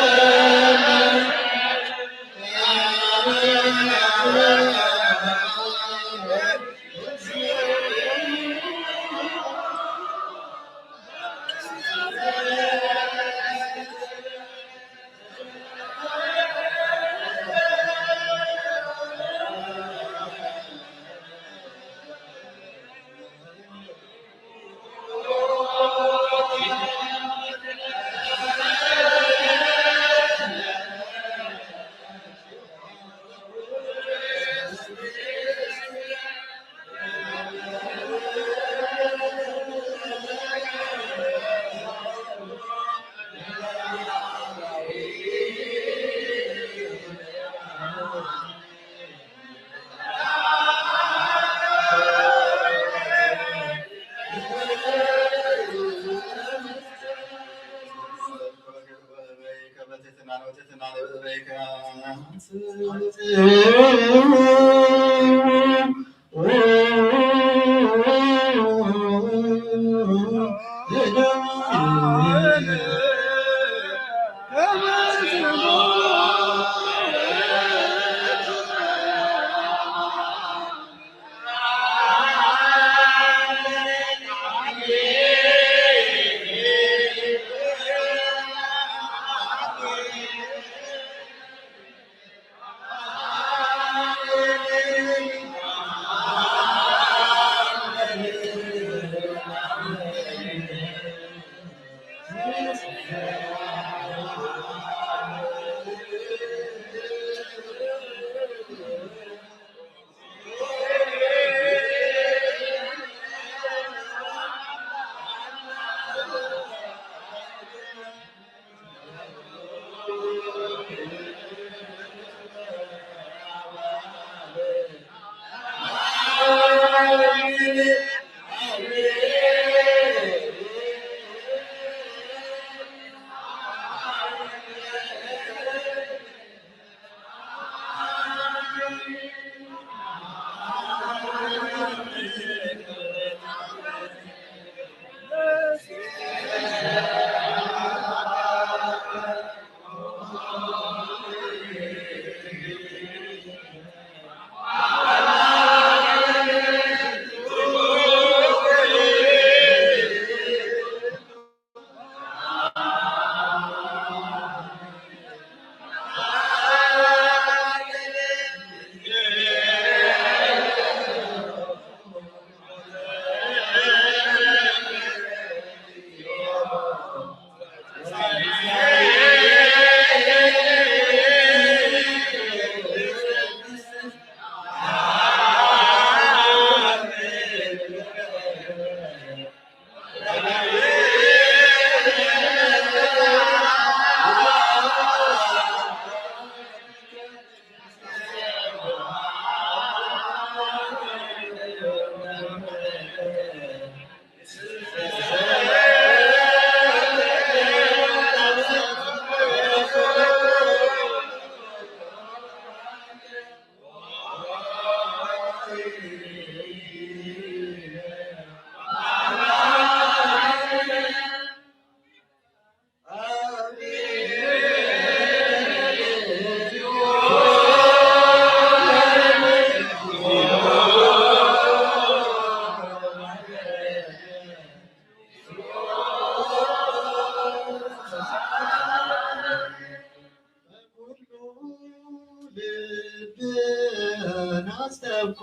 ልብና ኣስተብቅዖ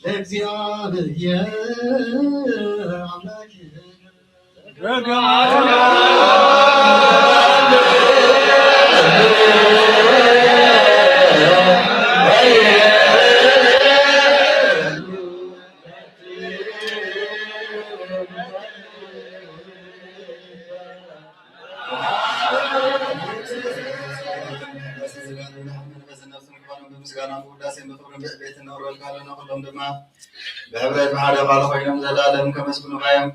ለእግዚኣብሔር ኣምላክ። ፍቅርን ትዕቤትን ነውረልካ ኣለና። ኩሎም ድማ ብሕብረት ብሓደ ቃል ኮይኖም ዘላለም ከመስግኑኻ እዮም።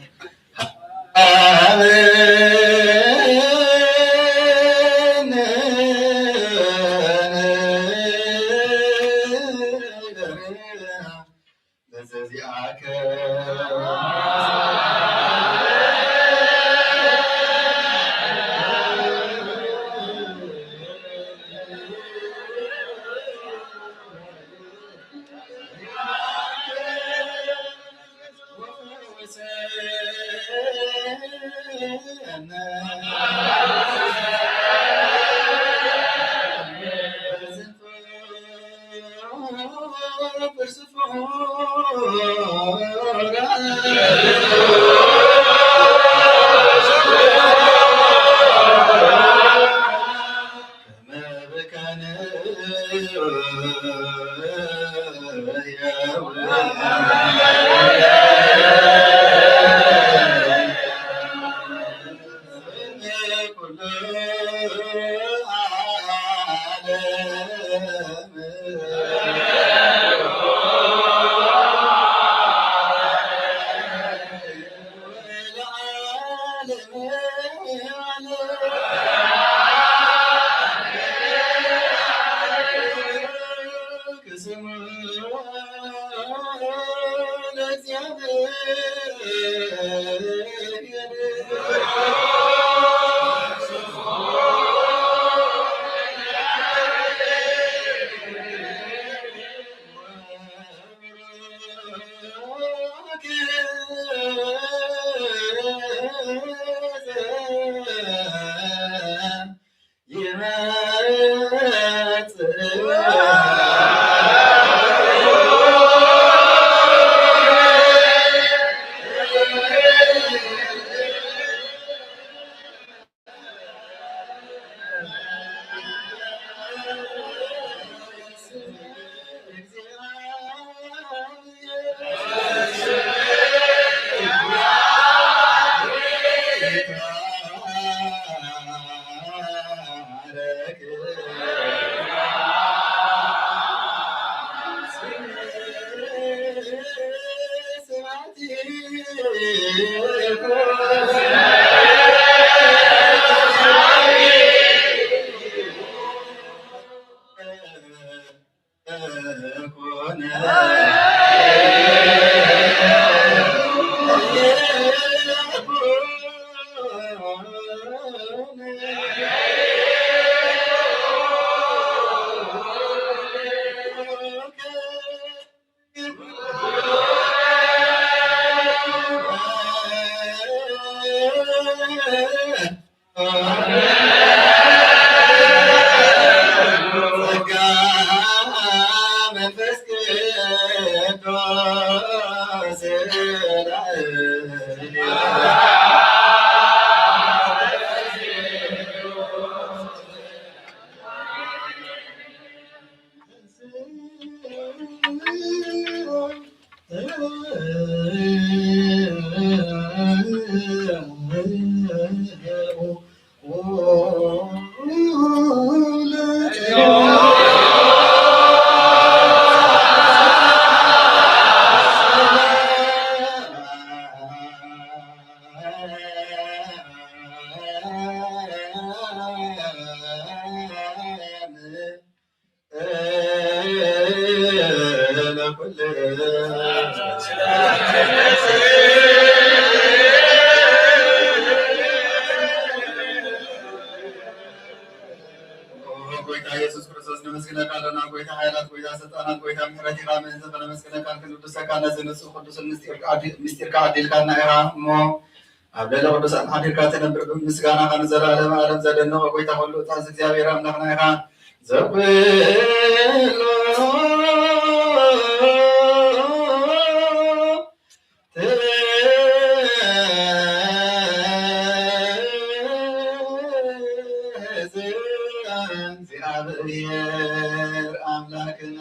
ጎይታ ኢየሱስ ክርስቶስ ነመስግነካ ኣለና። ጎይታ ሓይላት፣ ጎይታ ስልጣናት፣ ጎይታ ምሕረት ኢኻ። ምእንቲ ከነመስግነካን ክንውድሰካን ነዚ ንጹህ ቅዱስን ምስጢርካ ኣዲ-፣ ምስጢርካ ኣዲልካና ኢኻ እሞ ኣብ ልዕሊ ቅዱሳን ሓዲርካ ትነብር ብምስጋናኻ ንዘለዓለመ ዓለም ዘደነቐ ጎይታ ኩሉ እታዝ እግዚኣብሔር ኣምላኽና ኢኻ። ዘኩሉ ትእዛዝ እግዚኣብሔር ኣምላክና።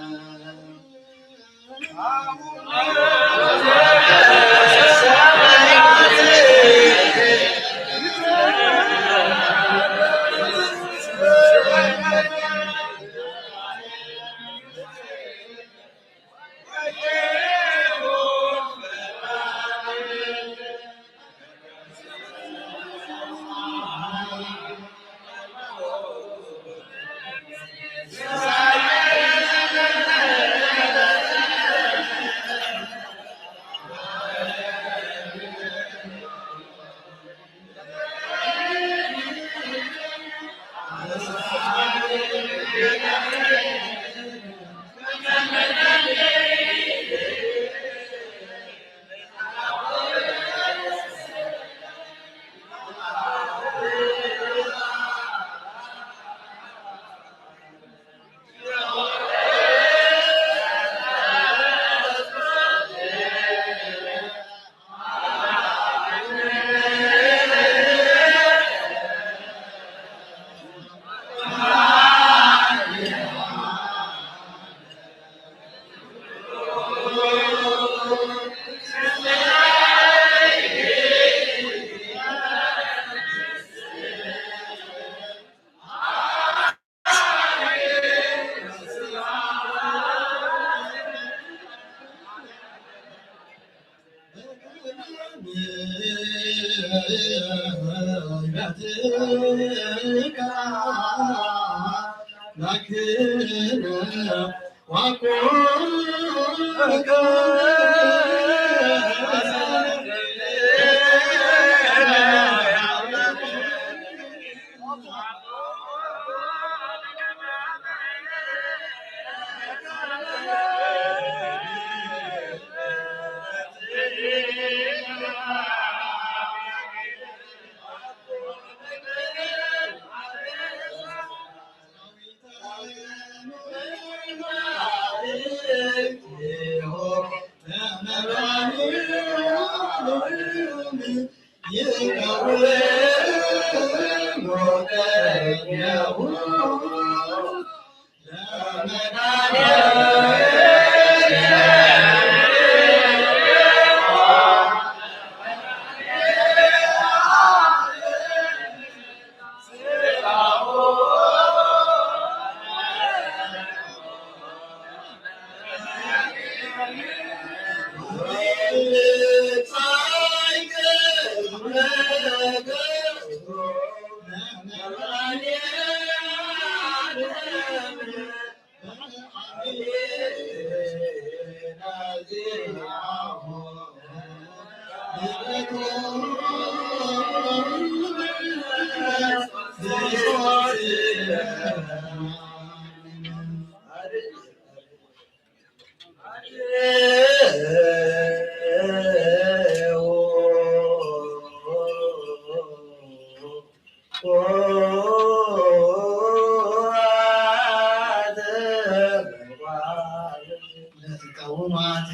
ለትቀውማት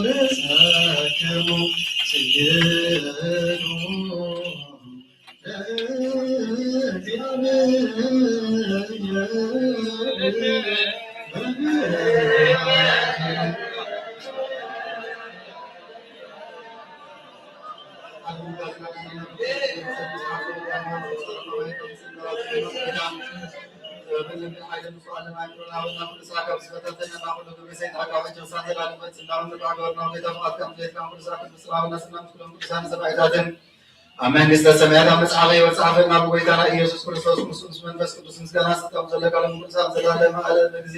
ርእሰክሙ ስግዱ ለእግዚአብሔር። ኣብ መንግስተ ሰማያት ኣብ መጽሓፈ ሕይወት ጸሓፈና። ብጎይታና ኢየሱስ ክርስቶስ ምስ፣ ምስ መንፈስ ቅዱስ ምስጋና ስልጣን ዘለካ ለምንቅዱሳን ዘላለም ኣለም በጊዜ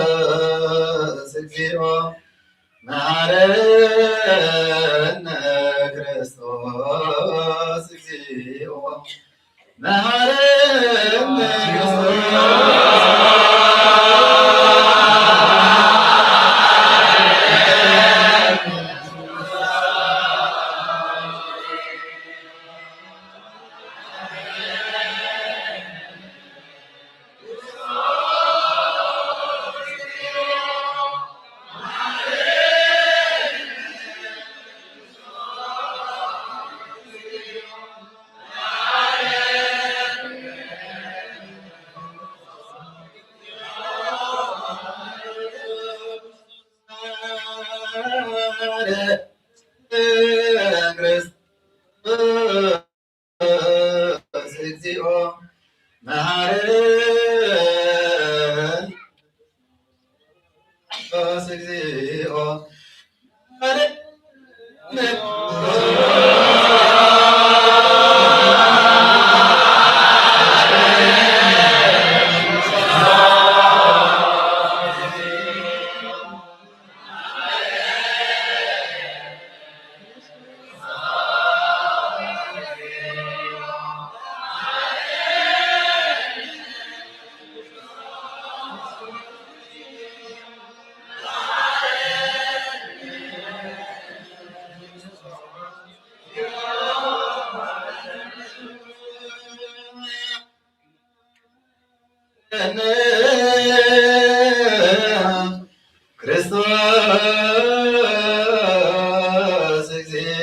ክርስቶስ እግዚኦ መሐረነ። ክርስቶስ እግዚኦ መሐረነ። ክርስቶስ እግዚኦ መሐረነ። ክርስቶስ እግዚኦ መሐረነ። ክርስቶስ እግዚኦ።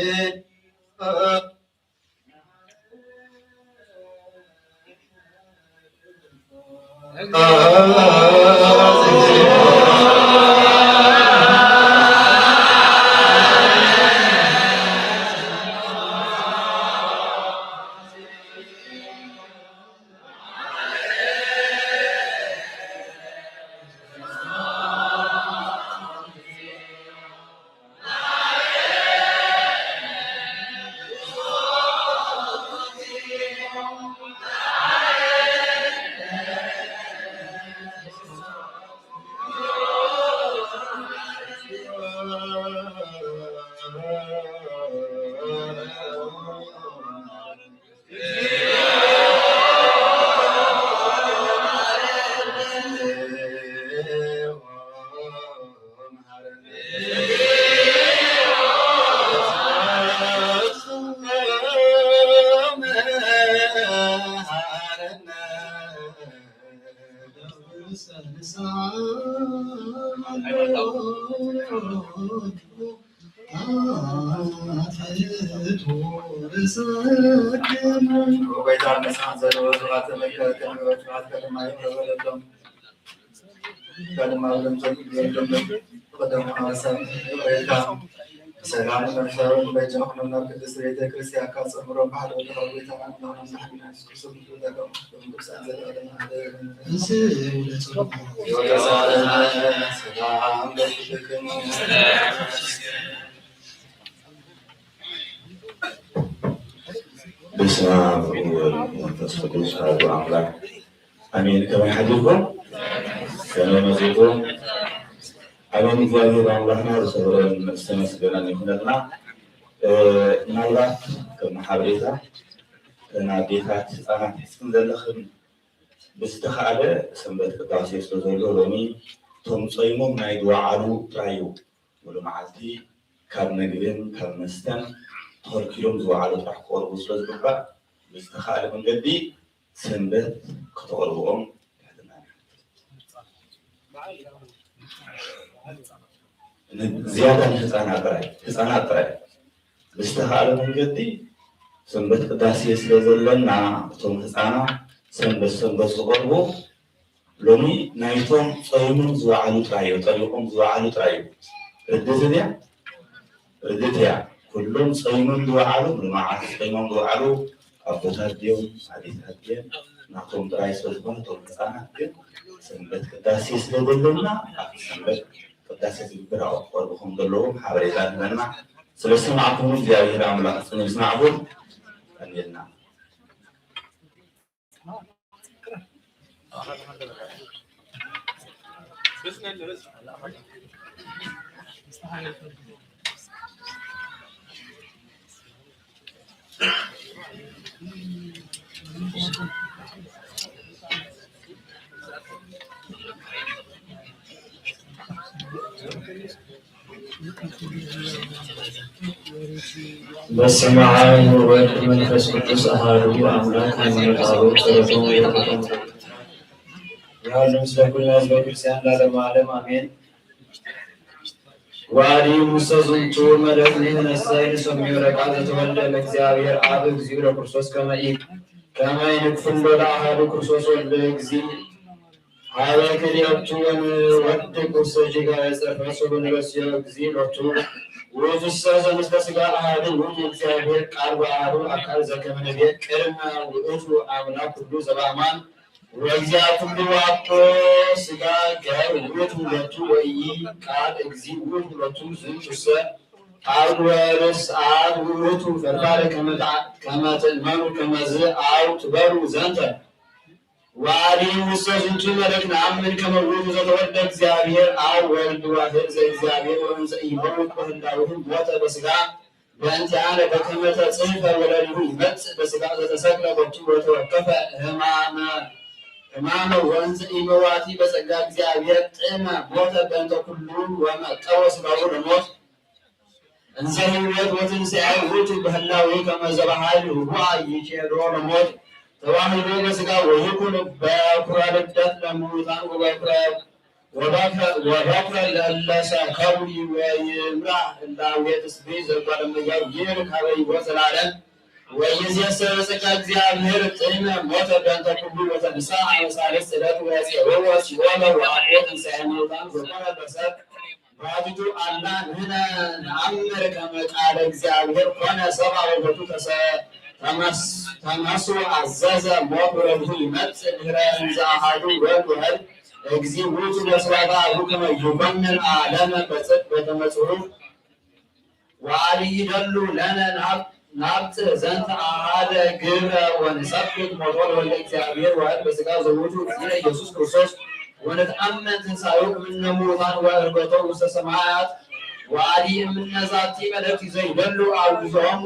ጎይታ ንስሓት ዘለዎ ሰባት ተመልከት፣ ከም ሕይወት ስብሐት ከተማ ይፈረደሎም። ካልእ ማውለም ዘንብሎም ቀደሙ ሓሳብ ይቕሬታ ብሰላም ነፍሳውን በጃኹም ናብ ቅድስት ቤተ ክርስቲያን ካጸምሮም ብሓደ ወድኻ ጎይታ ኣምላኽና ሓቢና የሱስ ክርስቶስ ምስሉ ዘጋሙ ቅዱሳን ዘለዓለም ዓለም። ሰላም ለኩልክሙ። በስመ አብ ወወልድ ወመንፈስ ቅዱስ አሐዱ አምላክ አሜን። ከመይ ሓዲርኩም? ከመይ መጺእኩም? ኣሜን። እግዚኣብሔር ኣምላኽና ዝኸበረን ዝተመስገነን ይኹነልና። እ፣ ምናልባት ከም ሓበሬታ እተን ኣዴታት ህፃናት ሒዝክን ዘለኽን ብዝተኻእለ ሰንበት ቅዳሴ ስለ ዘሎ ሎሚ እቶም ጾይሞም ናይ ዝወዓሉ ጥራይ እዩ። ሙሉ መዓልቲ ካብ ምግብን ካብ መስተን ተኸልኪሎም ዝወዓሉ ጥራሕ ክቐርቡ ስለ ዝግባእ ብዝተኻእለ መንገዲ ሰንበት ከተቕርብኦም ትሕትና ንሓትት። ዝያዳ ንህፃናት ጥራይ፣ ህፃናት ጥራይ ብዝተኻእለ መንገዲ ሰንበት ቅዳሴ ስለ ዘለና እቶም ህፃናት ሰንበት ሰንበት ዝቐርቡ ሎሚ ናይቶም ጾይሞም ዝወዓሉ ጥራይ እዩ፣ ጠሊቖም ዝወዓሉ ጥራይ እዩ። ርድእቲ ድያ? ርድእቲ እያ። ኩሎም ጾይሞም ዝወዓሉ፣ ብመዓልቲ ጾይሞም ዝወዓሉ ኣቦታት ድዮም፣ ኣዴታት ድየን፣ ናቶም ጥራይ ስለ ዝኾነ፣ እቶም ህፃናት ግን ሰንበት ቅዳሴ ስለ ዘለና፣ ኣብቲ ሰንበት ቅዳሴ ዝግበር ኣብኡ ክቐርቡ ከም ዘለዎም ሓበሬታ ኣለና። ስለ ዝሰማዕኩም እግዚኣብሔር ኣምላኽ ጽን ይስማዕኩም። ቀኒልና። በስመ አብ ወወልድ መንፈስ ቅዱስ አሐዱ አምላክ። ሃይማኖተ አበው ጸሎቶም ወበረከቶም ያሉ ምስለ ኩልነ ህዝበ ክርስቲያን ለዓለመ ዓለም አሜን። ወአዲ ውስተ ዝንቱ መልእክት ንሕነሰ ንሰምዮ ለቃል ዘተወልደ ለእግዚአብሔር አብ እግዚኡ ለክርስቶስ ከመ ኢ-፣ ከመ ኢንክፍሎ ለአሐዱ ክርስቶስ ወልደ እግዚእ ሀበ ክልኤቱ ወንወድቅ ውስተ ጌጋየ ጽርፈ ሶበ ንረስዮ እግዚእ ሎቱ። ውእቱሰ ዘምስለ ሥጋ አሐዱ ውእቱ እግዚአብሔር ቃል በአሐዱ አካል ዘከመ ንቤ ቅድመ ውእቱ አምላክ ኩሉ ዘበአማን ወእግዚአ ኩሉ ወአኮ ሥጋ ገር ውእቱ ሎቱ ወኢይ ቃል እግዚእ ውእቱ ሎቱ። ዝንቱሰ አብ ወርእስአት ውእቱ ፈድፋደ ከመ ትአ-፣ ከመ ትእመኑ ከመዝ አው ትበሩ ዘንተ። ወአዲ ውስተ ዝንቱ መልእክት ነአምን ከመ ውእቱ ዘተወልደ እግዚአብሔር አብ ወልድ ዋሕድ ዘእግዚአብሔር ወእንዘ ኢይመውት በህላዌሁ ሞተ በሥጋ በእንቲአነ በከመ ተጽሕፈ ወለሊሁ ይመጽእ በሥጋ ዘተሰቅለ ቦቱ ወተወከፈ ሕማመ ሕማመ ወእንዘ ኢመዋቲ በጸጋ እግዚአብሔር ጥዕመ ሞተ በእንተ ኩሉ ወመጠወ ሥጋሁ ለሞት እንዘ ህይወት ወትንሣኤ ውእቱ በህላዌ ከመ ዘበኃይል ህቡአ ይኬዶ ለሞት ተዋህዶ በሥጋ ወይኩን በኩረ ልደት ለምውታን ወበኩረ ወበኩረ ለእለ ሰከቡ ወይምራሕ ህላዌ ትስብእት ዘጓለመያው ይርካበ ሕይወት ዘላለም። ወይእዜሰ በጸጋ እግዚአብሔር ጥዕመ ሞተ በእንተ ኩሉ ወተንሥአ አመ ሣልስት ዕለት ወጼወወ ሲኦለ ወአኮ ትንሣኤ ሙታን ወኮነ በሰብ ባቲቱ አላ ንሕነ ነአምር ከመ ቃለ እግዚአብሔር ኮነ ሰብአ ወቦቱ ተሰ-፣ ተመስ-፣ ተመስሎ አዘዘ ሞት ወለሊሁ ይመጽእ ድህረ እንዘ አሐዱ ወልድ ወህልው እግዚእ ውእቱ ለስብሐተ አቡ ከመ ይኮንን ዓለመ በጽድቅ በከመ ጽሑፍ ወአሊ ይደሉ ለነ ናብ ናብጽሕ ዘንተ አሐደ ግብረ ወንሰብክ ሞቶ ለወልደ እግዚአብሔር ዋሕድ በሥጋ ዘውቱ እግዚእነ ኢየሱስ ክርስቶስ ወንትአመን ትንሣኤሁ እምነ ሙታን ወዕርገቶ ውስተ ሰማያት። ወአዲ እምነ ዛቲ መልእክት ዘይደሉ አውግዞሙ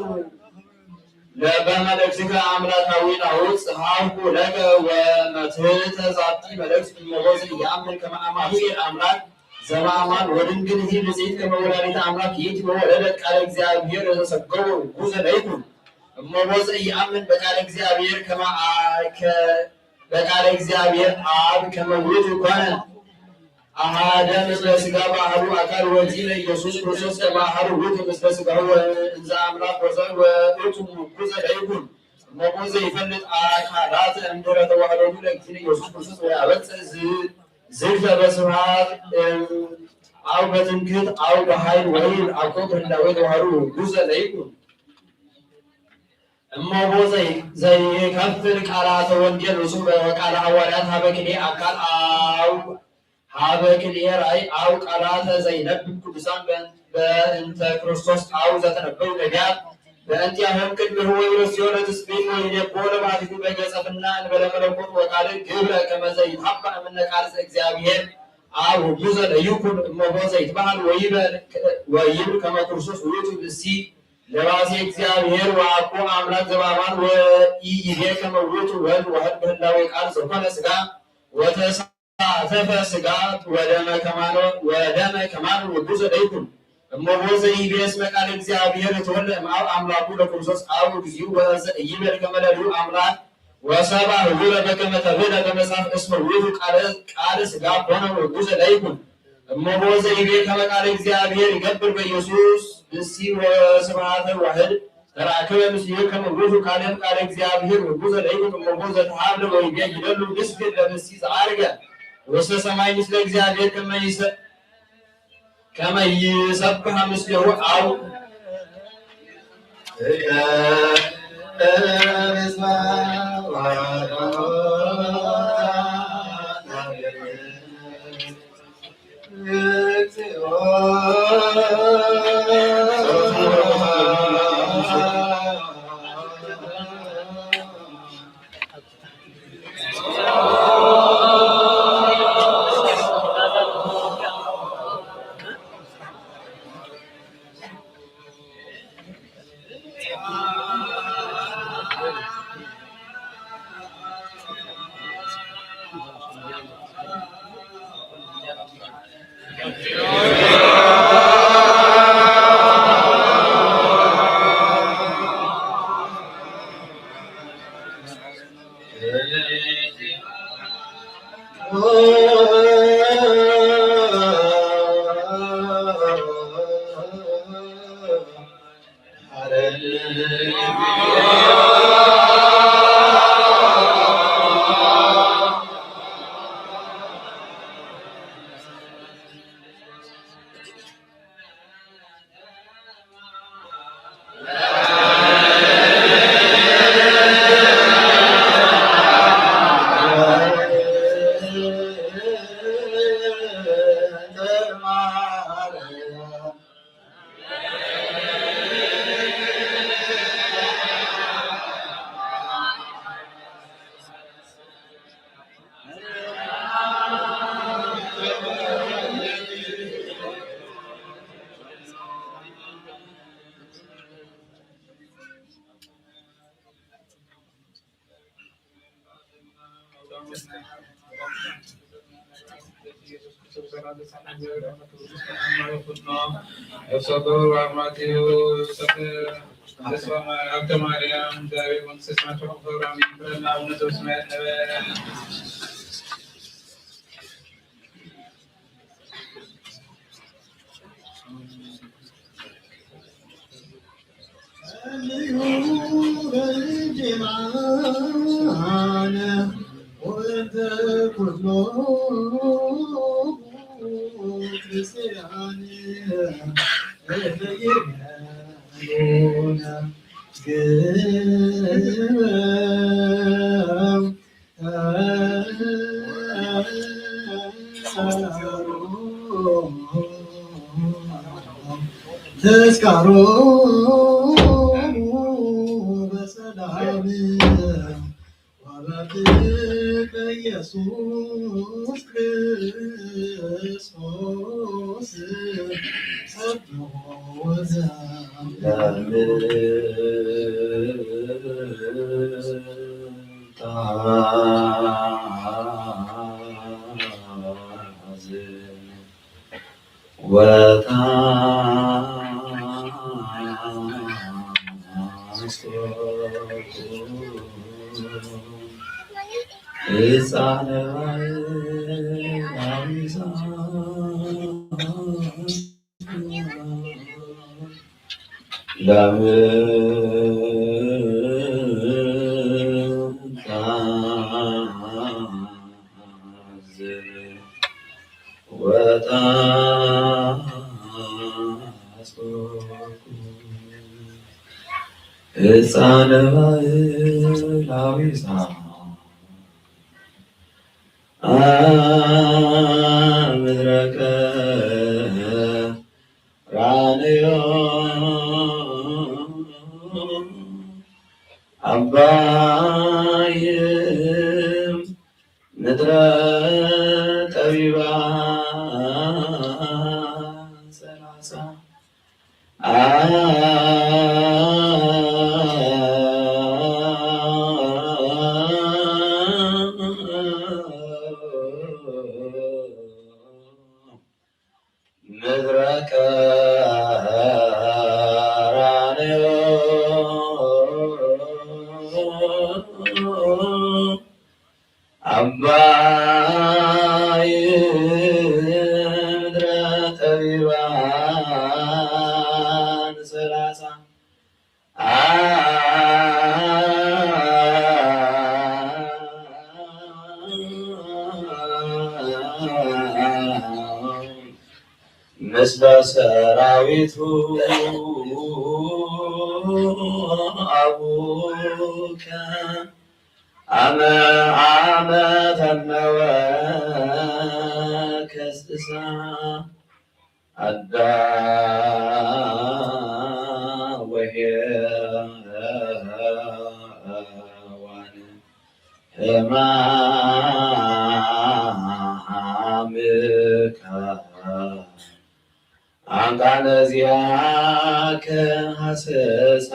ለበመልእክትከ አምላካዊ ናሁ ጸሐፍኩ ለከ ወመትሕተ ዛቲ መልእክት እመቦ ዘኢየአምን ከመ አማኑኤል አምላክ ዘበአማን ወድንግል ሂ ብፅዕት ከመ ወላዲተ አምላክ ይእቲ ወወለደት ቃለ እግዚአብሔር ዘተሰገወ ውጉዘ ለይኩን እመቦ ዘኢየአምን በቃለ እግዚአብሔር ከመ አ-፣ ከ-፣ በቃለ እግዚአብሔር አብ ከመ ውእቱ ኮነ ኣሃደ ምስለ ስጋ ባህሩ ኣካል ወዚ ለኢየሱስ ክርስቶስ ተባህሩ ውእቱ ምስለ ስጋሁ እንዘ አምላክ ወሰብ ውእቱ ምጉዘ ለይኩን እሞ ዘይፈልጥ አካላት እምድረ ተዋህዶቱ ለእግዚእነ ኢየሱስ ክርስቶስ ወያበጽእ ዝ-፣ ዝግተ በስብሐት እም፣ አው በትምክህት አው በኃይል ወይል አኮ በህላዌ ተዋህዶ ውጉዘ ለይኩን። እሞቦ ዘይ-፣ ዘይከፍል ቃላተ ወንጌል ርሱም በቃለ ሐዋርያት ሀበ ክልኤ አካል አው ሀበ ክልኤ ራእይ አው ቃላተ ዘይነብብ ቅዱሳን በእን-፣ በእንተ ክርስቶስ አው ዘተነበዩ ነቢያት በእንቲአሆም ቅድሚሁ ወይረስዮ ለትስብእት ወይሌቦ ለባህቲቱ በገጸፍና እንበለ መለኮት ወቃል ግብረ ከመ ዘይትሐባእ እምነ ቃል ዘእግዚአብሔር አብ ውጉዘ ለይኩን እሞቦ ዘይትበሃል ወይበል ወይብል ከመ ክርስቶስ ውእቱ ብእሲ ለባሴ እግዚአብሔር ወአኮ አምላክ ዘበአማን ወኢይቤ ከመ ውእቱ ወልድ ዋሕድ በህላዌ ቃል ዘኮነ ሥጋ ወተሳተፈ ሥጋ ወደመ ከማነ ወደመ ከማነ ውጉዘ ለይኩን እሞቦ ዘይቤ እስመ ቃል እግዚአብሔር የተወልደ እምአብ አምላኩ ለክርስቶስ አብ እግዚኡ ወዘኢይበል ከመ ለልዑ አምላክ ወሰባ ህቡረ በከመ ተብህለ በመጽሐፍ እስመ ውእቱ ቃለ ቃለ ሥጋ ኮነ ውጉዘ ለይኩን እሞቦ ዘይቤ ከመ ቃለ እግዚአብሔር ይገብር በኢየሱስ ብእሲ ወስብሐተ ዋሕድ ተራክበ ምስሌሁ ከመ ውእቱ ቃለ ቃለ እግዚአብሔር ውጉዘ ለይኩን እሞቦ ዘተሃብለ ወይቤ ይደሉ ምስግድ ለብእሲ ዘዐርገ ውስተ ሰማይ ምስለ እግዚአብሔር ከመ ይሰ-፣ ከመ ይሰብሐ ምስሌሁ አው ተስካሮ በሰላም ወበፍቅር ኢየሱስ ክርስቶስ ሰብሖ ወዘአምልኮ። ላምንታዝን ወታስወኩ ህፃነ ባእላዊፃ ምድረከ ራንዮ ዓባይም ምድረ ጠቢባን ሰላሳ ምድረ ቀራንዮ ዓባይ ምድረ ጠቢባን ሰላሳ ምስለ ሰራዊቱ አቡከ አመ አመ ፈነወ ከስሳ አዳም ወሔዋን ሕማምከ አምጣነ ዚአከ ሐሰሳ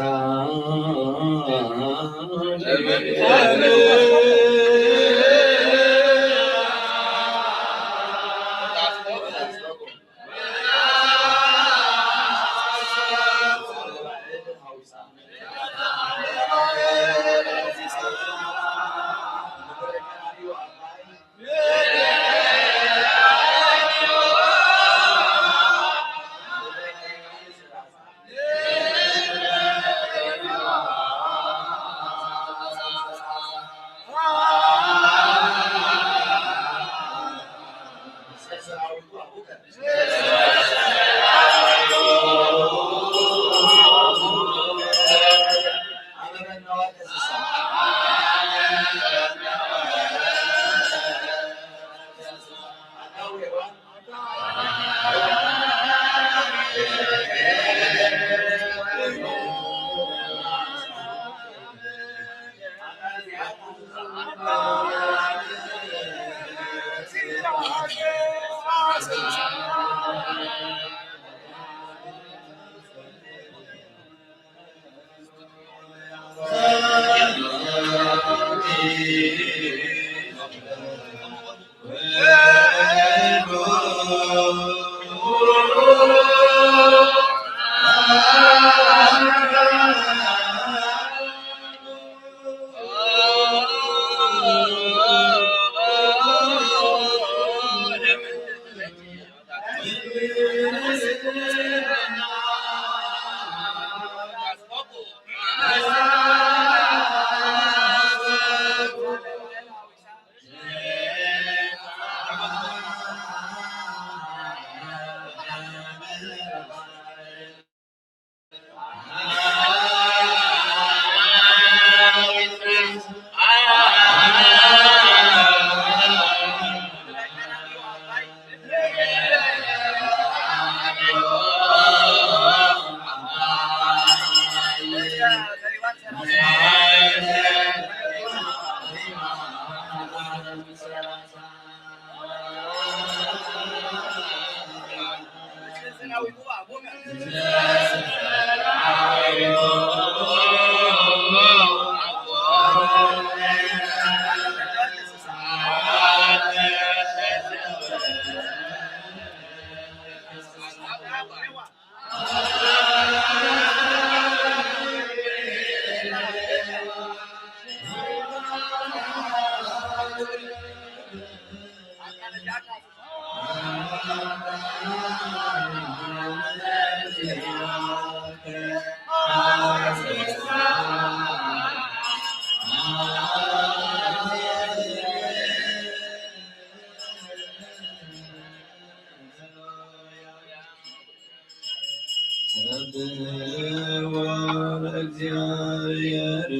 ወእግዚአብሔር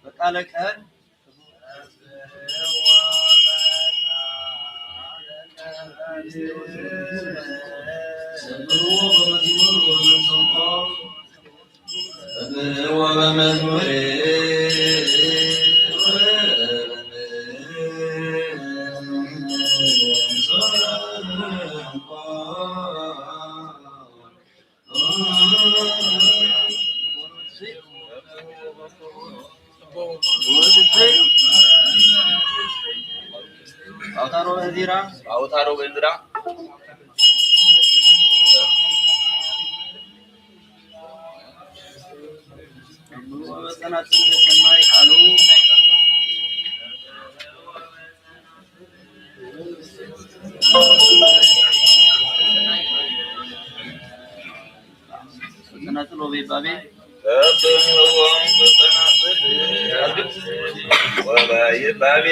በቃለ ቀን አውታሮ በንዝራ፣ አውታሮ በንዝራ። ጸናጽል በሰማይ ቃሉ ጸናጽል ወበይባቤ ወበይባቤ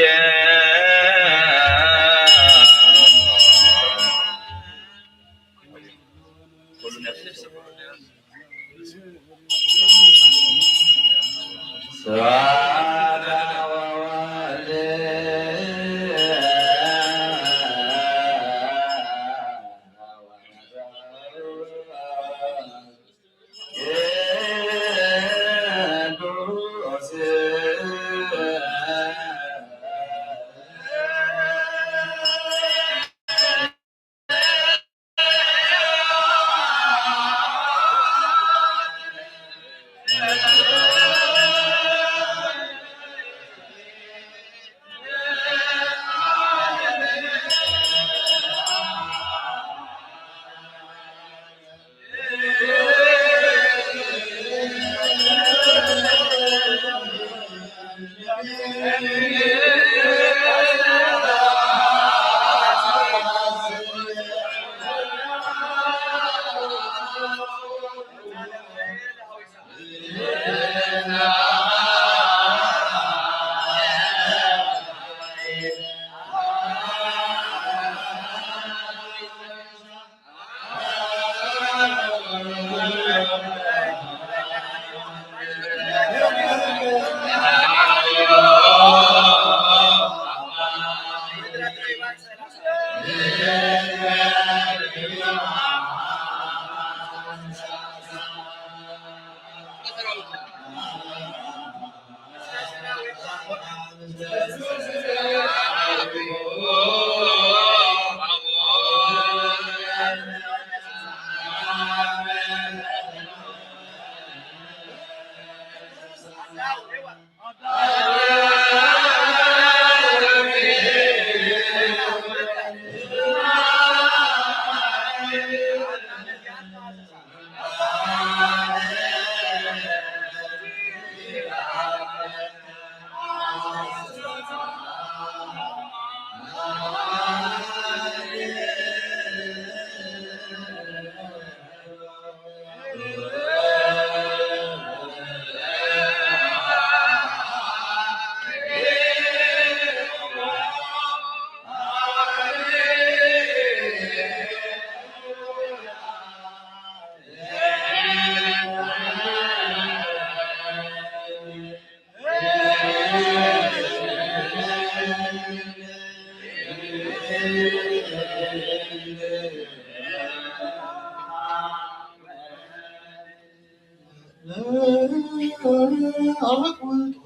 ለአቁቶ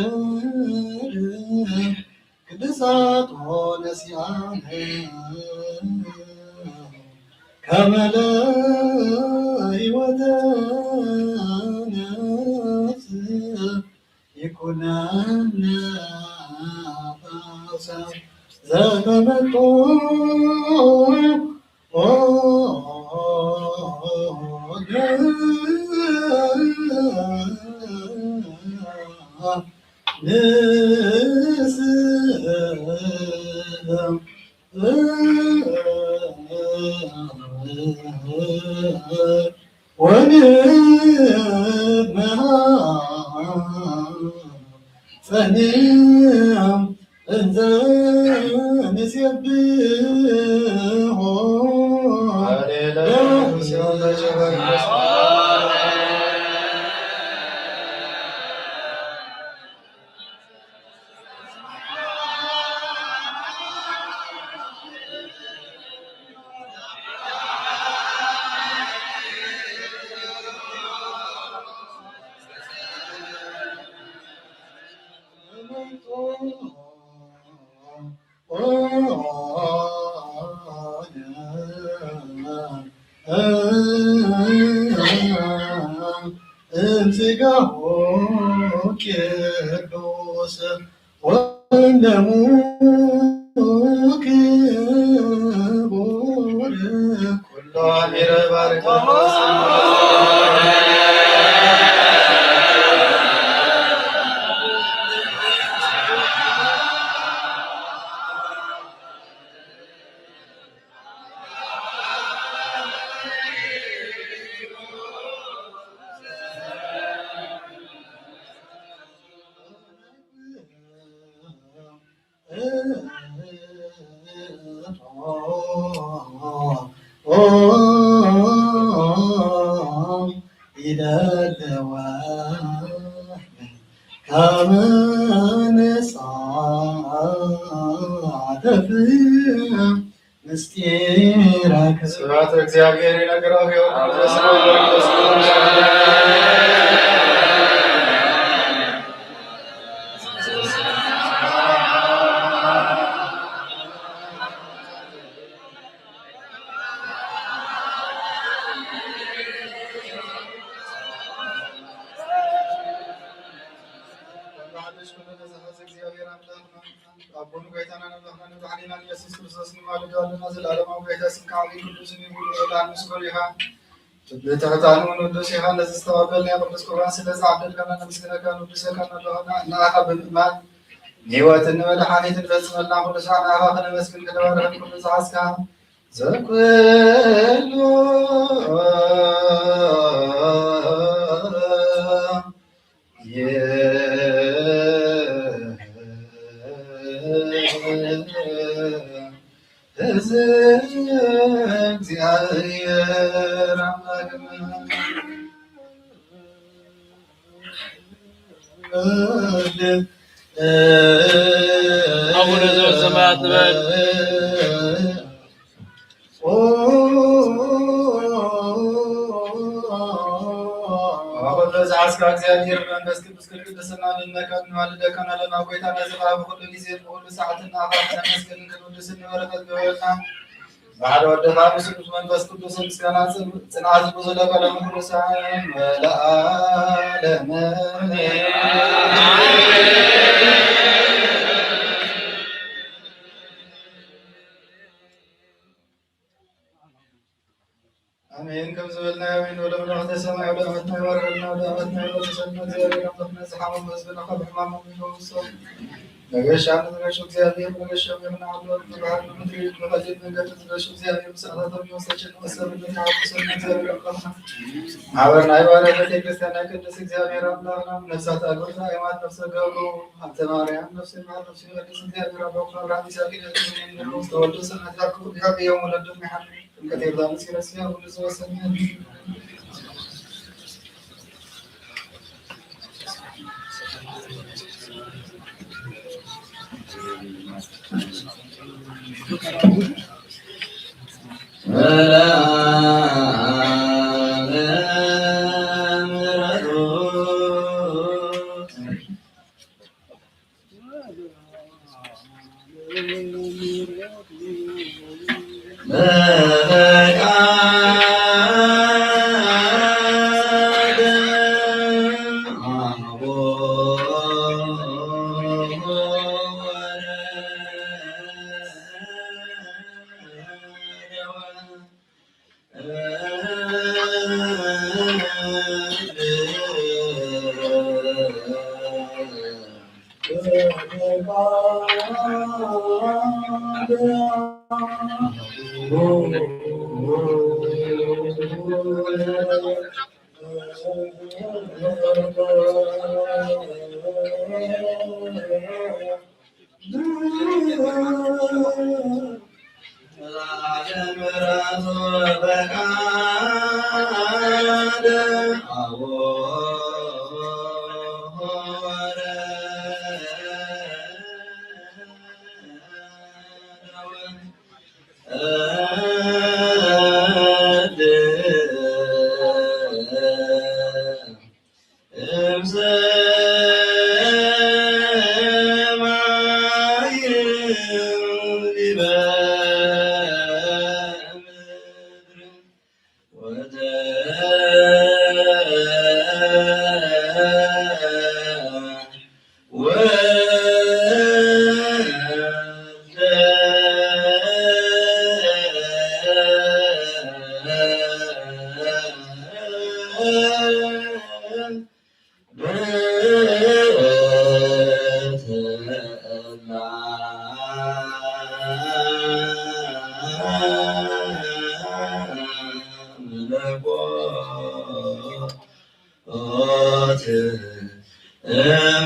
ለእግዚአብሔር ግሳጦ ነሲአነ ከመ ለህይወተ ነፍስ ይኩነነ ፈውሰ ዘተመጦ ወንመሃፀኒ እንዘ ንሴብሖ። እምስጋሁ ቅዱስ ወደሙ ክቡር። ኩሎ አሚረ ባርከ። ይደለወ ከመ ንሳተፍ ምስጢረከ። ስብሐት ለእግዚአብሔር ይነግረው ይሆን። አቦኑ ጌታና ነብራህና ነብራህና ኢየሱስ ክርስቶስ ንማልድ ኣለና። ዘላለማዊ ጌታ ስምካ ዓብይ ቅዱስ ይሁን። ወላን ምስጉን ኢኻ። ትሕታን እውን ቅዱስ ኢኻ። ነዚ ዝተቐበልና ቅዱስ ቁርባን ስለ ዝዓደልካና ነመስግነካ፣ ንውድሰካ ኣለና። ንኣኻ ብምእማን ንህይወትን ንመድሓኒትን ፈጽመልና ኩሉ ሳዕ ንኣኻ ክነመስግን ክነባርኽን ኩሉ ዝሓዝካ ዘኩሉ አቡነ ዘበሰማያት ንበል። ወኩሉ ዝሓዝካ እግዚኣብሔር መንፈስ ቅዱስ ቅድስና ንነካ ንዋልደካ ናለና ጎይታ ነዚ ብኩሉ ግዜ ብኩሉ ሰዓትና ካብ ተመስገን ክንውድስ ንበረከት ገበና። ባሕሪ ወድኻ ምስ ቅዱስ መንፈስ ቅዱስ ምስጋና ጽን-፣ ጽንዓት ብዙ ለቀለም ኩሉ ሰዓት ወለዓለመ። ኣሜን። ከም ዝበልናዮ ኣሜን። ወደ መላእክተ ሰማይ፣ ወደ ዓመትና ይወርደልና፣ ወደ ዓመትና ይወርደልና። እግዚአብሔር አምላክና ዝሓመሙ ህዝብና ካብ ሕማሞም ይፈውሶም። መገሻ ንዝገሹ እግዚአብሔር መገሻ ይኹን። ዓዱ ብባህር ብምድሪ ብኸሊል መንገዲ ዝገሹ እግዚአብሔር ምሳታቶም ይወሰችን ወሰብነት ይሓፍሶም። እግዚአብሔር አምላክና ማሕበር ናይ ባርያ ቤተክርስትያን ናይ ቅዱስ እግዚአብሔር አምላክና ነፍሳት አግብርና የማት ነፍሰ ገብሩ ሀብተ ማርያም ነፍሰ ማር ነፍሰ ቅዱስ እግዚአብሔር አምላክና አብርሃም ይስሐቅ ያዕቆብ ተወልዶ ሰማዕታት ክቡር ያዕቆብ ወለዶም ይሓልፍ። ጥምቀት ዮርዳኖስ ይረስያ ሁሉ ዘወሰነ።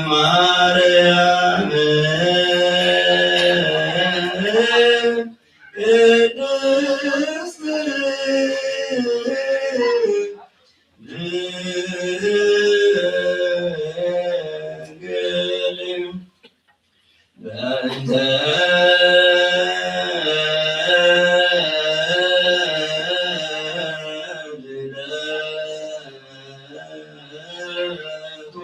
ማርያም ቅድስት ድንግል በእንተ ልደቱ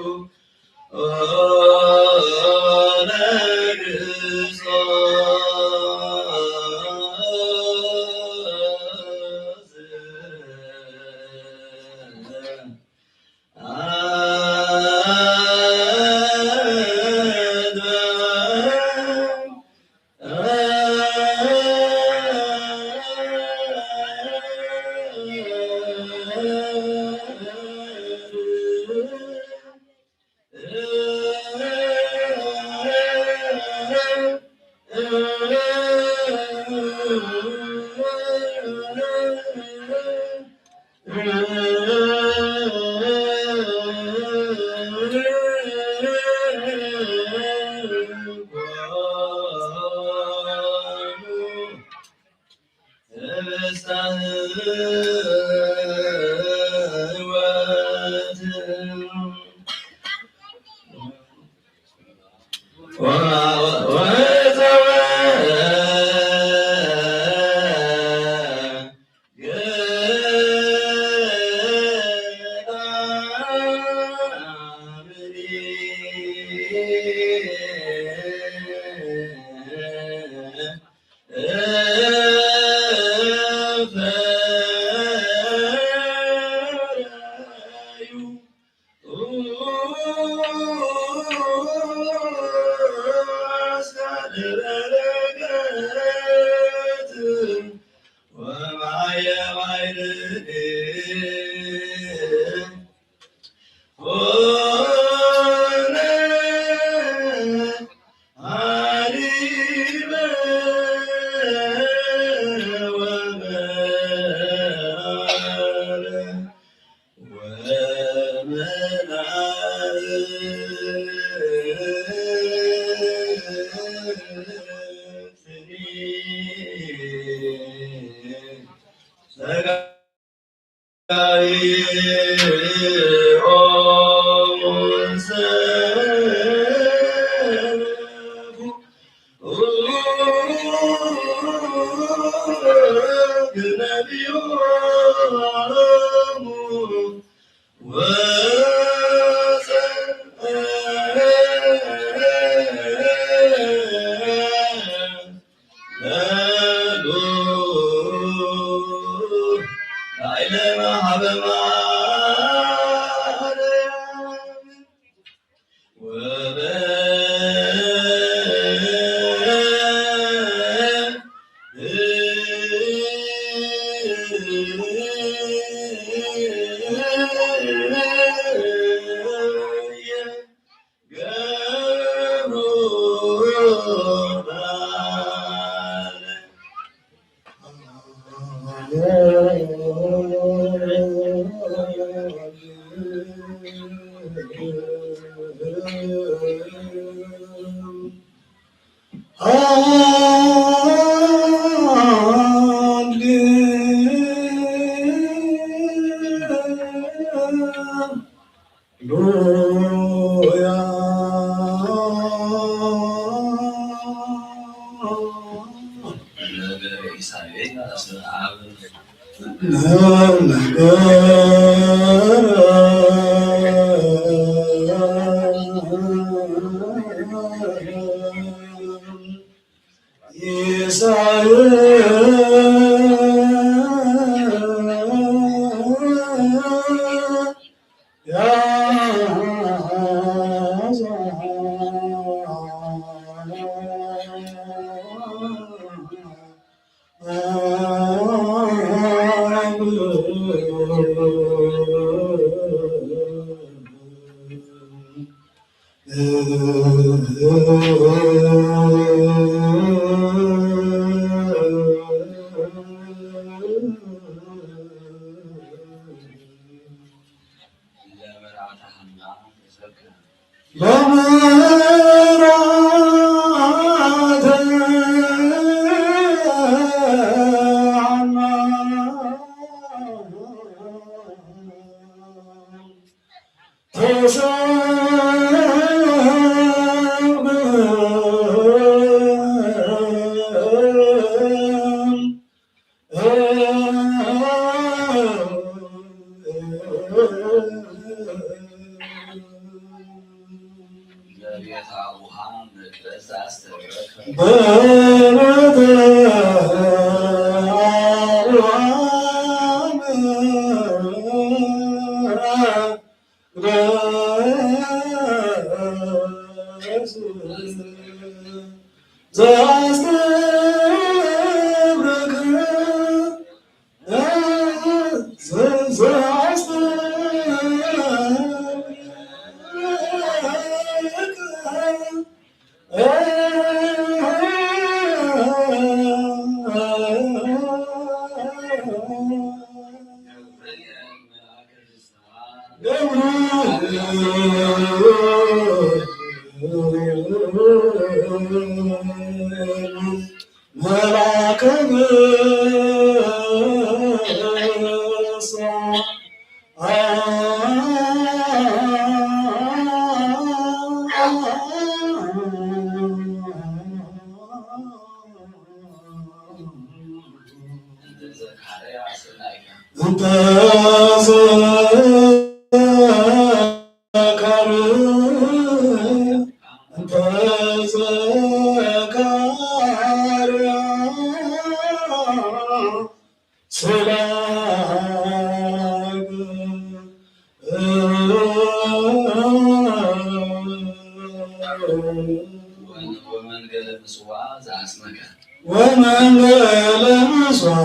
ወመንገለ ምጽዋ ዘአስመከ። ወመንገለ ምጽዋ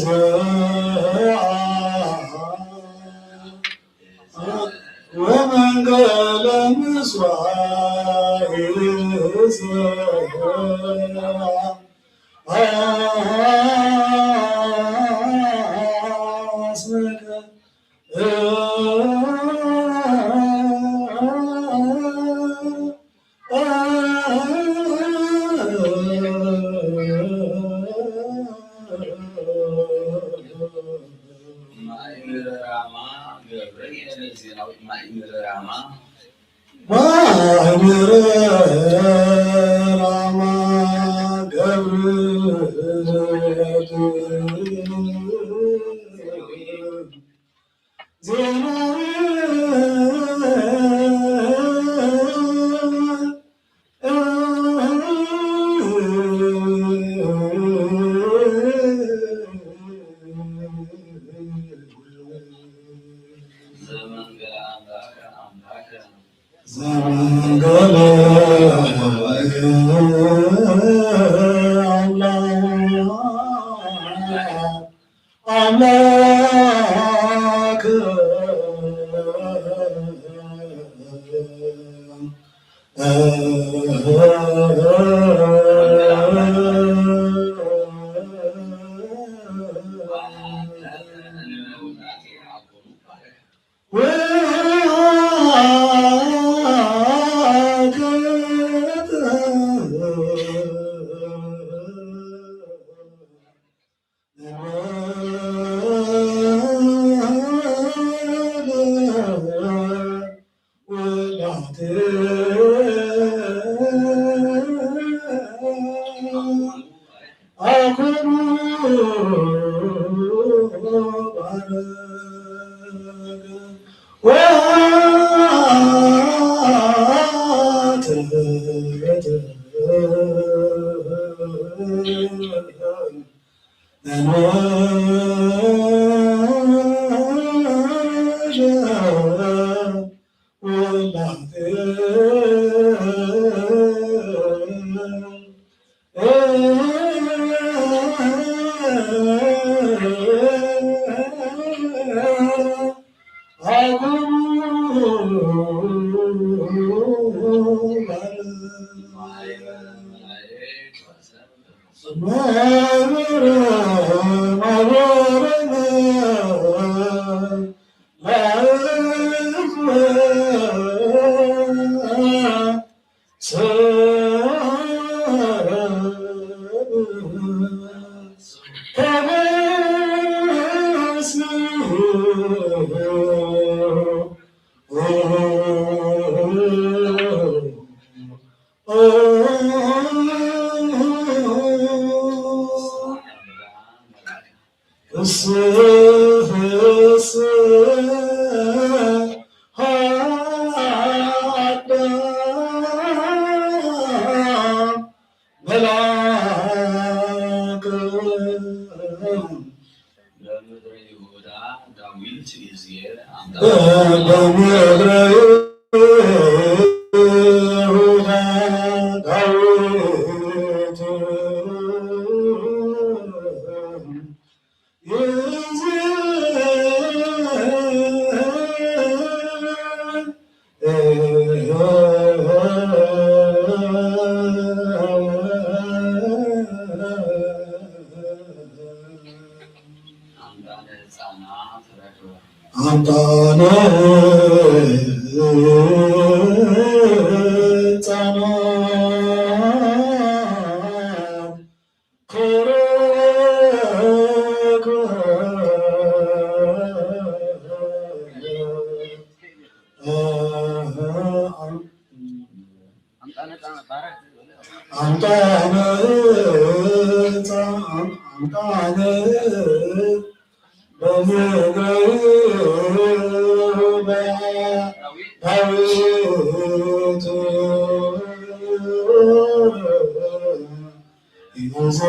ዘአ-፣ ወመንገለ ምጽዋ ዘአ-፣ አስመከ። ማእምረ ራማ ገብርኤል ዜናዊ። ማእምረ ራማ። ማእምረ ኣምላክ በምድረ ይሁዳ ዳዊት ኢዝየ ኣምጣ። በምድረ ይሁዳ ዳዊት ኢዝየ ኣምጣነ ህፃናት ረክበ። ኣምጣነ ህፃናት ከረክበ። ኣምጣነ ህፃን፣ ኣምጣነ በምድረ ዳዊት ይዘ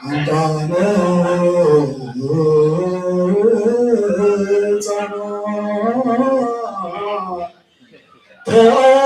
ኣምጣነ ህፃናት ተዓርገ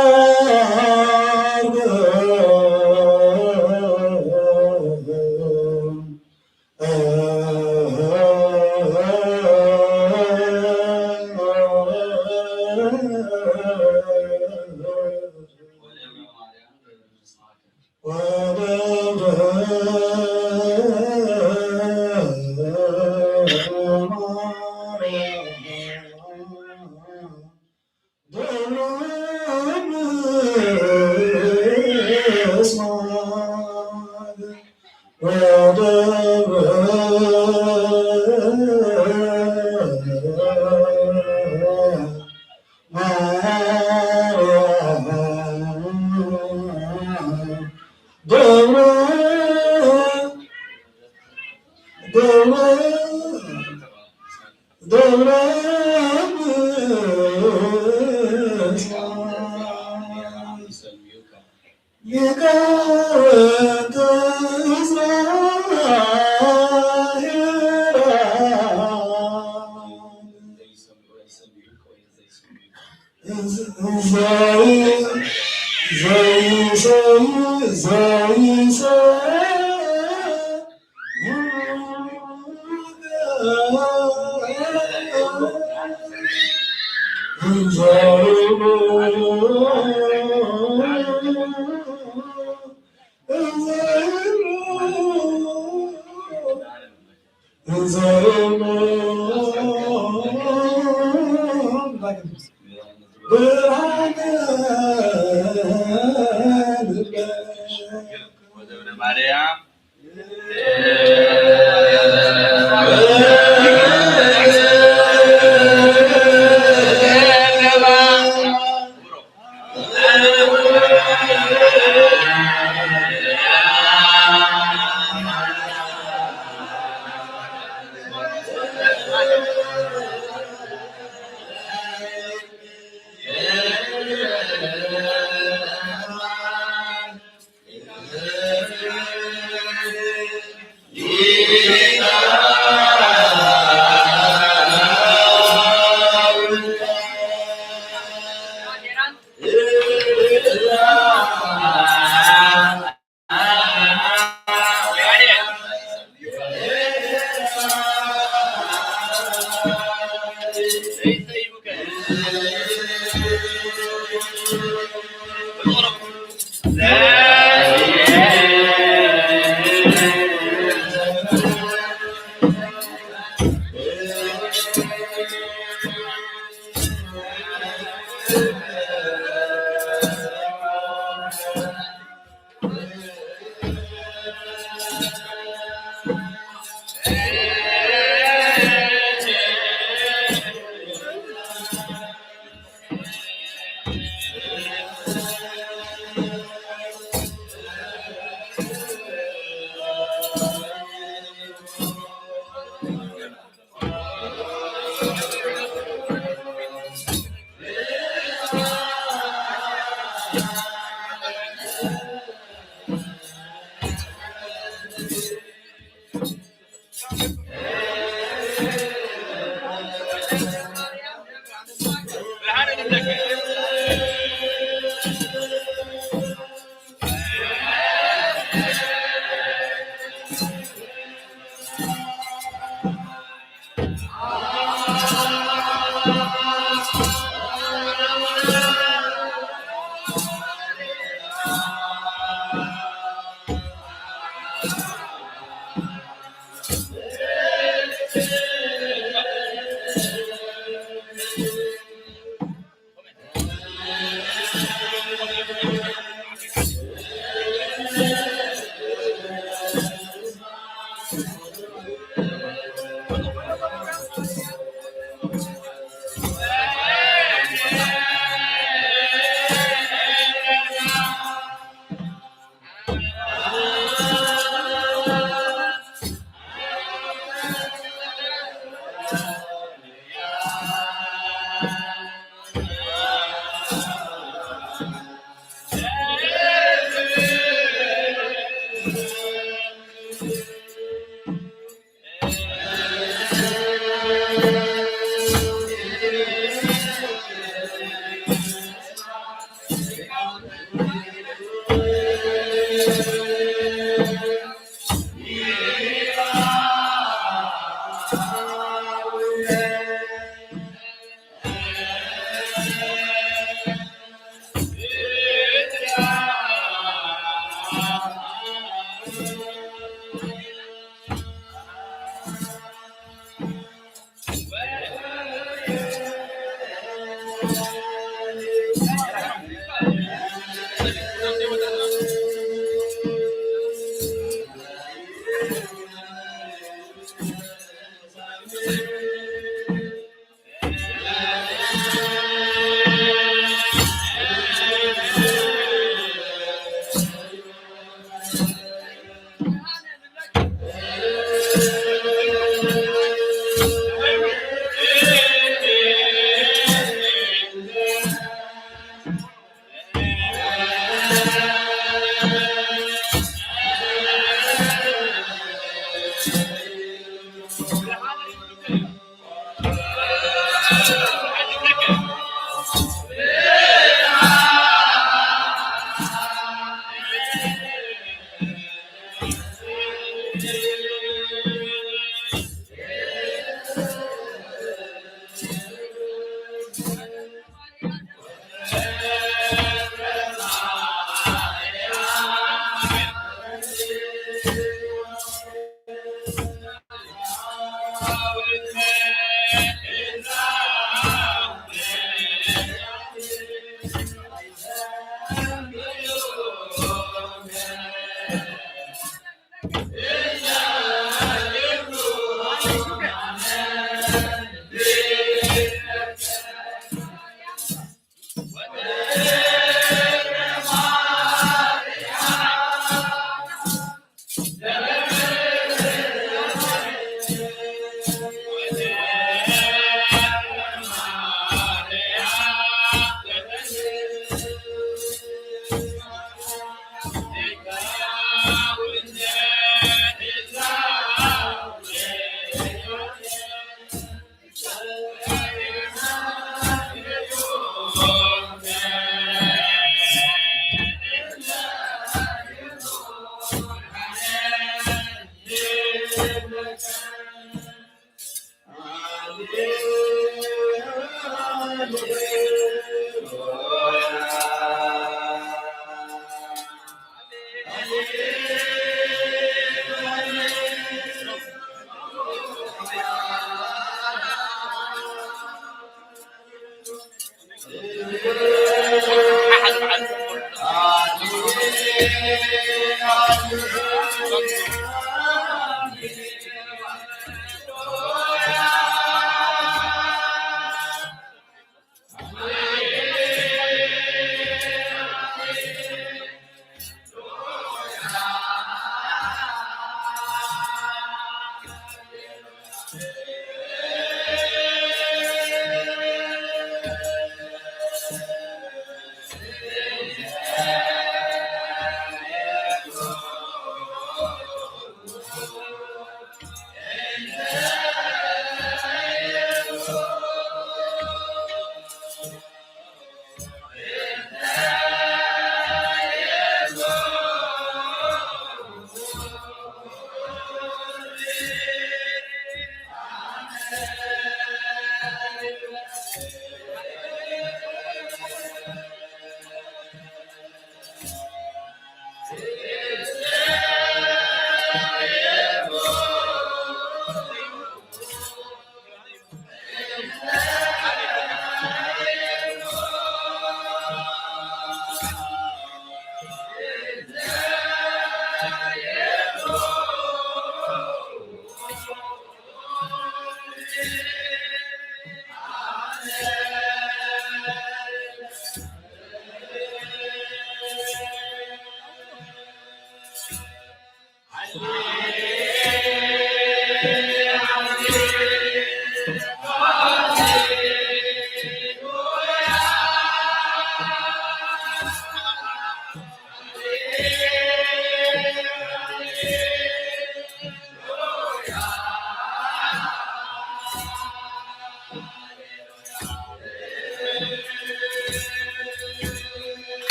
ብርሃነ ማርያም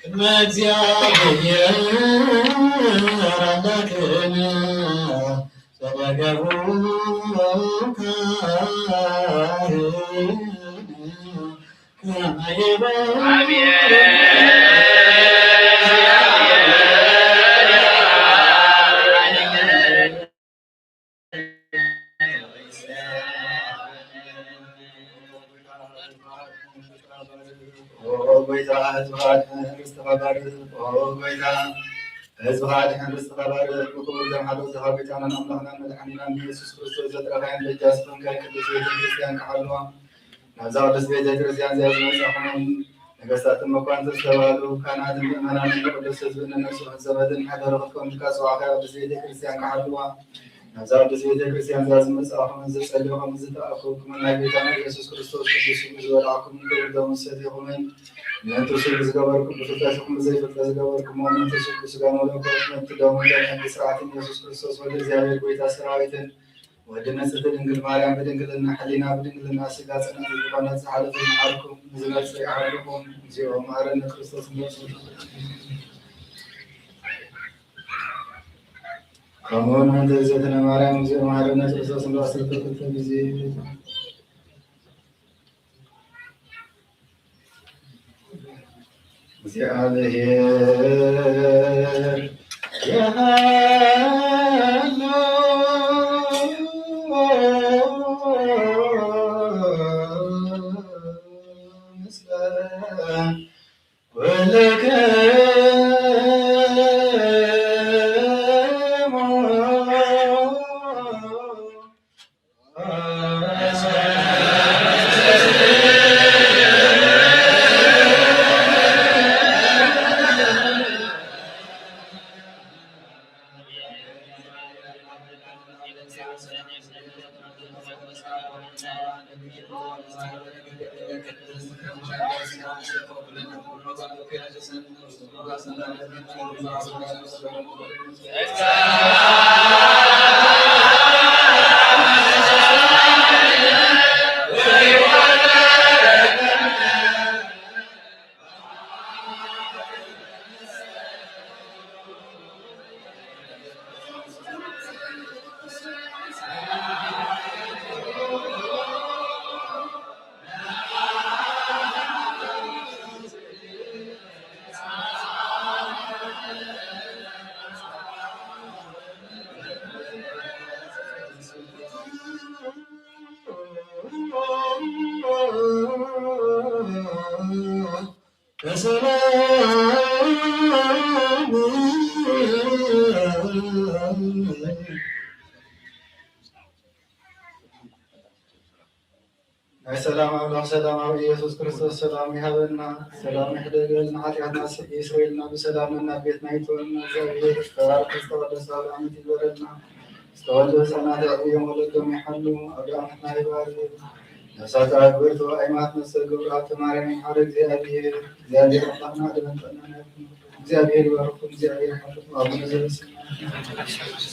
ቅድመ እግዚኣብሔር ኣምላክነ ዘተገብሩ ካህን ከመ ይበሩ። ኦ ጎይታ፣ ህዝብኻ ኣድሕን፣ ርስትኻ ባርኽ። ኦ ጎይታ፣ ህዝብኻ ኣድሕን፣ ርስትኻ ባርኽ። ብክቡር ደም ሓደ ወድኻ ጎይታናን ኣምላኽናን መድሓኒናን ኢየሱስ ክርስቶስ ዘጥረኻያን በጃ ዝኾንካን ቅድስት ቤተ ክርስቲያን ክሓልዋ፣ ናብዛ ቅድስት ቤተ ክርስቲያን እዚኣ ዝመጻኹም ነገስታትን መኳንንትን ዝተባህሉ ካህናትን ምእመናንን ንቅዱስ ህዝብን ንንጹሕን ዘመድን ሓደሩ ክትኮኑ ኢልካ ዝጸዋዕካያ ቅድስት ቤተ ክርስቲያን ክሓልዋ፣ ናብዛ ቅድስት ቤተ ክርስቲያን እዚኣ ዝመጻኹምን ዝጸለኹምን ዝተኣከብኩምን ናይ ጎይታና ኢየሱስ ክርስቶስ ቅዱስ ስሙ ዝበላዕኩምን ክቡር ደሙ ዝሰተኹምን ምእንቲ ስሙ ዝገበርኩም ብፍልጠትኩም ብዘይፍልጠት ዝገበርኩሞ ምእንቲ ስሙ ስጋ መለኮት ምእንቲ ደሙ ሕጊ ስርዓትን ኢየሱስ ክርስቶስ ወልደ እግዚኣብሔር ጎይታ ሰራዊትን ወዲ ንጽሕቲ ድንግል ማርያም ብድንግልና ሕሊና ብድንግልና ስጋ ጽንዕቲ ዝኾነት ዝሓለፈ ይምሓርኩም ንዝመጽእ ይሓልኩም። እግዚኦ መሐረነ ክርስቶስ እንበል። ከምኡውን ምእንቲ እግዝእትነ ማርያም እግዚኦ መሐረነ ክርስቶስ እንበል ዓሰርተ ክልተ ግዜ። እግዚአብሔር ናይ ሰላም ኣምላኽ ሰላም ኣብ ኢየሱስ ክርስቶስ ሰላም ይሃበና፣ ሰላም ይሕደገልና፣ ኃጢኣትና ይስረየልና፣ ብሰላም ናብ ቤትና ይእትወና። እግዚኣብሔር ተባረክ ዝተቀደሰ ኣውደ ዓመት ይግበረልና። ዝተወልደ ህፃናት የዕብዮም ወለዶም ይሓሉ፣ ኣውደ ዓመትና ይባርክ። ነፍሳት ኣክብርት ወኣይማት ነፍሰ ግብራት ማርያም ይሓረ እግዚኣብሔር። እግዚኣብሔር ኣምላኽና ዕድመን ጥዕናን ይሃብኩም። እግዚኣብሔር ይባርኩም። እግዚኣብሔር ይሓልኩም። ኣቡነ ዘበሰማያት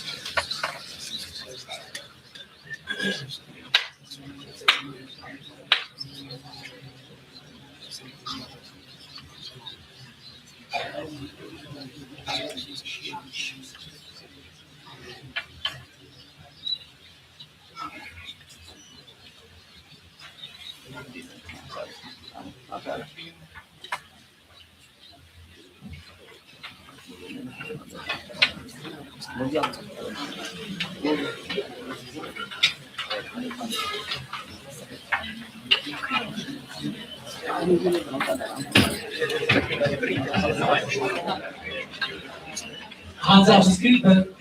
ሓንሳብ እስኪ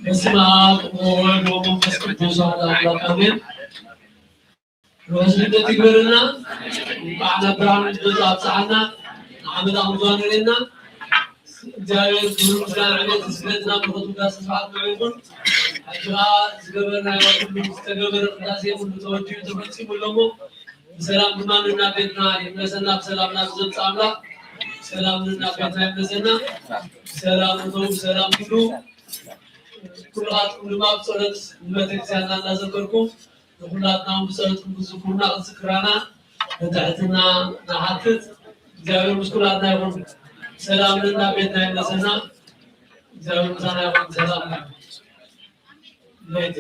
በስመ ኣብ ወወልድ ወመንፈስ ቅዱስ ኣሐዱ ኣምላክ ኣሜን። ርሑስ ልደት ይግበረልና። እንኳዕ ናብ ብርሃን ልደቱ ኣብፀሓና። ንዓመት ኣምዝዋን የርእየና። እግዚኣብሔር ክብሪ ምስጋና ዕቤት ስግደትና ምልኮት ውዳሴ ስብሐት ንዑ ይኹን። ሕጂ ከዓ ዝገበርናዮ ኩሉ ዝተገበረ ቅዳሴ ኩሉ ተወዲኡ ተፈፂሙ ኣሎ እሞ ብሰላም ድማ ንና ቤትና ይመለሰና። ብሰላም ናብ ዘምፅእ ኣምላክ ብሰላም ንና ቤትና ይመለሰና። ብሰላም እተው ብሰላም ሂዱ። ኩልኻትኩም ድማ ብፀሎት ንቤተክርስትያንና እናዘከርኩም ንኹላትና እውን ብፀሎትኩም ክትዝክሩና ክትዝክራና ብትሕትና ንሓትት። እግዚኣብሔር ምስ ኩላትና ይኹን። ሰላም ንና ቤትና ይመለሰና። እግዚኣብሔር ምሳና ይኹን። ሰላም ለይቲ